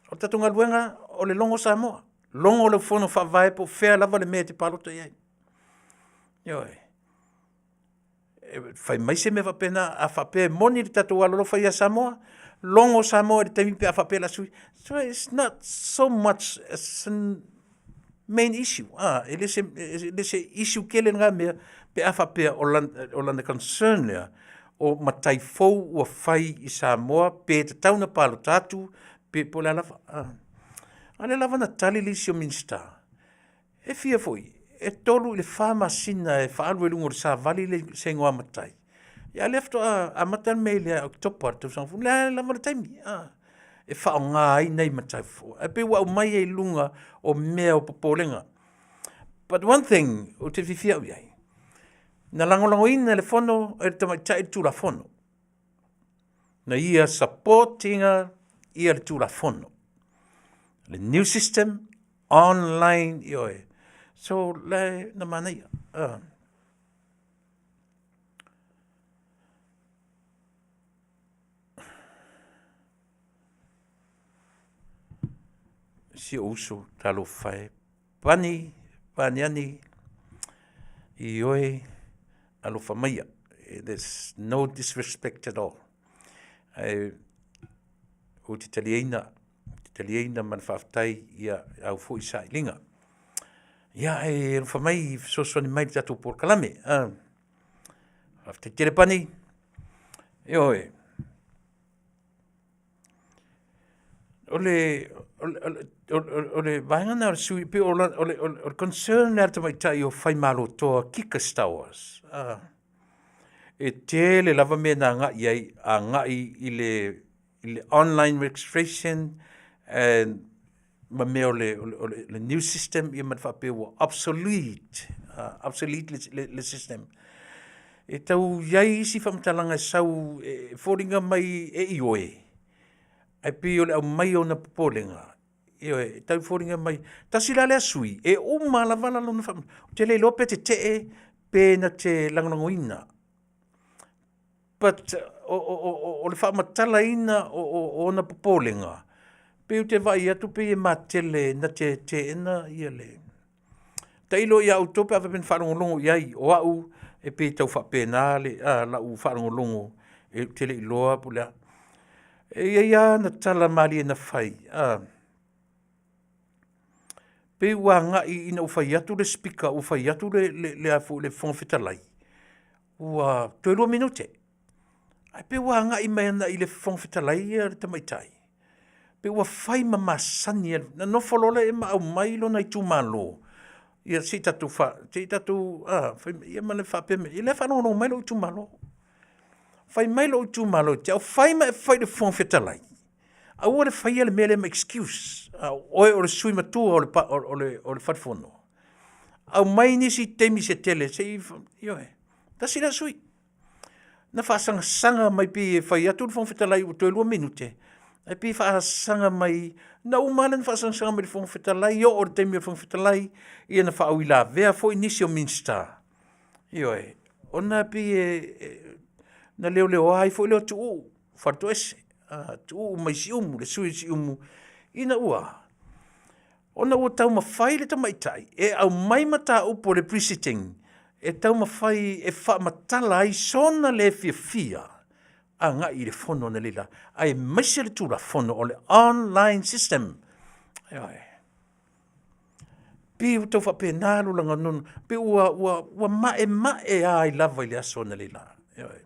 o le tatou galuega o le logo Samoa. Logo lau fono faavae po o fea lava le mea e te palota i ai. Ioe. E fai mai se mea faapena, a faapea e moni le tatou alolofa ia Samoa, logo Samoa i le taimi pe a faapea o le a sui. So it's not so much as a main issue. Ah, e le se, e le se issue tele lena mea pe a faapea o lana concern lea, o matai fou ua fai i Samoa pe tatau ona palota atu pe po o le a lava. Ah. A o lea lava na tali le isi o Minisita, e fia foi, e 3 i le 4 masina e faaalu ai i luga o le savali le se igoa matai. Ia a o lea faatoa amata le mea i le Oketopa i le tausaga fou, o lea lava le taimi e faaaoga ai nai matai fou. Ae pei ua aumai ai i luga o mea o popolega. But one thing ou te fiafia au i ai, na lagolagoina e le Fono e le Tamaitai le Tulafono. Na ia support ina ia le Tulafono. Le new system online ioe. So le na manaia. Si ou uso talofa e Pani, Paniani, ioe, alofa maia. There's no disrespect at all. Ae ou te taliaina, te taliaina ma le faafetai ia au foi sailiga. Ia, e alofa mai, fesoasoani mai i le tatou polokalame. Faafetai tele Pani. Ioe. O le, o le, o le vaega lena o le sui, pei o le, o le, o le concern lea a le tamaitai o Faimalotoa Kika Stowers. E tele lava mea na agai ai, agai i le, i le online registration and ma mea o le, o le, o le new system ia ma le faapea ua obsolete, obsolete le, le, le system. E tau i ai isi faamatalaga e sau e foliga mai e ioe, ae pei o le aumai o ona popolega, ioe, e tau foliga mai, tasi la lea sui, e uma lava la lona faamatalaga. Ou te le iloa pe tetee pe na te lagolagoina. But o, o, o, o le faamatalaina o, o, o ona popolega, pei ou te vaai atu pei e matele na te teena ia le Tailo ia outou pe a faapea na faalogologo i ai, o au e pei e tau faapena le, a, lau faalogologo e ou te le i iloa po o le a. E i ai lava ana tala malie na fai, a, pei ua agai ina ua fai atu le Speaker ua fai atu le, le, le, a foi, le Fofoga Fetalai, ua toe 2 minute. Ae pei ua agai mai ana i le Fofoga Fetalai ia le tamaitai. Pei ua fai ma masani, na nofo loa lea ma aumai lona itumalo. Ia se i tatou fa, se i tatou, a, fai, ia ma le faapea mai, ia lea e faalogologo mai lou itumalo. Fai mai lou itumalo ia te au, fai ma e fai i le Fofoga Fetalai, aua le faia le mea lea ma excuse, a o oe o le sui matua o le, o le, o le fale fono. Aumai nisi taimi se tele, se i, ioe, tasi lea sui. Na faasagasaga mai pei e fai atu le Fofoga Fetalai ua toe 2 minute, ae pei e faasaga mai, na uma lava na faasagasaga mai i le Fofoga Fetalai, oo i le taimi o le Fofoga Fetalai, ia na faauilavea foi nisi o Minisita, ioe, ona e pei e, na leoleoa ai foi lea o Tuuu Faletoese, Tuuu mai Siumu, le sui usufono o Siumu, ina ua, ona ua taumafai le tamaitai e aumai mataupu a le Pre-sitting e taumafai e faamatala ai sona le fiafia agai i le fono analeila, aemaise le Tulafono o le online system. Ioe. Pei ua tau faapena lo lagona, pei ua, ua, ua maemae ai lava i le aso analeila. Ioe.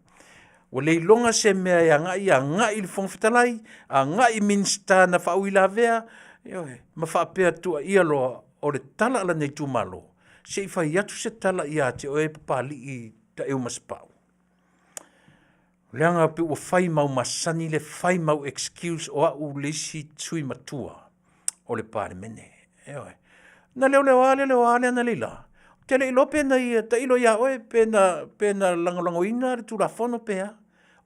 Ua le iloga se mea e agai, agai i le Fofoga Fetalai, agai i Minisita na faauilavea, ioe, ma faapea tuuaia loa o le tala a lana itumalo, se i fai atu se tala ia te oe Papalii Taeumasepau. Leaga pei ua fai mau masani le fai mau excuse o au le isi sui matua o le Palemene. Ioe. Na leoleoa leoleoa le analeila. Ou te le iloa pe na ia tailo ia oe pe na, pe na lagolagoina le Tulafono pe a.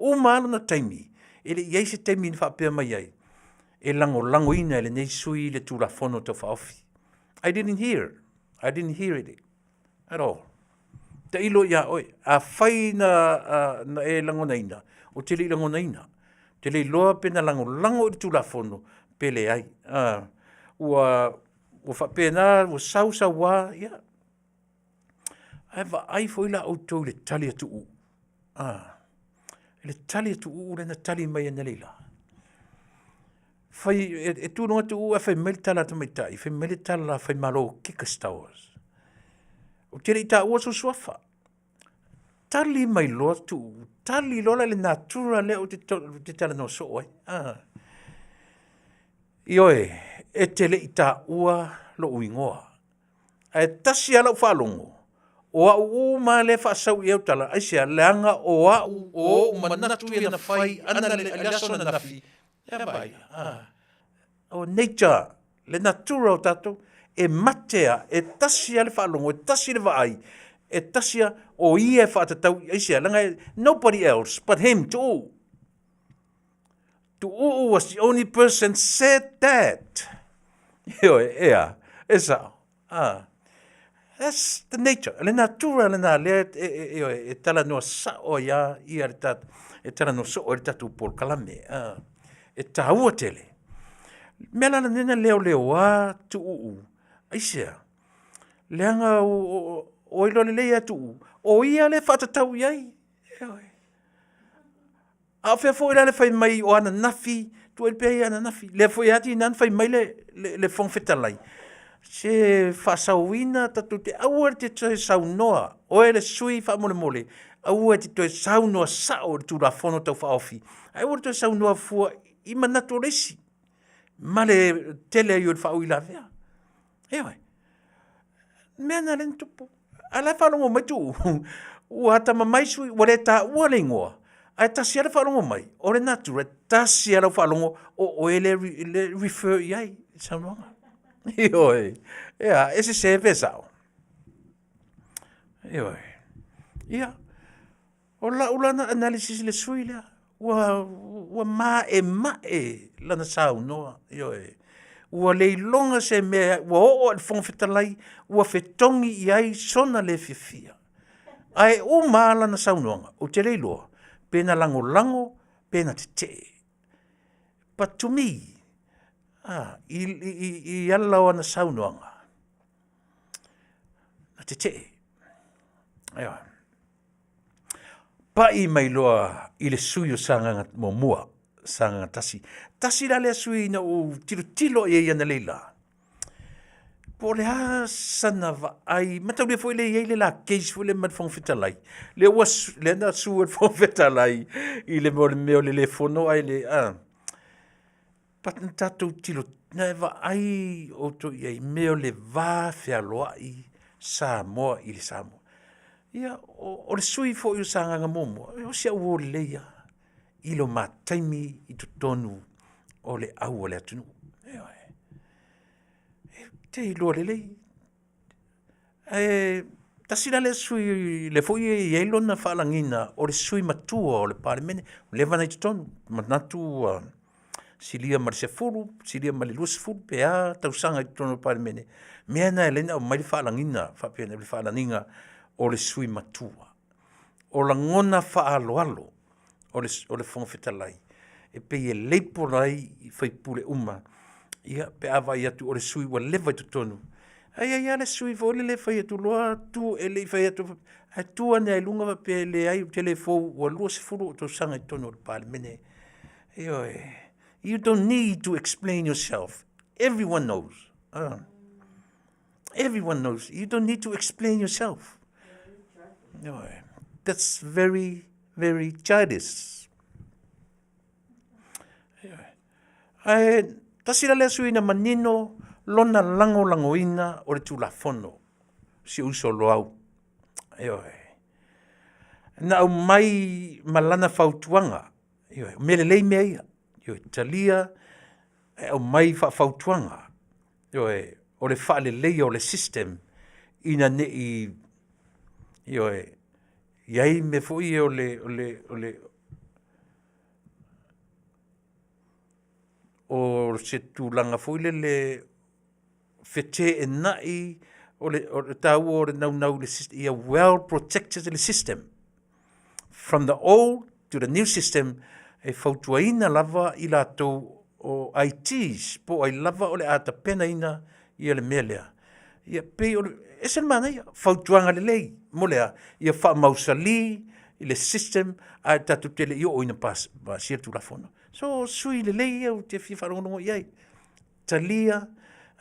Uma lava lona taimi, e le i i ai se taimi na faapea mai ai, e lagolagoina e lenei sui le Tulafono Tau Faaofi. I didn't hear. I didn't hear it at all. Tailo ia oe. Afai na, na e lagonaina, ou te le i lagonaina. Ou te le iloa pe na lagolago i le Tulafono pe leai. Ua, ua faapena, ua sau sau lava, ia. Ae vaai foi la outou i le tali a Tuuu, i le tali a Tuuu lea na tali mai analeila. Fai, e tu i luga Tuuu ae fai mai le tala a le tamaitai, fai mai le tala Faimalo kick us towers. Ou te le i taua sou suafa. Tali mai loa Tuuu, tali loa la i le natura lea ou te talanoa soo ai. Ioe, e te le i taua lou igoa. Ae tasi lava lau faalogo, o au uma lava lea e faasau i ai au tala, aisea? Leaga o au, o ou manatu ia na fai i le aso ananafi, ia vaai, o nature, le natura o tatou, e mate lava, e tasi lava le faalogo, e tasi le vaai, e tasi lava, o ia e faatatau, aisea? Leaga nobody else but him, Tuuu. Tuuu was the only person said that. Ioe, ea, e sao. Ah. That's the nature, le natura lena lea e, e, e, e talanoa sao ai a ia le tat, e talanoa soo ai le tatou polokalame. Ah. E tāua tele. Mea la lena leo leo a Tuuu. Aisea? Leaga o, o, o iloa lelei a Tuuu. O ia le faatatau i ai. Ioe. A o fea foi la le fai mai o ananafi, tuuai pea ia ananafi. Lea foi lava tiga na fai mai le, le, le Fofoga Fetalai, se faasaoina tatou te aua te toe saunoa, oe le sui faamolemole, aua e te toe saunoa sao i le Tulafono Tau Faaofi, ae aua le toe saunoa fua i manatu o le isi, ma le tele ai o le faauilavea. Ioe. Mea na lea na tupu. A la e faalogo mai Tuuu, ua atamamai sui, ua le taua le igoa, ae tasi lava le faalogo mai, o le natura, e tasi lava lau faalogo, o oe lea e refer i ai i le saunoaga. Ioe, ea, e sese pe sao? Ioe. Ia, O lau la na analysis i le sui lea, ua, ua maemae lana saunoa, ioe. Ua le iloga se mea, ua oo i le Fofoga Fetalai, ua fetogi i ai sona le fiafia. Ae uma lava lana saunoaga, ou te le iloa, pe na lagolago, pe na tetee. But to me, ah, i, i, i ala o ana saunoaga, na tetee. Ioe. Pai mai loa i le sui o Sagaga muamua, Sagaga tasi. Tasi la lea sui na ou tilotilo i ai analeila. Po o le a sana vaai, mataulia foi lea e i ai le la case foi lea ma le Fofoga Fetalai. Lea ua lea na sue e le Fofoga Fetalai i le mea o le mea o le le fono ae le a. But na tatou tilo, na e vaai outou i ai i mea o le va fealoai. Samoa i le Samoa. Ia, o le sui foi o Sagaga muamua, o si au uo lelei lava i lo ma taimi i totonu o le au a le atunuu. Ioe. E te iloa lelei. Ae tasi la lea sui lea foi e i ai lona faalagiga o le sui matua o le Palemene, ua leva ona i totonu, manatu ua silia ma le 10, silia ma le 20 pe a tausaga i totonu o le Palemene. O le mea lena e ala ai ona aumai le faalagiga faapea le faalagiga o le sui usufono matua. O lagona faaaloalo o le Fofoga Fetalai, e pei e label ai i sui usufono uma ia pe a vaai atu o le sui usufono ua leva i totonu. Ae i ai lava le sui usufono foi lele e fai atu loa tu e le i fai atu ae tu ane lava i luga faapea leai ou te le fou ua 20 ou tausaga i totonu o le Palemene. Ioe. You don't need to explain yourself. Everyone knows. Everyone knows. You don't need to explain yourself. Ioe. That's very, very childish. Ioe. Ae tasi la lea sui na manino lona lagolagoina o le Tulafono, si ou uso Loau. Ioe. Na aumai ma lana fautuaga, ioe, o mea lelei mea ia. Ioe, talia e aumai faafautuaga, ioe, o le faaleleia o le system ina ne i, ioe, i ai mea foi ia o le se tulaga foi lele feteenai o le taua o le naunau i le system ia well protected le system from the old to the new system e fautuaina lava i latou o ITs po o ai lava o le a tapenaina ia le mea lea. Ia pei o le ese le manaia, fautuaga lelei mo le a? Ia faamausali le system ae tatou te le i oo ina pasia le Tulafono. So o sui usufono lelei ia ou te fia faalogologo i ai. Talia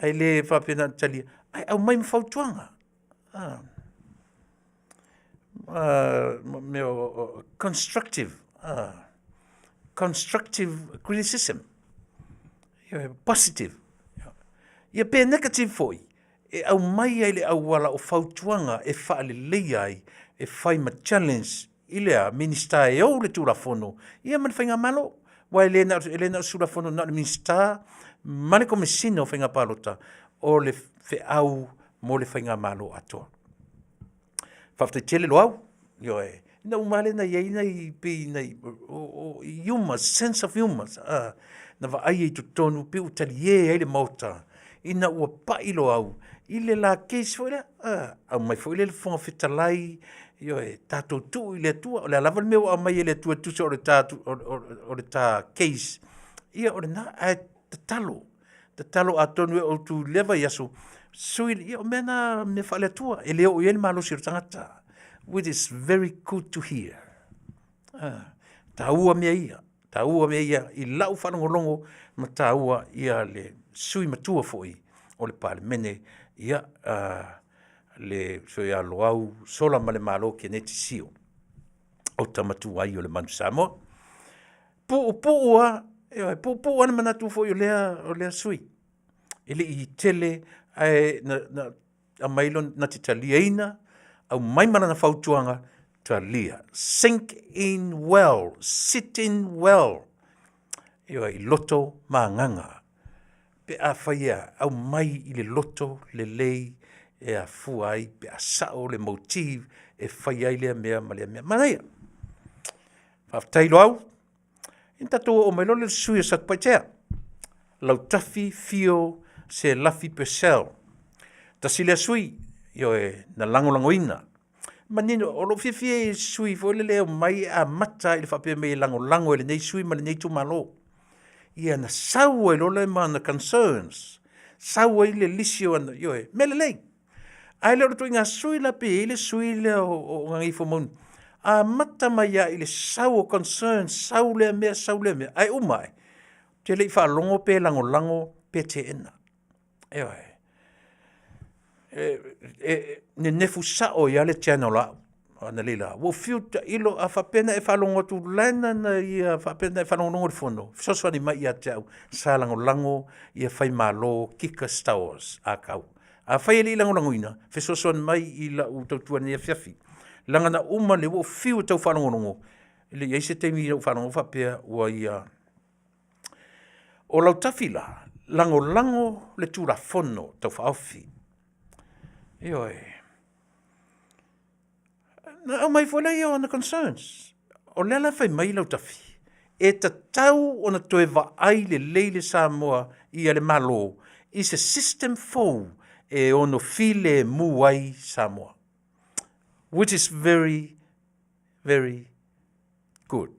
ae le faapea na ona talia ae aumai ma fautuaga. Mea o constructive, constructive criticism, positive. Ia pe negative foi, e aumai ai le auala o fautuaga e faaleleia ai, e fai ma challenge i le a? Minisita e ou le Tulafono ia ma le Faigamalo. Aua e le na o le Tulafono na o le Minisita ma le Komesina o Faiga Palota o le feau mo le Faigamalo atoa. Faafetai tele Loau, ioe. Ina ua uma lea na i ai nai pei nai o humor, sense of humor, na vaai ai i totonu pei ua talie ai le Maota ina ua pai Loau i le la case foi lea, aumai foi lea i le Fofoga Fetalai, ioe, tatou tuu i le Atua. O le a lava le mea ua aumai e le Atua e tusa o le ta case, ia o lena. Ae tatalo, tatalo atonu e oo atu i lea vaiaso, sui, ia o mea na o mea faale-Atua, e le oo i ai le malosi o le tagata, which is very good to hear. Taua mea ia, taua mea ia i lau faalogologo ma taua ia le sui matua foi o le Palemene, ia, le uso ia Loau Solamalemalo Keneti Sio, o tama tuai o le Manu Samoa. Puupuu lava, ioe, puupuu lava le manatu foi o lea sui. E le i tele ae na, na aumai lona, na te taliaina, aumai ma lana fautuaga, talia. Sink in well, sit in well. Ioe, i loto ma agaga. Pe afai e a, aumai i le loto lelei e afua ai pe a sao le motive e fai ai lea mea ma lea mea. Manaia. Faafetai Loau. Ina tatou oo mai loa le sui o Satupaitea. Lautafi Fio Selafi Purcell. Tasi lea sui, ioe, na lagolagoina. Manino, o lou fiafia i sui foi lele e omai e amata i le faapea mai e lagolago e lenei sui ma lenei itumalo. Ia na sau ai loa lea ma ana concerns, sau ai le lisi o ana, ioe, mea lelei. Ae le o le ituaiga sui la pe i ai le sui lea o Gagaifomauga, amata mai lava i le sau o concerns, sau lea mea, sau lea mea, ae uma ae, ou te le i faalogo pe lagolago pe teena. Ioe. E nenefu sao ai lava le channel a au analeila. Ua ou fiu e tailo, a faapea na e faalogo atu o la e na ia faapea na e faalogologo i le fono, fesoasoani mai ia te au, sa lagolago ia Faimalo Kika Stowers Akau. Afai e le i lagolagoina, fesoasoani mai i lau tautua i lenei afiafi. Leaga na uma lea ua ou fiu e tau faalogologo, e le i i ai se taimi na ou faalogo faapea ua ia... O Lautafi la, lagolago le Tulafono Tau Faaofi. Ioe. Na aumai foi lea o ona concerns. O lea la e fai mai Lautafi, e tatau ona toe vaai lelei le Samoa ia le Malo i se system fou e ono filemu ai Samoa. Which is very, very good.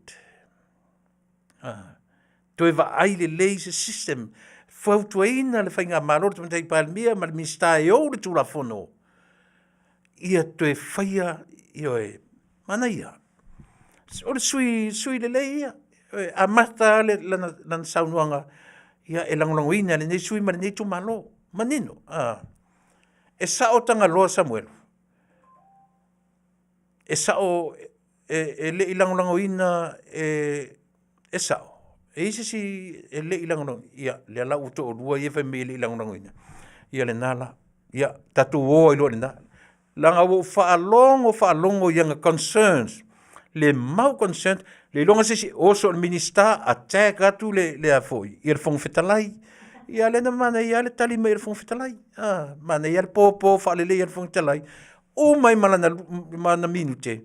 Toe vaai lelei se system, fautuaina le Faigamalo, le Tamaitai Palemia ma le Minisita e ou le Tulafono, ia toe faia, ioe, manaia. O le sui usufono lelei ia, e amata lava lana saunoaga, ia e lagolagoina e lenei sui usufono ma lenei itumalo. Manino, e sao Tagaloa Samuelu, e sao e le i lagolagoina e sao? E i ai se isi e le i lagolagoina? Ia, lea la ua toalua ia e fai mai e le i lagolagoina, ia lena la. Ia tatou o ai loa i lena. Leaga ua ou faalogo faalogo i ana concerns, le mau concerns, le iloga se isi oso i le Minisita attack atu le Fofoga Fetalai. Ia a o lea na manaia lava le tali mai a le Fofoga Fetalai, a, manaia lava le popo faalelei a le Fofoga Fetalai, uma ai ma lana minute,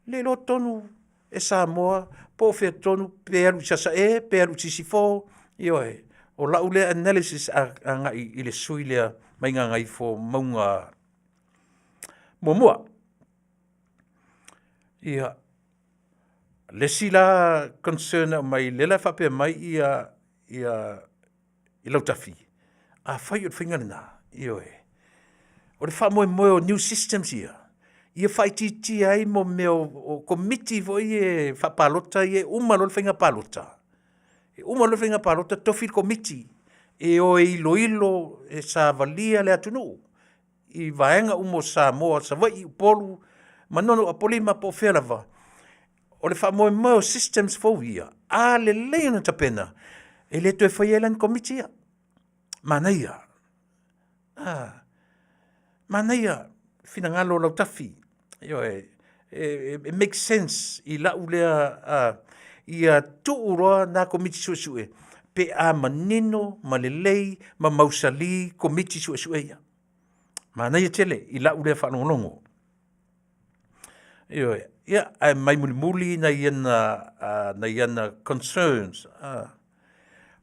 le iloa tonu e Samoa po o fea tonu, pe alu i Sasae pe alu i Sisifo. Ioe, o lau lea analysis agai i le sui usufono lea mai Gagaifomauga 1. Ia, o le isi la concern na aumai lea la e faapea mai Lautafi, afai o le faiga lena, ioe, o le faamoemoe o new systems ia, ia faaitiitia ai mo mea o komiti foi ia faapalota ia e uma loa le faiga palota, e uma loa le faiga palota tofi le komiti e o e iloilo e savalia le atunuu i vaega uma o Samoa, Savaii, Upolu, Manono, Apolima, po o fea lava. O le faamoemoe o systems fou ia, a lelei ona tapena, e le toe faia ai la ni komiti ia. Manaia, a, manaia finagalo o Lautafi, ioe, e make sense i lau lea, ia tuu loa na Komiti Suesue pe a manino ma lelei ma mausali Komiti Suesue ia. Manaia tele i lau lea faalogologo. Ioe, ia, ae mai mulimuli nai ana concerns,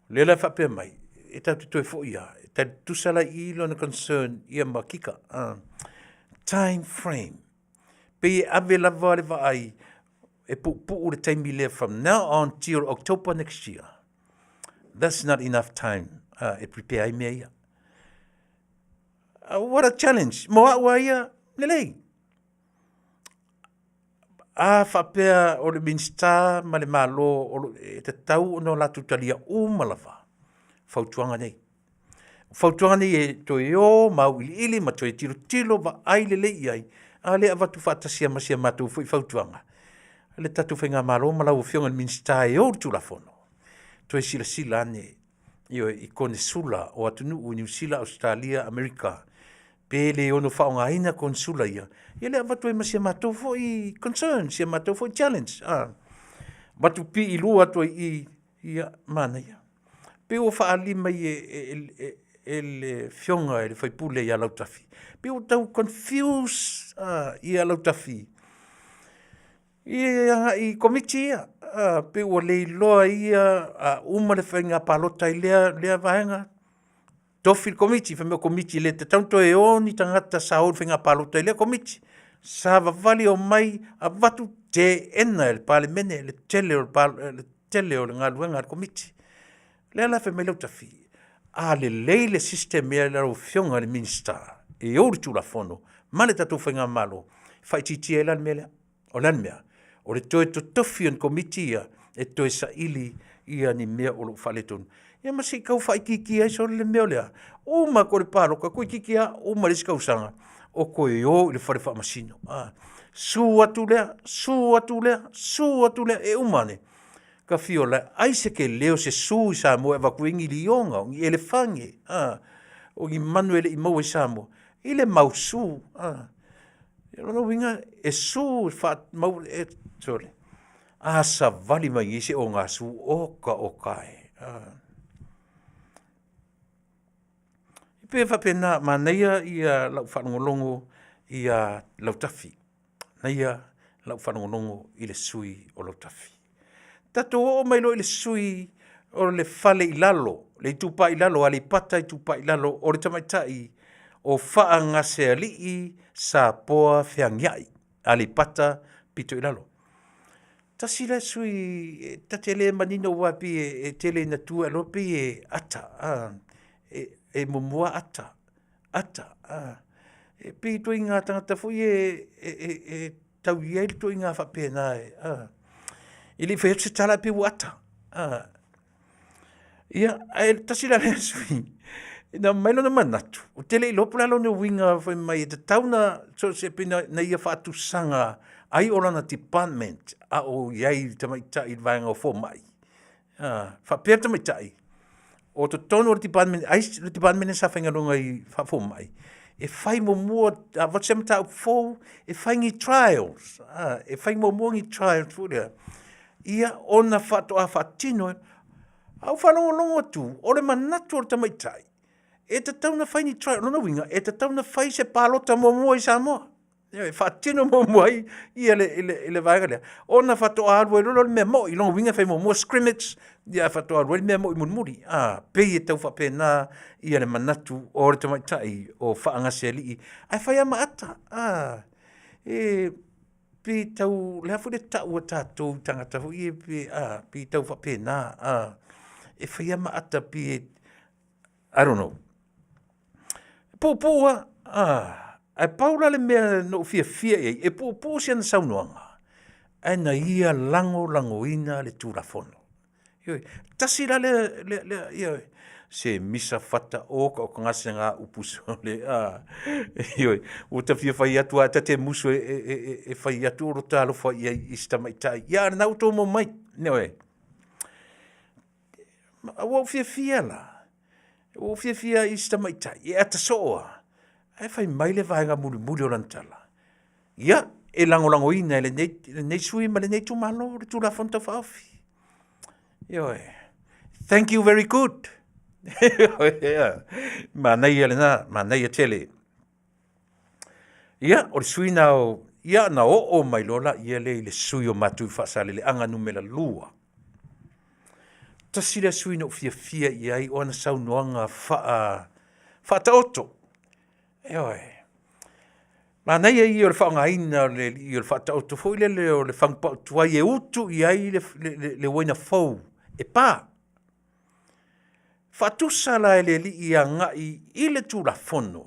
lea la e faapea mai, e tatou te toe foi lava, e tali tutusa la i i lona concern ia ma Kika. Time frame, pei e ave lava le vaai e puupuu le taimi lea from now on till October next year. That's not enough time e prepare ai mea ia. What a challenge! Mo au lava ia, lelei. A faapea o le Minisita ma le Malo e tatau ona latou talia uma lava fautuaga nei. O fautuaga nei e toe o ma auiliili ma toe tilotilo vaai lelei i ai, a o lea e avatu faatasi ma si a matou foi fautuaga le tatou faigamalo ma lau Afioga i le Minisita e ou le Tulafono, toe silasila ane, ioe, i konesula o atunuu i Niu Sila, Ausetalia, Amerika, pe le ono faaaogaina konesula ia, ia lea avatu ai ma si a matou foi concern, si a matou foi challenge, a. Avatu piilua atu ai i i, ia, manaia. Pei ua faaali mai e le Afioga i le sui usufono ia Lautafi, pei ua tau confuse ia Lautafi i agai i Komiti ia, pei ua le iloa e ia a uma le faiga palota i lea vaega, tofi le Komiti, fai mai o Komiti e le tatau ona toe o ni tagata sa o i le faiga palota i lea Komiti. Savavali omai avatu teena e le Palemene le tele o le galuega a le Komiti. O lea la e fai mai Lautafi, a lelei le system ea lau Afioga i le Minisita e ou le Tulafono ma le tatou faigamalo, e faaitiitia ai la le mea lea. O le a le mea? O le toe totofi o ni Komiti ia e toe saili ia ni mea o lo o faaletonu. Ia ma se i tau faaitiitia ai solo le mea lea. Uma atu o le palota, toeitiiti lava uma le isi tausaga o toe o i le fale faamasino. Su atu lea, su atu lea, su atu lea, e uma ane, ta fia ola, ai se tele o se su i Samoa e avatu ai ni lioga, o ni elefane, o ni manu e le i maua i Samoa. i le mau su. A, o lona uiga, e su e faamau e, sole, a savali mai nei se ogasu, oka oka e. A. E pei e faapena, manaia ia lau faalogologo ia Lautafi, manaia lau faalogologo i le sui usufono o Lautafi. Tatou oo mai loa i le sui usufono o le fale i lalo, le Itupa i Lalo, Aleipata Itupa i Lalo, o le tamaitai o Faagasealii Sapoa Feagiai, Aleipata pito i lalo. Tasi lea sui usufono ta te le manino aua e pei e tele ina tu ae pei e ata, e muamua ata, ata, a. E pei o ituaiga tagata foi ia e tau i ai le ituaiga faapena e le i fai atu se tala ae pei ua ata. Ia, ae tasi la lea sui usufono, na aumai lona manatu, ou te le iloa po o le a lona uiga fai mai e tatau ona so o se pei na ia faatusaga ai o lana department a o i ai i le tamaitai i le vaega o fomai, a faapea le tamaitai, o totonu o le department, ai le department lea sa faigaluega ai faafomai, e fai muamua, a avatu se mataupu fou, e fai ni trials, e fai muamua ni trials foi lea, ia ona faatoa faatino. Ae ou faalogologo atu, o le manatu o le tamaitai, e tatau ona fai ni trials. O lona uiga, e tatau ona fai se palota muamua i Samoa. Ioe, e faatino muamua ai le vaega lea, ona faatoa alu ai loa lea o le mea moi. O lona uiga e fai muamua scrimmage, ae faatoa alu ai le mea moi mulimuli. E pei e tau faapena le manatu o le tamaitai o Faagasealii, ae fai lava ma ata. E pei e tau, o le a foi le tau a tatou i tagata foi ia e pei e tau faapena, e fai lava ma ata e pei e, I don't know. E puupuu lava, ae pau la le mea na ou fiafia i ai, e puupuu si ana saunoaga, ae na ia lagolagoina le Tulafono. Ioe, tasi la lea, ioe, se misa fata oka oka gasegā upu sole, a, ioe, ua ta fia fai atu lava ae ta te musu e fai atu o lota alofa i ai i si tamaitai, a o lena ua outou maua mai. Ioe. Ua ou fiafia la, ua ou fiafia i si tamaitai e ata soo lava, ae fai mai le vaega mulimuli o lana tala, ia, e lagolagoina e lenei sui usufono ma lenei itumalo le Tulafono Tau Faaofi. Ioe. Thank you very good. Manaia lena, manaia tele. Ia, o le sui na o, ia na oo mai loa la ia lea i le sui o matou i Faasaleleaga numera 2. Tasi lea sui na ou fiafia i ai o ana saunoaga faa, faataoto. Ioe. Manaia ia o le faaaogaina o le alii o le faataoto foi lele o le fagupau tuai e utu i ai le, le, le, le uaina fou e pa. Faatusa la e le alii agai i le Tulafono,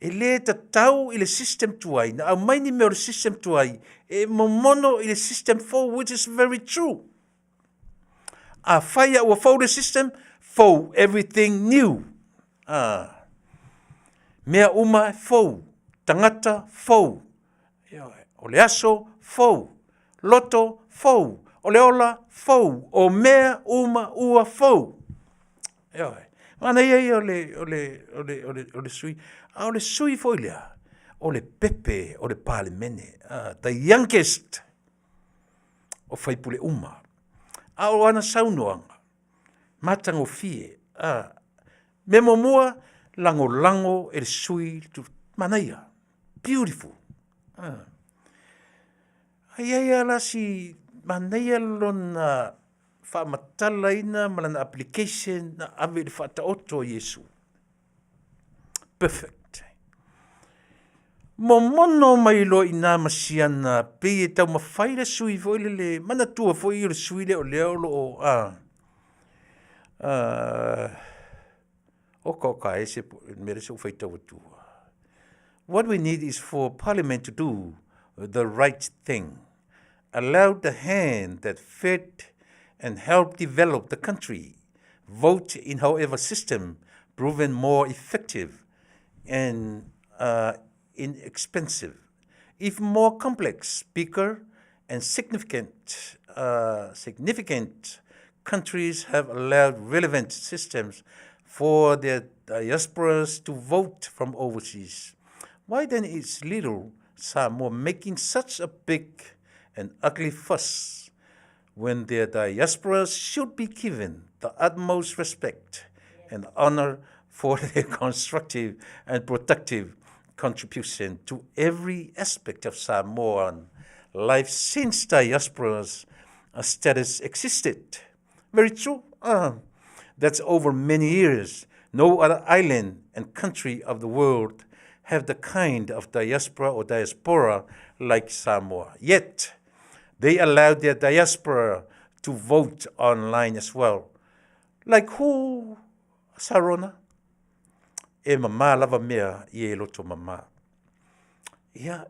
e le tatau i le system tuai na aumai ni mea o le system tuai e momono i le system fou, which is very true. Afai a ua fou le system, fou everything new. Ah. Mea uma fou, tagata fou. Ioe, o le aso fou, loto fou, o le ola fou, o mea uma ua fou. Ioe. Manaia ia o le, o le, o le, o le, o le sui. A o le sui foi lea, o le pepe o le Palemene. The youngest o faipule uma. A o ana saunoaga, matagofie. Mea muamua, lagolago e le sui, manaia, beautiful. Ae i ai lava la si manaia lona faamatalaina ma lana application na ave i le Faataoto a Iesu. Perfect. Momono mai loa i ina ma si ana pei e taumafai le sui foi lele, manatua foi o le sui lea o lea o lo o a, a, oka oka e se mea lea se u faitau atu. What we need is for Parliament to do the right thing. Allow the hand that fed and helped develop the country vote in however system proven more effective and uh, inexpensive. If more complex, bigger, and significant, uh, significant countries have allowed relevant systems. for their diasporas to vote from overseas. Why then is little Samoa making such a big and ugly fuss when their diasporas should be given the utmost respect and honor for their constructive and productive contribution to every aspect of Samoan life since diaspora's status existed. Very true. That's over many years. No other island and country of the world have the kind of diaspora or diaspora like Samoa. Yet, they allow their diaspora to vote online as well. Like who, Sarona? E mamā lava mea i e loto mamā. Ia,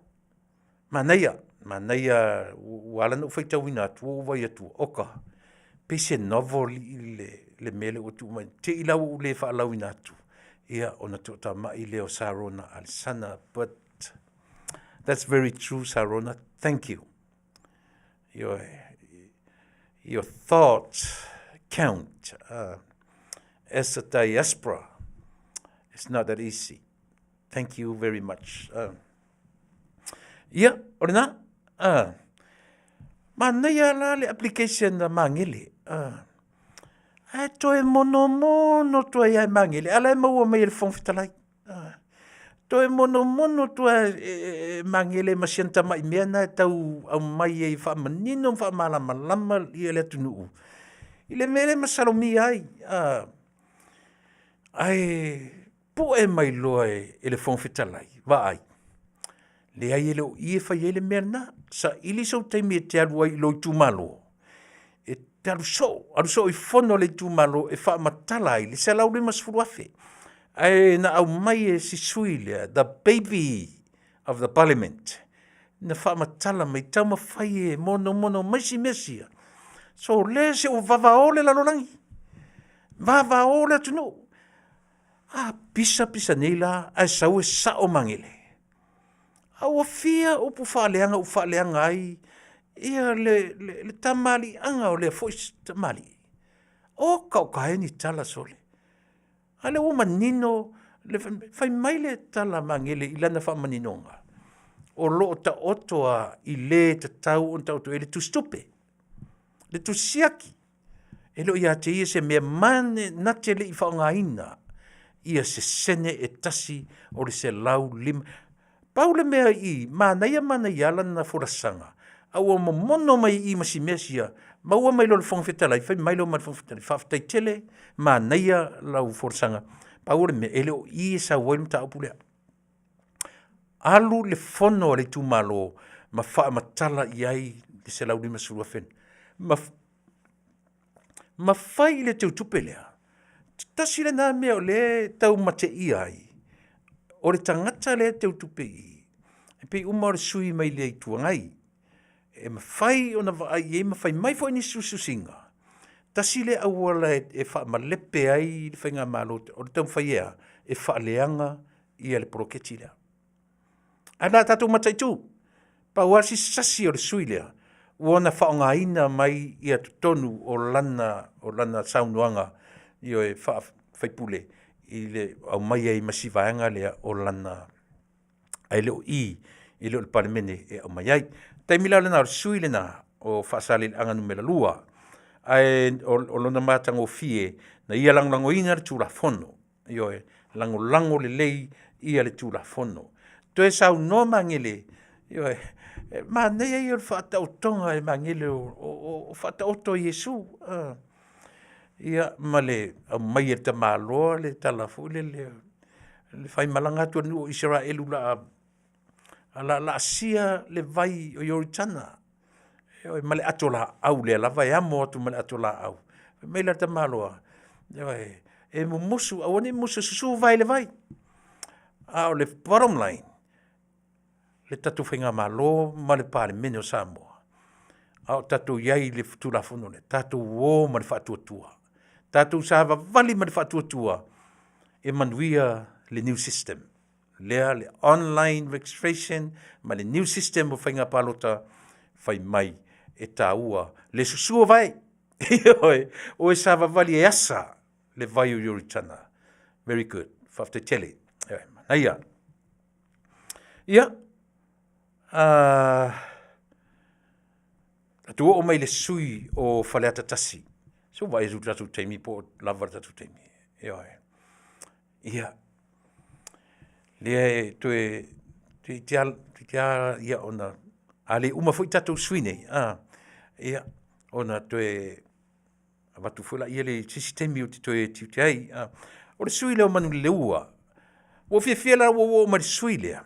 manaia, manaia, ua ala na ou faitauina atu, ua ou vaai atu, oka, pei se novel i le, le mea lea ua tuu mai, te i la ua ou le faalauina atu, ia, ona toatamai lea o Sarona Alesana, but that's very true, Sarona, thank you. Your, your thoughts count as a diaspora. It's not that easy. Thank you very much. Ia, o lena. Manaia la le application a Magele. Ae toe monomono atu ai e Magele, a la e maua mai e le Fofoga Fetalai. Toe monomono atu ai e Magele ma si ana tamai mea na e tau aumai ai e faamanino ma faamalamalama ia le atunuu i le mea lea e masalomia ai. Ae pue mai loa e le Fofoga Fetalai, vaai, leai e le o i e fai ai le mea lena. Saili sou taimi e te alu ai i lou itumalo, e te alu soo, alu soo i fono a le itumalo e faamatala ai le $150,000. Ae na aumai e si sui lea, the baby of the parliament, na faamatala mai, taumafai e monomono mai si mea sia. So le se ua vavao le lalolagi, vavao le atunuu. A pisa pisa nei la, ae sau e sao Magele. A ua fia upu faaleaga ua faaleaga ai ia le, le, le tamaliiaga o lea foi tamalii. O ka o ni tala sole. A lea ua manino le fai mai le tala Magele i lana faamaninoga. O lo o taoto a i le tatau ona taoto ai le tusitupe, le tusisiaki. E le o ia te ia se mea mane na te le i faaaogaina ia se sene e tasi o le 150. Pau le mea i manaia manaia lana folasaga, a ua momono mai i ma si mea sia, maua mai loa le Fofoga Fetalai, fai mai loa ma le Fofoga Fetalai, faafetai tele, manaia lau folasaga. Pau o le mea, e le o i e sau ai le mataupu lea. Alu le fono a le itumalo ma faamatala i ai le $150,000. Ma, ma fai i le teutupe lea. Tasi lena mea o lea e taumateia ai, o le tagata lea e teutupe i i, e pei uma o le sui mai le Itu Agai. E mafai ona vaai i ai ma fai mai foi nisi sususiga. Tasi lea auala e, e faamalepe ai le faigamalo, o le taumafai e a? E faaleaga ia le poloketi lea. Ae la tatou mataitu, pau lava si sasi o le sui lea, ua ona faaaogaina mai ia totonu o lana, o lana saunoaga ioe faa-faipule i le aumai ai ma si vaega lea o lana ae le o i, e le o le Palemene e aumai ai. Taimi la lena o le sui lena o Faasaleleaga numera 2, ae o, o lona matagofie na ia lagolagoina le Tulafono. Ioe, lagolago lelei ia le Tulafono. Toe saunoa Magele, ioe, e manaia ia o le faataotoga e Magele o, o, o faataoto Iesu. Ia, ma le aumai e le tamaloa le tala foi lele, le faimalaga atu a le nuu o Isaraelu la a la laasia le vai o Ioritana. Ioe, ma le ato laau lea lava e amo atu ma le ato laau. Fai mai la tamaloa, ioe, e mumusu, aua ne i mumusu, susu vae i le vai. A o le bottom line, le tatou faigamalo ma le Palemene o Samoa, a o tatou i ai i le Tulafono lea, tatou o ma le faatuatua. Tatou savavali ma le faatuatua e manuia le new system. Lea le online registration ma le new system o faiga palota fai mai e taua le susu o vae. Ioe, o e savavali e asa le vai o Ioritana. Very good. Faafetai tele. Ioe, manaia. Ia, tatou oo mai i le sui o Faleata 1. Se ua vaai atu i le tatou taimi po o lava le tatou taimi. Ioe. Ia, lea e toe toeitiiti lava ia ona a le uma foi tatou sui usufono nei, ia, ona toe avatu foi lea i se isi taimi ou te toe tiute ai. O le sui usufono lea o Manuleleua, ua ou fiafia la ua ou oo mai i le sui usufono lea,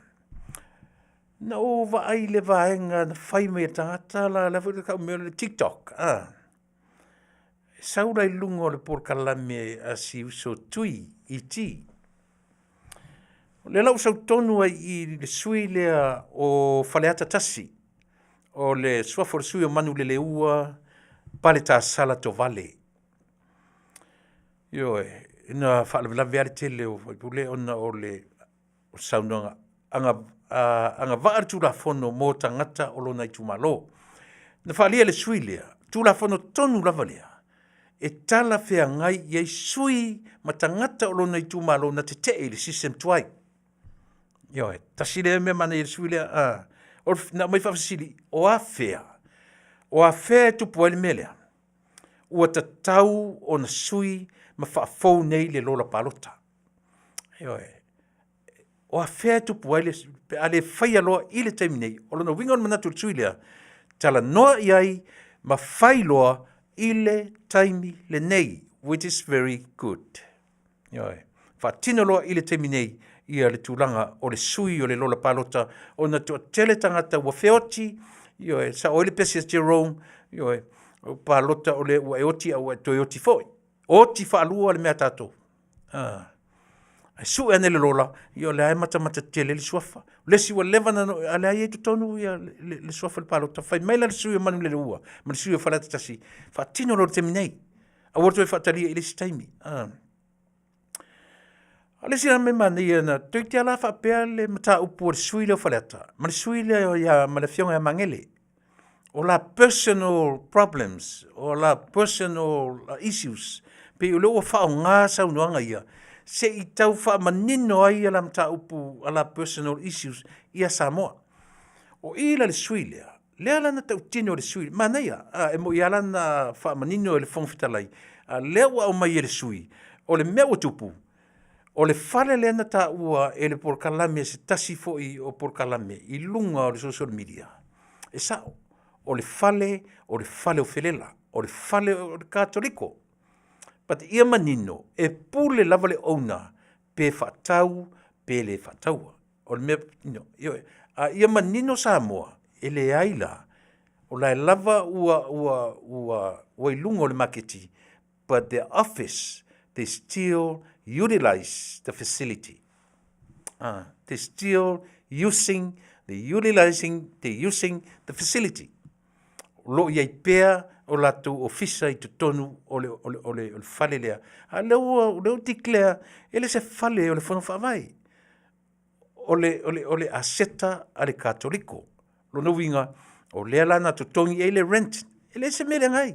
na ou vaai i le vaega na fai mai e le tagata la, le a foi le tau o le mea lea o le TikTok a, e sau la i luga o le polokalame a si uso Tui ET. O lea la ua sau tonu ai i i le sui usufono lea o Faleata 1, o le suafa o le sui usufono o Manuleleua Paletasala Tovale. Ioe, na faalavelave lava le tele o faipule ona o le saunoaga agavaa le Tulafono mo tagata o lona itumalo. Na faaalia e le sui usufono lea, Tulafono tonu lava lea e talafeagai i ai sui ma tagata o lona itumalo na tetee i le system tuai. Ioe, tasi lea mea manaia i le sui usufono lea, na aumai faafesili, o afea? O afea e tupu ai le mea lea? Ua tatau ona sui ma faafou nei le lola palota. Ioe. O afea e tupu ai le, pe a le faia loa i le taimi nei? O lona uiga o le manatu o le sui usufono lea, talanoa i ai ma fai loa i le taimi lenei, which is very good. Ioe. Faatino loa i le taimi nei ia le tulaga o le sui o le lola palota ona toatele tagata ua feoti, ioe, sao ai le pesi a Jerome, ioe, o palota o lea ua e oti a ua e toe oti foi. Oti faalua le mea a tatou. Ae sue ane le lola, ia o lea e matamata tele le suafa. O le isi ua leva ona, a o lea e i ai i totonu ia le suafa o le palota. Fai mai la le sui o Manuleleua ma le sui o Faleata 1, faatino loa i le taimi nei. Aua le toe faatalia i le isi taimi. O le isi la mea manaia na toeitiiti lava la faapea le mataupu a le sui usufono lea o Faleata ma le sui usufono lea ma le afioga ia Magele. O la personal problems, o la personal issues, pei o lea ua faaaoga saunoaga ia se i tau faamanino ai a la mataupu a la personal issues ia Samoa. O i la le sui usufono lea, lea la na tautino e le sui usufono, manaia, e moni lava la na faamanino e le Fofoga Fetalai, a o lea ua aumai e le sui usufono, o le mea ua tupu, o le fale lea na taua e le polokalame, se tasi foi o polokalame i luga o le social media, e sao, o le fale o le fale o Felela, o le fale o le Katoliko. But ia manino, e pule lava le owner pe faatau pe le faataua. O le mea, you know, a ia manino Samoa, e leai la, o la e lava ua, ua, ua, ua i luga o le maketi, but their office, they still utilize the facility. They still using, they utilizing, they using the facility. O lo o i ai pea o latou ofisa i totonu o le, o le, o le, o le fale lea. A lea ua, lea ua declare, e le se fale o le Fono Faavae. O le, o le, o le aseta a le Katoliko. Lona uiga, o lea la na totogi ai le rent. E le se mea leaga ai.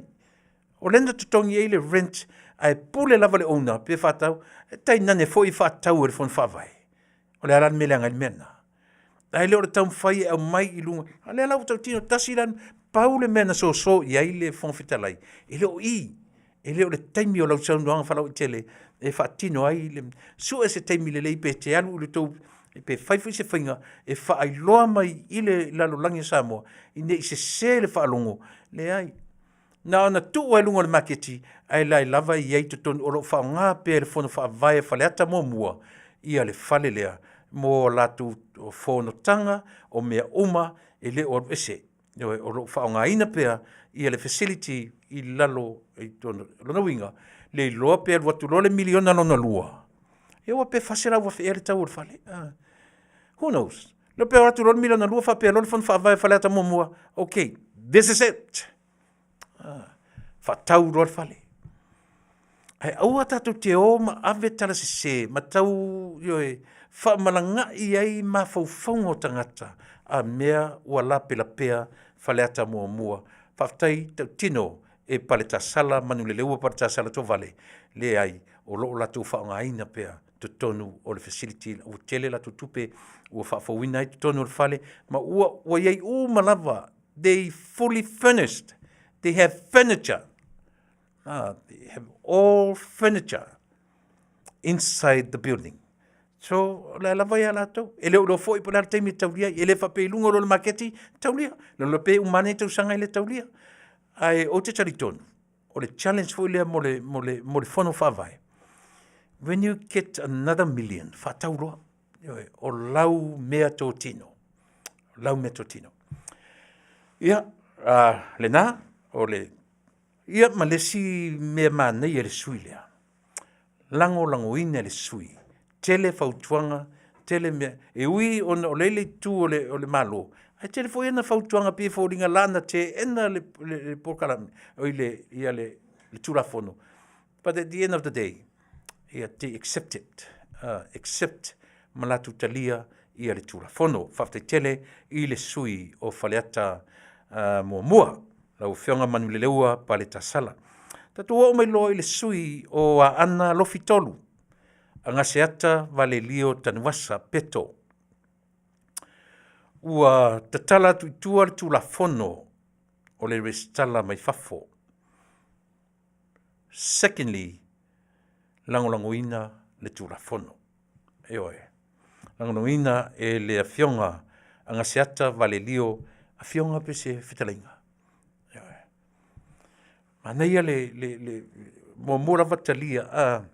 O lea na totogi ai le rent, ae pule lava le owner pe faatau, e tainane foi faatau e le Fono Faavae. O le a la le mea leaga ai le mea lena? Ae le o le taumafai e aumai i luga. A lea la ua tautino tasi la, pau le mea na soso i ai le Fofoga Fetalai, e le o i, e le o le taimi o lau saunoaga faalauaitele e faatino ai le sue se taimi lelei pe te alu i le tou pe fai foi se faiga e faailoa mai i le lalolagi o Samoa ina i sese le faalogo. Leai, na ona tuu lava i luga o le maketi, ae la e lava e i ai i totonu, o lo o faaaoga pea e le Fono Faavae a Faleata muamua ia le fale lea mo latou fonotaga, o mea uma e le o alu ese. Ioe, o lo o faaaogaina pea ia le facility i lalo i totonu. O lona uiga, le iloa pe alu atu loa le miliona lona lua, ia ua pe $400,000 ea le tau o le fale. Who knows? Le pe o atu loa le miliona lua faapea loa le Fono Faavae a Faleata muamua, okay, this is it. Faatau loa le fale. Ae aua tatou te o ma ave tala sese ma tau, ioe, faamalaga'i ai mafaufauga o tagata a mea ua lapelapea Faleata muamua. Faafetai tautino e Paletasala Manuleleua Paletasala Tovale, leai, o lo o latou faaaogaina pea. totonu o le facility ua tele latou tupe ua faafouina ai totonu o le fale ma ua ua i ai uma lava. They fully furnished, they have furniture, they have all furniture inside the building. So o le a lava ia latou, e le o iloa foi po o le a le taimi e taulia ai. E le faapea i luga loa o le maketi, taulia. Lolo pe uma ane tausaga e le taulia. Ae ou te talitonu, o le challenge foi lea mo le, mo le, mo le Fono Faavae, when you get another million, faatau loa. Ioe, o lau mea totino. O lau mea totino. Ia, lena, o le, ia ma le isi mea manaia i le sui lea, lagolagoina e le sui, tele fautuaga, tele mea, e ui ona o lea e i le itu o le Malo, ae tele foi ana fautuaga e pei e foliga la na teena le polokalame, oi le, ia le Tulafono, but at the end of the day, ia, they accept it, accept ma latou talia ia le Tulafono. Faafetai tele i le sui o Faleata 1, lau Afioga Manuleleua Paletasala. Tatou oo mai loa i le sui o Aana Alofi 3, Agaseata Valelio Tanuvasa Peto. Ua tatala atu i tua le Tulafono o le resitala mai fafo. Secondly, lagolagoina le Tulafono. Ioe. Lagolagoina e le Afioga Agaseata Valelio, Afioga pe se fetalaiga. Ioe. Manaia le, le, le muamua lava talia,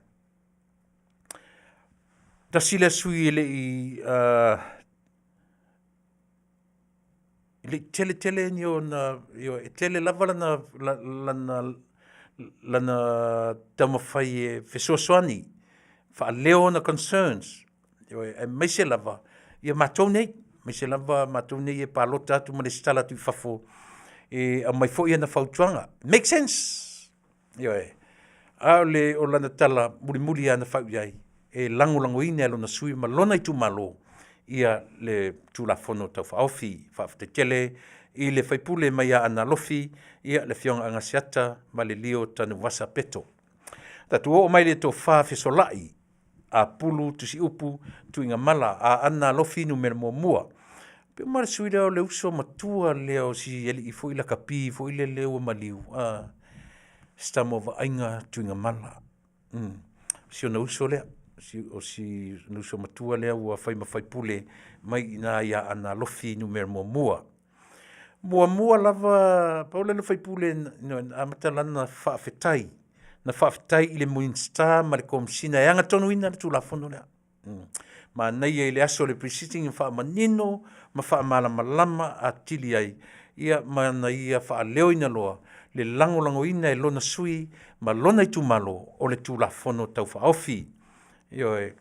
tasi lea sui e le i e le i tele tele ni ona, ioe, e tele lava lana, lana, lana taumafai e fesoasoani, faaleo ona concerns, ioe, aemaise lava ia matou nei, aemaise lava matou nei e palota atu ma resitala atu i fafo, e aumai foi ana fautuaga. Make sense. Ioe. A o le o lana tala mulimuli lava na fai i ai, e lagolagoina e lona sui ma lona itumalo ia le Tulafono Tau Faaofi. Faafetai tele i le faipule mai Aana Alofi, ia le Afioga Agaseata Valelio Tanuvasa Peto. Tatou oo mai i le Tofa Fesolai Apulu Tusiupu Tuigamala Aana Alofi Numera 1. Pe uma le sui lea o le uso matua lea o si alii foi lakapi foi lele ua maliu, a si tama o Vaaiga Tuigamala. Si ona uso lea, o si ona uso matua lea ua fai ma faipule mai i ina i Aana Alofi Numera 1. Muamua lava, pau lea o le faipule na amata lana faafetai, na faafetai i le Minisita ma le Komesina e agatonuina le Tulafono lea. Manaia i le aso o le pre-sitting e faamanino ma faamalamalama atili ai, ia ma na ia faaleoina loa le lagolagoina e lona sui ma lona itumalo o le Tulafono Tau Faaofi. Ioe.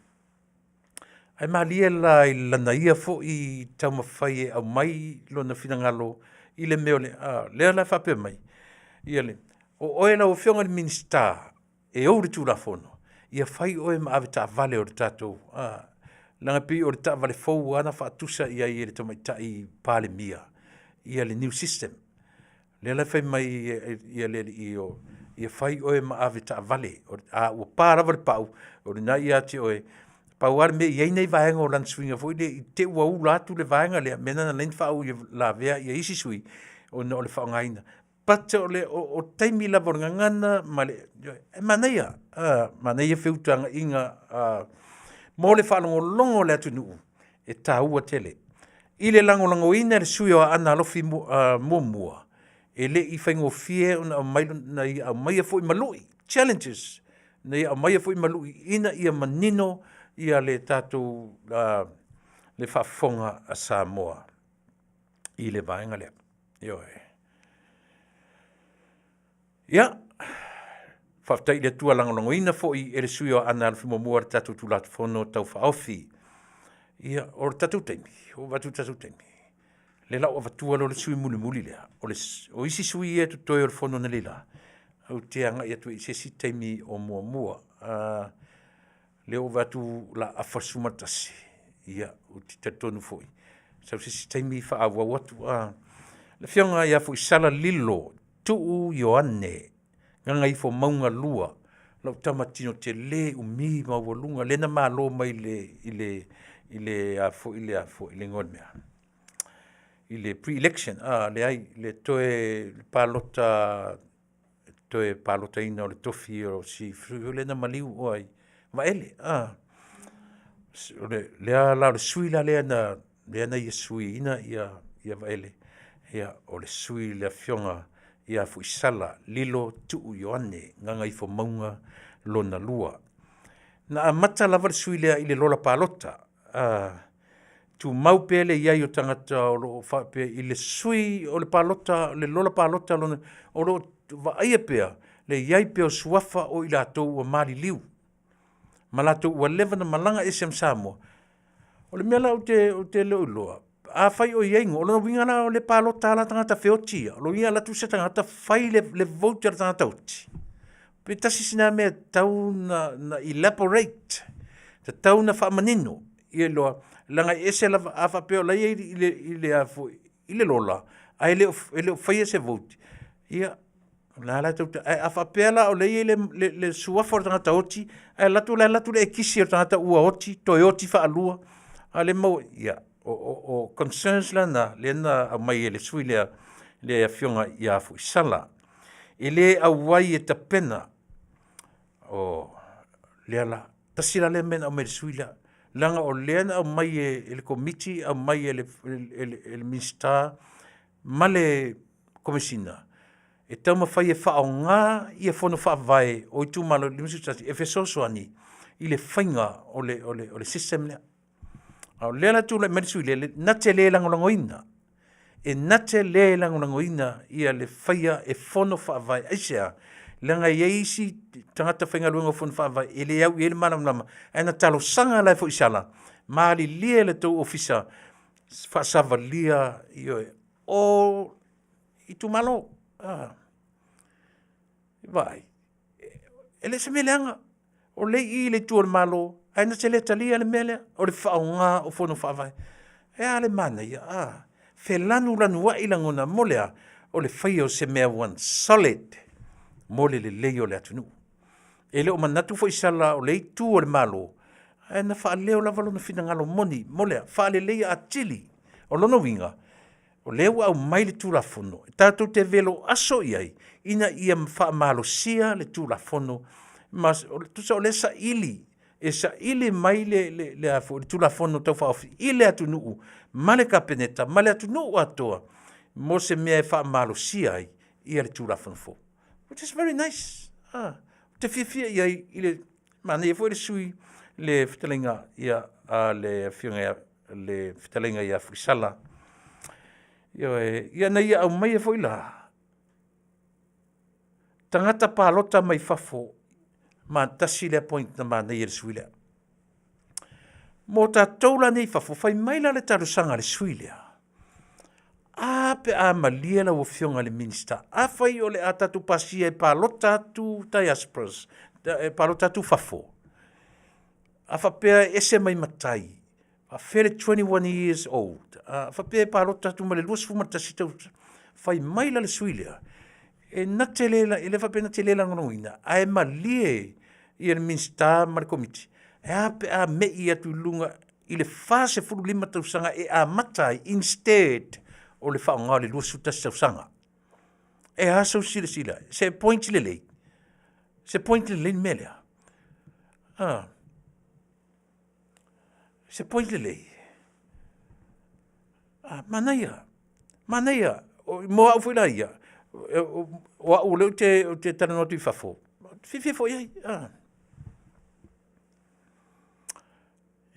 Ae malie la i lana ia foi taumafai e aumai lona finagalo i le mea o le, a, lea la e faapea mai, ia le, o oe lau Afioga i le Minisita e ou le Tulafono, ia fai oe ma avetaavale o le tatou, a, leaga e pei o le taavale fou lava na faatusa i ai e le Tamaitai Palemia ia le new system. Lea la e fai mai ia le alii o, ia fai oe ma avetaavale, a ua pa lava le pau, o lena e ia te oe. Pau lava le mea e i ai nai vaega o lana suiga foi lea i te i ua ula atu le vaega lea, mea lena na ala ai ona faauilavea isi sui usufono ona o le faaaogaina. But o le taimi lava o le gagana ma le, e manaia, manaia feutagaiga mo le faalogologo a le atunuu e taua tele. I le lagolagoina e le sui usufono o Aana Alofi 1, e le i faigofie ona aumai na ia aumaia foi ma lui, challenges, na ia aumaia foi ma lui ina ia manino ia le tatou le faafofoga a Samoa i le vaega lea. Ioe. Ia, faafetai i le Atua lagolagoina foi e le sui o Aana Alofi 1 le tatou Tulafono Tau Faaofi. Ia, o le tatou taimi, ua avatu le tatou taimi, lea la ua avatua loa le sui mulimuli lea, o, le, o isi sui ia e totoe o le fono analeila, ou te agai atu i se isi taimi o muamua. Lea ua vaai atu o le a afa le 11, ia, ou te talitonu foi, sau se isi taimi faaauau atu. Le Afioga ia Foisala Lilo Tuu Ioane, Gagaifomauga 2. Lau tama tino tele umi maualuga lea na malo mai i le i le a foi le a foi le igoa o le mea, i le pre-election, leai, le toe palota toe palotaina o le tofi o si sui foi lea na maliu, o ai? Vaele. O lea la o le sui la lea na ia suiina Vaele, ia o le sui le Afioga ia Foisala Lilo Tuu Ioane Gagaifomauga 2. Na amata lava le sui lea i le lola palota, tumau pea le i ai o tagata o lo o faapea i le sui o le palota le lola palota lona, o lo o vaaia pea le i ai pea o suafa o i latou ua maliliu ma latou ua leva ona malaga ese ma Samoa. O le mea la ou te le o iloa, afai o i ai o lona uiga la o lea e palota lava tagata feoti ia? O lona uiga e alu atu se tagata fai le vote a le tagata oti? Pe tasi lena mea e tatau ona elaborate, tatau ona faamanino ia iloa leaga e ese lava, a faapea o la e i ai i le lola ae le o faia se vote, ia o lena la tou te… Ae a faapea la o lea e i ai le suafa o le tagata oti ae alu atu la e alu atu le ekisi o le tagata ua oti toe oti faalua, a o lea e maua… Ia, o concerns la na lea na aumai e le sui usufono lea le Afioga ia Foisala. E le auai e tapena, o lea la, tasi la lea mea na aumai e le sui usufono lea, leaga o lea na aumai e le Komiti aumai e le Minisita ma le Komesina e taumafai e faaaoga Fono Faavae o itumalo e 51 e fesoasoani i le faiga o le system lea. A o lea la e tulai mai le sui usufono lea na te le lagolagoina, e na te le lagolagoina le faia e Fono Faavae. Aisea? Leaga e i ai isi tagata faigaluega o Fono Faavae e le au i ai le malamalama, ae na talosaga la e Foisala, malilie le tou ofisa, faasavalia, ioe, o itumalo. Vaai, e le o se mea leaga, o lea e i i le itu a le Malo ae na te le talia le mea lea o le faaaoga o Fono Faavae. Ae a le manaia, a felanulanuai lagona mo le a? O le faia o se mea one solid mo le lelei o le atunuu. E le o manatu Foisala o lea itu o le Malo, ae na faaleo lava lona finagalo moni. Mo le a? Faaleleia atili. O lona uiga, o lea ua aumai le Tulafono tatou te velo aso i ai ina ia faamalosia le Tulafono ma tusa o lea e saili, e saili mai le Tulafono Tau Faaofi i le atunuu ma le Kapeneta ma le atunuu atoa mo se mea e faamalosia ai le Tulafono fou, which is very nice. Ou te fiafia i ai i le manaia foi le sui le fetalaiga a le Afioga ia le fetalaiga ia Foisala. Ioe. Ia na ia aumaia foi la tagata palota mai fafo, ma tasi lea point na manaia i le sui usufono lea. Mo tatou la nei i fafo, fai mai la le talosaga a le sui usufono lea, a pe a malie lau Afioga i le Minisita, afai o le a tatou pasia e palota atu diasporas, e palota atu fafo, a faapea e ese mai ma tai, faapefea le 21 years old? A faapea e palota atu mai le 21 tausaga? Fai mai la le sui usufono lea, e na te le, e le faapea na te le lagolagoina, ae malie le Minisita ma le Komiti, e a pe a me'i atu i luga i le 45 tausaga e amata ai instead o le faaaoga o le 21 tausaga. E a sou silasila, se point lelei? Se point lelei le mea lea? Se point lelei? Manaia, manaia. Mo au foi la ia, o au o lea ou te talanoa atu i fafo, ou te fiafia foi i ai.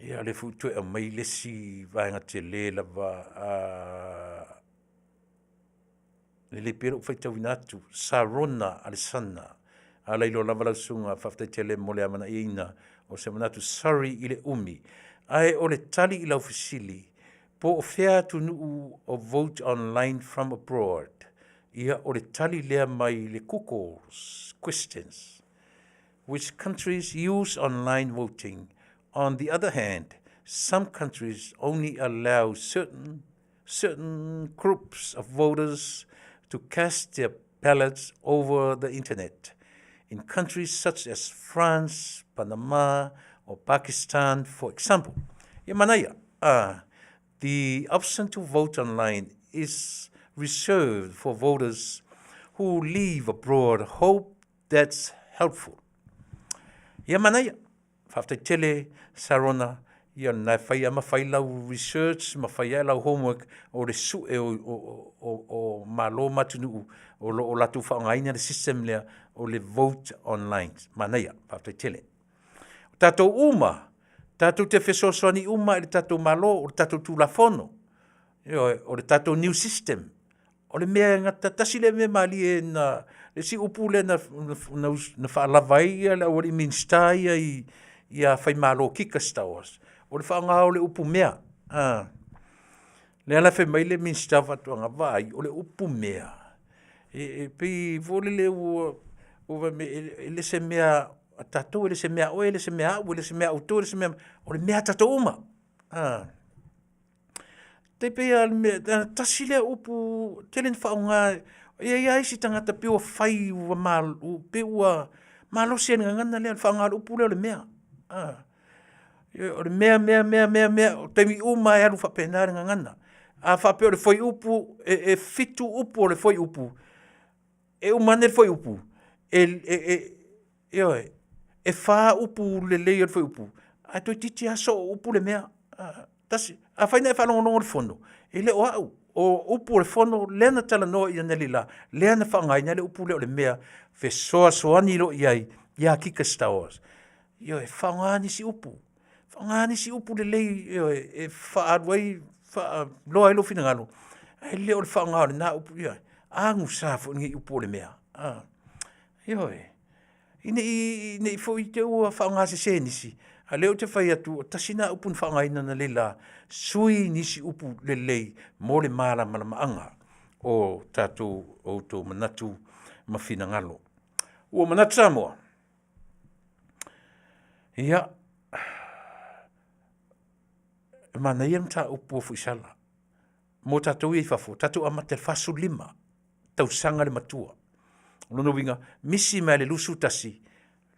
Ia o lea foi ua toe aumai le isi vaega tele lava, e lelei pea lou faitauina atu, Sarona Alesana, a lailoa lava lau susuga, faafetai tele mo le amanaiaina o se manatu. Sorry i le umi, ae o le tali i lau fesili, po o fea atunuu o vote online from abroad? Ia, o le tali lea mai le Google's questions. Which countries use online voting? On the other hand, some countries only allow certain groups of voters to cast their ballots over the internet. in countries such as France, Panama or Pakistan for example. Ia manaia, a the option to vote online is reserved for voters who live abroad. Hope that's helpful. Ia manaia, Faafetai tele Sarona, ia na e fai a ma fai lau research ma fai ae lau homework o le sue o, o, o, o Malo ma atunuu o lo o latou faaaogaina le system lea o le vote online. Manaia, faafetai tele. O tatou uma, tatou te fesoasoani uma i le tatou Malo, o le tatou Tulafono, ioe, o le tatou new system, O le mea e gata tasi lea mea malie na le isi upu lea na na, na faalava ai ia le aualii Minisita ia i ia Faimalo Kika Stowers, o le faaaoga o le upu mea. A lea la fai mai le Minisita o Faatoaga, vaai, o le upu mea e, e pei foi lele ua ua e le se mea a tatou, e le se mea a oe, e le se mea a au, e le se mea a outou, e le se mea, o le mea a tatou uma. A Tai pei lava o le mea, tasi lea upu tele ina faaaoga, e i ai lava isi tagata pei ua fai ua pei ua malosi ai i le gagana lea, le faaaoga o le upu lea o le mea. O le mea, mea, mea, mea, mea, o taimi uma lava e alu faapena le gagana. A faapea o le fuaiupu e 7 upu o le fuaiupu, e uma ane le fuaiupu, ioe, e 4 upu lelei o le fuaiupu, ae toeitiiti lava soo upu le mea. Tasi, afai na e faalogologo i le fono, e le o au, o upu o le fono lea na talanoa analeila, lea na faaaogaina ai le upu lea o le mea, fesoasoani loa i ai ia Kika Stowers. Ioe, faaaoga nisi upu, faaaoga nisi upu lelei, ioe, e faaalu ai, faailoa ai lou finagalo, ae le o le faaaoga o lena upu, ioe. Agusa foi i lenei upu o le mea. Ioe. Ina ne i foi te i ua faaaoga sese e nisi, a o lea ou te fai atu, tasi lena upu na faaaogaina analeila, sui nisi upu lelei mo le malamalamaaga o tatou outou manatu ma finagalo. Ua manatu Samoa, ia, e manaia le mataupu a Foisala mo tatou ia i fafo, tatou amata i le 45 tausaga le matua. O lona uiga, misi mai lava i le 21,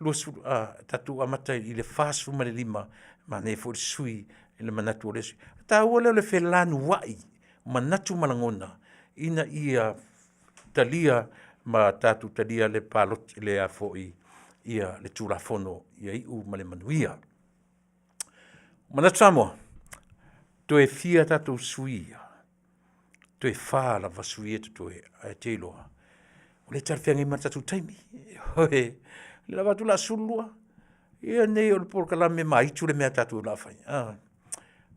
20, tatou amata i le 45, manaia foi le sui i le manatu o le isi. O le taua lea o le felanuai o manatu ma lagona ina ia talia ma tatou talia le palota le a foi ia le Tulafono ia iu ma le manuia. Manatu Samoa, toe fia tatou sui ia? Toe fa lava sui ia totoe, ae te iloa, o lea e talafeagai ma le tatou taimi. Ioe, o lea o le a avatu o le a 12, ia nei o le polokalame ma-itu le mea a tatou o le a fai.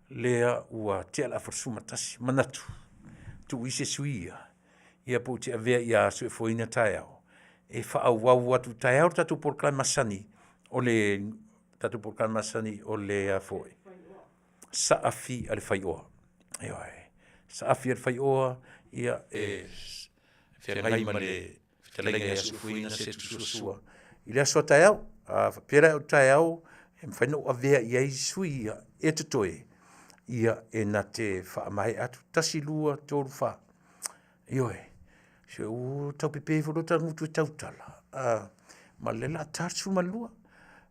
Lea ua tea le afa 11, manatu, tuu isi sui ia, ia pe ou te avea ia soifuaina taeao, e faaauau atu taeao le tatou polokalame masani, o le tatou polokalame masani o le a foi, Saafi a le Faioa. Ioe, Saafi a le Faioa, ia e feagai ma le fetalaiga ia Soifuaina Setu Suasua i le aso a taeao. A faapea la o taeao, e mafai ona ou avea i ai sui ia e totoe, ia e na te faamaea atu, 1, 2, 3, 4. Ioe, se ua tau pepe foi lota gutu e tautala, ma o lea o le a ta le 12.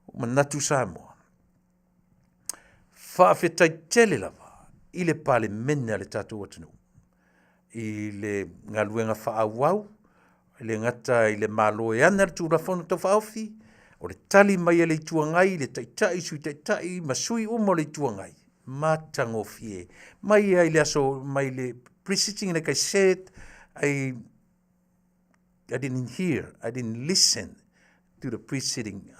Ua manatu Samoa, faafetai tele lava i le Palemene a le tatou atunuu i le galuega faaauau, e le gata i le Malo e ana le Tulafono Tau Faaofi, o le tali mai a le Itu Agai i le Taitai, Sui Taitai ma sui uma o le Itu Agai, matagofie. Mai lava i le aso, mai le pre-sitting like I said, I didn't hear, I didn't listen to the pre-sitting.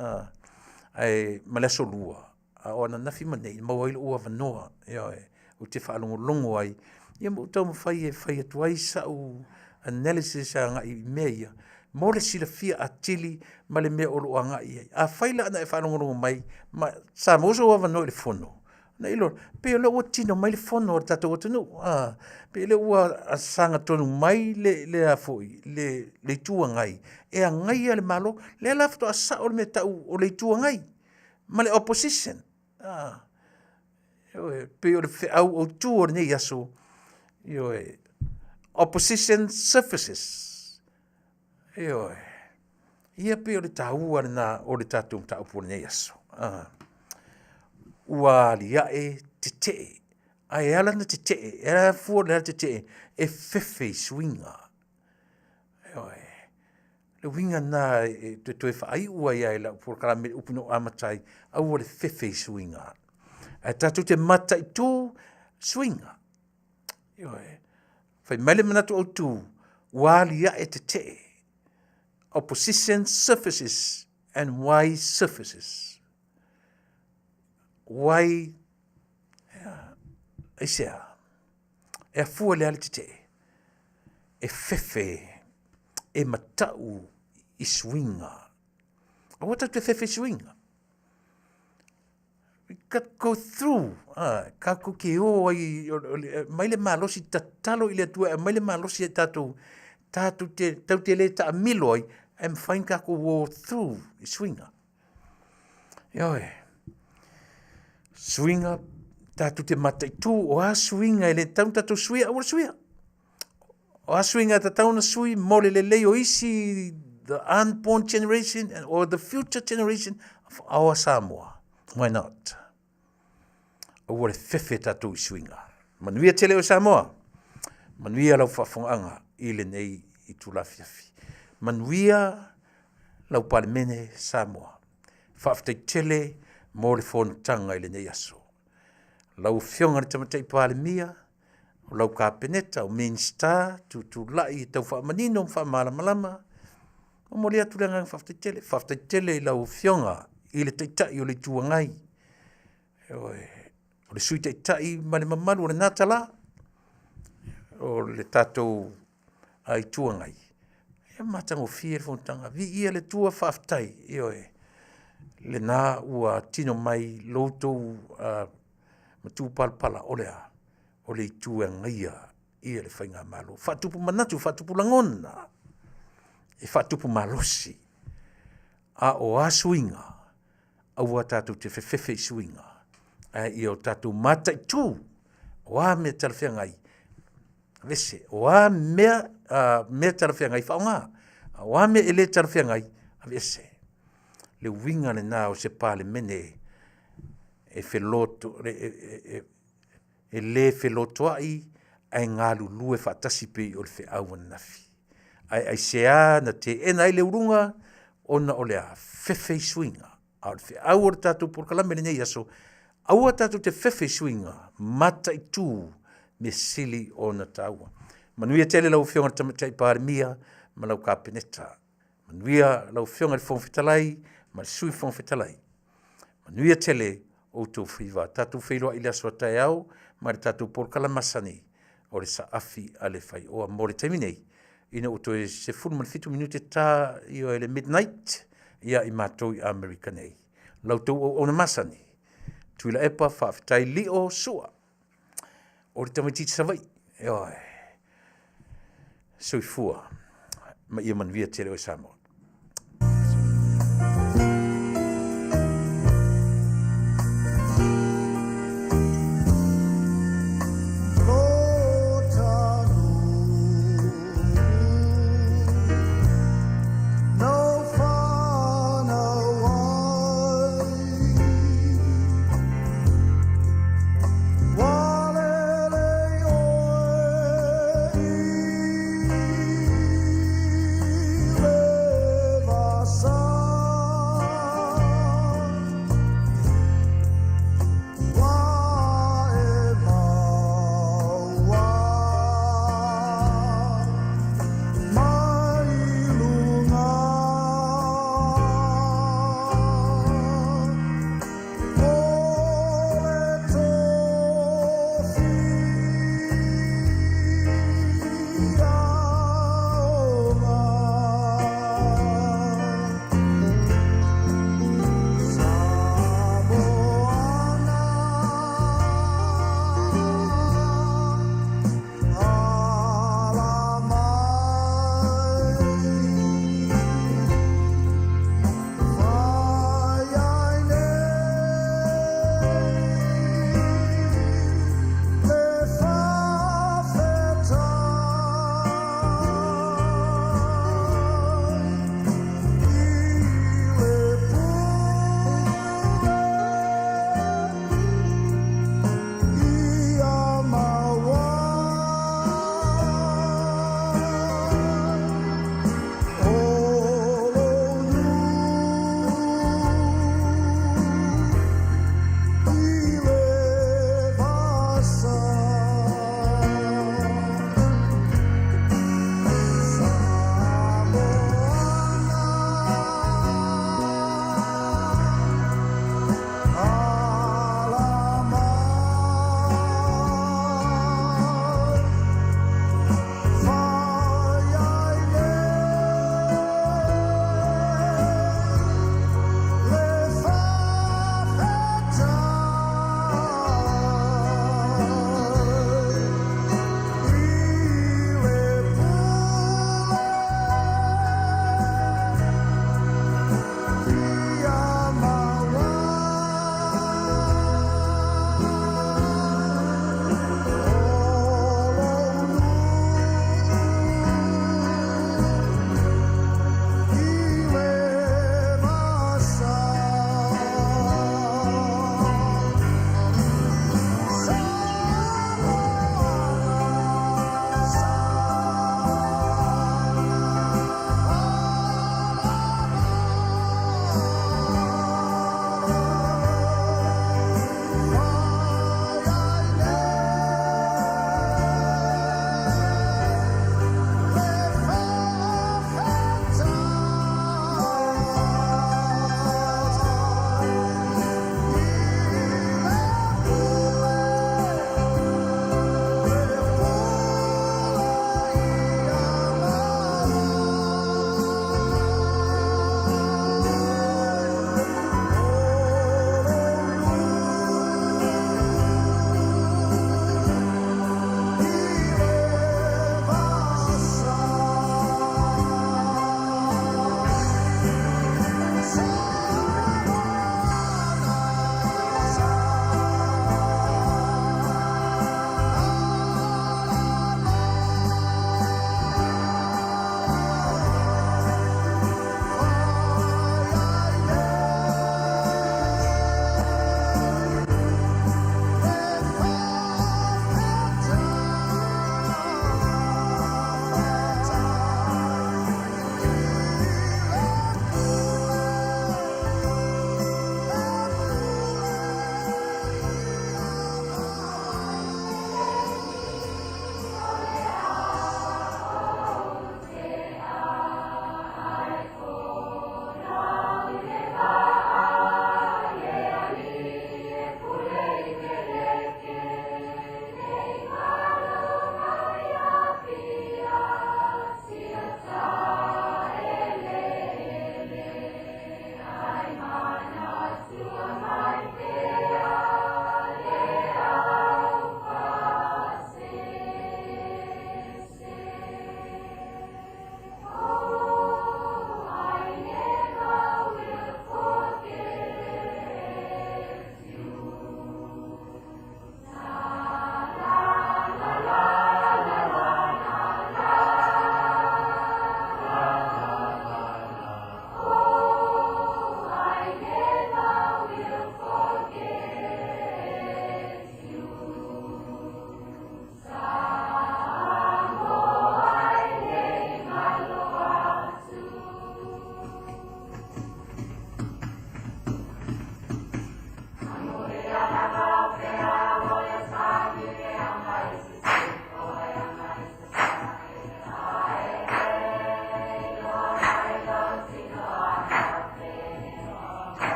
Ae ma le aso lua, a o ananafi ma nei, maua ai lou avanoa, ioe, ou te faalogologo ai, ia ma ou taumafai e fai atu ai sau analysis agai i mea ia, mo le silafia atili ma le mea o lo o agai i ai. Afai la na e faalogologo mai, ma sa maua sou avanoa i le fono, na iloa, pei o lea ua tino mai le fono a le tatou atunuu, a, pei o lea ua sagatonu mai le, le a foi, le, le Itu Agai e agaia le Malo. Lea la faatoa sao le mea e tau o le Itu Agai ma le Opposition. A, ioe, pei o le feau autu o lenei aso, ioe, Opposition Services. Ioe. Ia pei o le taua lena o le tatou mataupu o lenei aso. Ua aliae tetee, ae ala ona tetee, e ala fua i le tetee, e fefe i suiga. Ioe. O le uiga lena e toe faaiu ai lava i lau polokalame i le upu na ou amata ai, aua le fefe i suiga. Ae tatou te mataitu suiga. Ioe. Fai mai le manatu autu, ua aliae tetee, opposition surfaces and why surfaces? Why aisea? E afua i le a le tetee? E fefe, e matau i suiga. Aua tatou te fefe i suiga. We got go through. Ah, kākou ke o ai, mai le malosi tatalo i le Atua e aumai le malosi e tatou, tatou te, tatou te le taamilo ai, ae mafai ona tatou o through i suiga. Ioe. Suiga, tatou te mataitu, o a suiga e le tatau ona tatou suia, aua le suia. O a suiga e tatau ona sui mo le lelei o isi the unborn generation or the future generation of our Samoa. Why not? Aua le fefe tatou i suiga. Manuia tele oe Samoa. Manuia lau faafofogaaga i lenei itula afiafi. Manuia lau Palemene Samoa. Faafetai tele mo le fonotaga i lenei aso. Lau Afioga i le Tamaitai Palemia, o lau Kapeneta, o Minisita, tutulai e tau faamanino ma faamalamalama, momoli atu le agaga faafetai tele. Faafetai tele i lau Afioga i le Taitai o le Itu Agai, ioe, o le Sui Taitai ma le mamalu o lena tala o le tatou Itu Agai. E matagofie le fonotaga, viia le Atua, faafetai, ioe, lena ua tino mai lo outou matupalapala o le a? O le itu e agaia ia le faigamalo. Faatupu manatu, faatupu lagona, e faatupu malosi. A o a suiga, aua tatou te fefefe i suiga, ae ia o tatou mataitu o a mea talafeagai, aveese, o a mea, mea talafeagai faaaoga, a o a mea e le talafeagai, aveese. Le uiga lena o se Palemene e le felotoai ae galulue faatasi pei o le feau ananafi. Ae aisea na teena ai le uluga? Ona o le a? Fefe i suiga. A o le feau o le tatou polokalame i lenei aso, aua tatou te fefe i suiga, mataitu mea sili ona taua. Manuia tele lau Afioga i le Tamaitai Palemia ma lau Kapeneta. Manuia lau Afioga i le Fofoga Fetalai ma le Sui Fofoga Fetalai. Manuia tele outou faiva. Tatou feiloai i le aso a taeao ma le tatou polokalame masani o le Saafi a le Faioa. Mo le taimi nei, ina ua toe 17 minute ta i le midnight ia i matou i Amerika nei. La outou auauna masani, Tuilaepa faafetai Lio Sua, o le tamaitiiti Savaii, ioe, soifua ma ia manuia tele oe Samoa.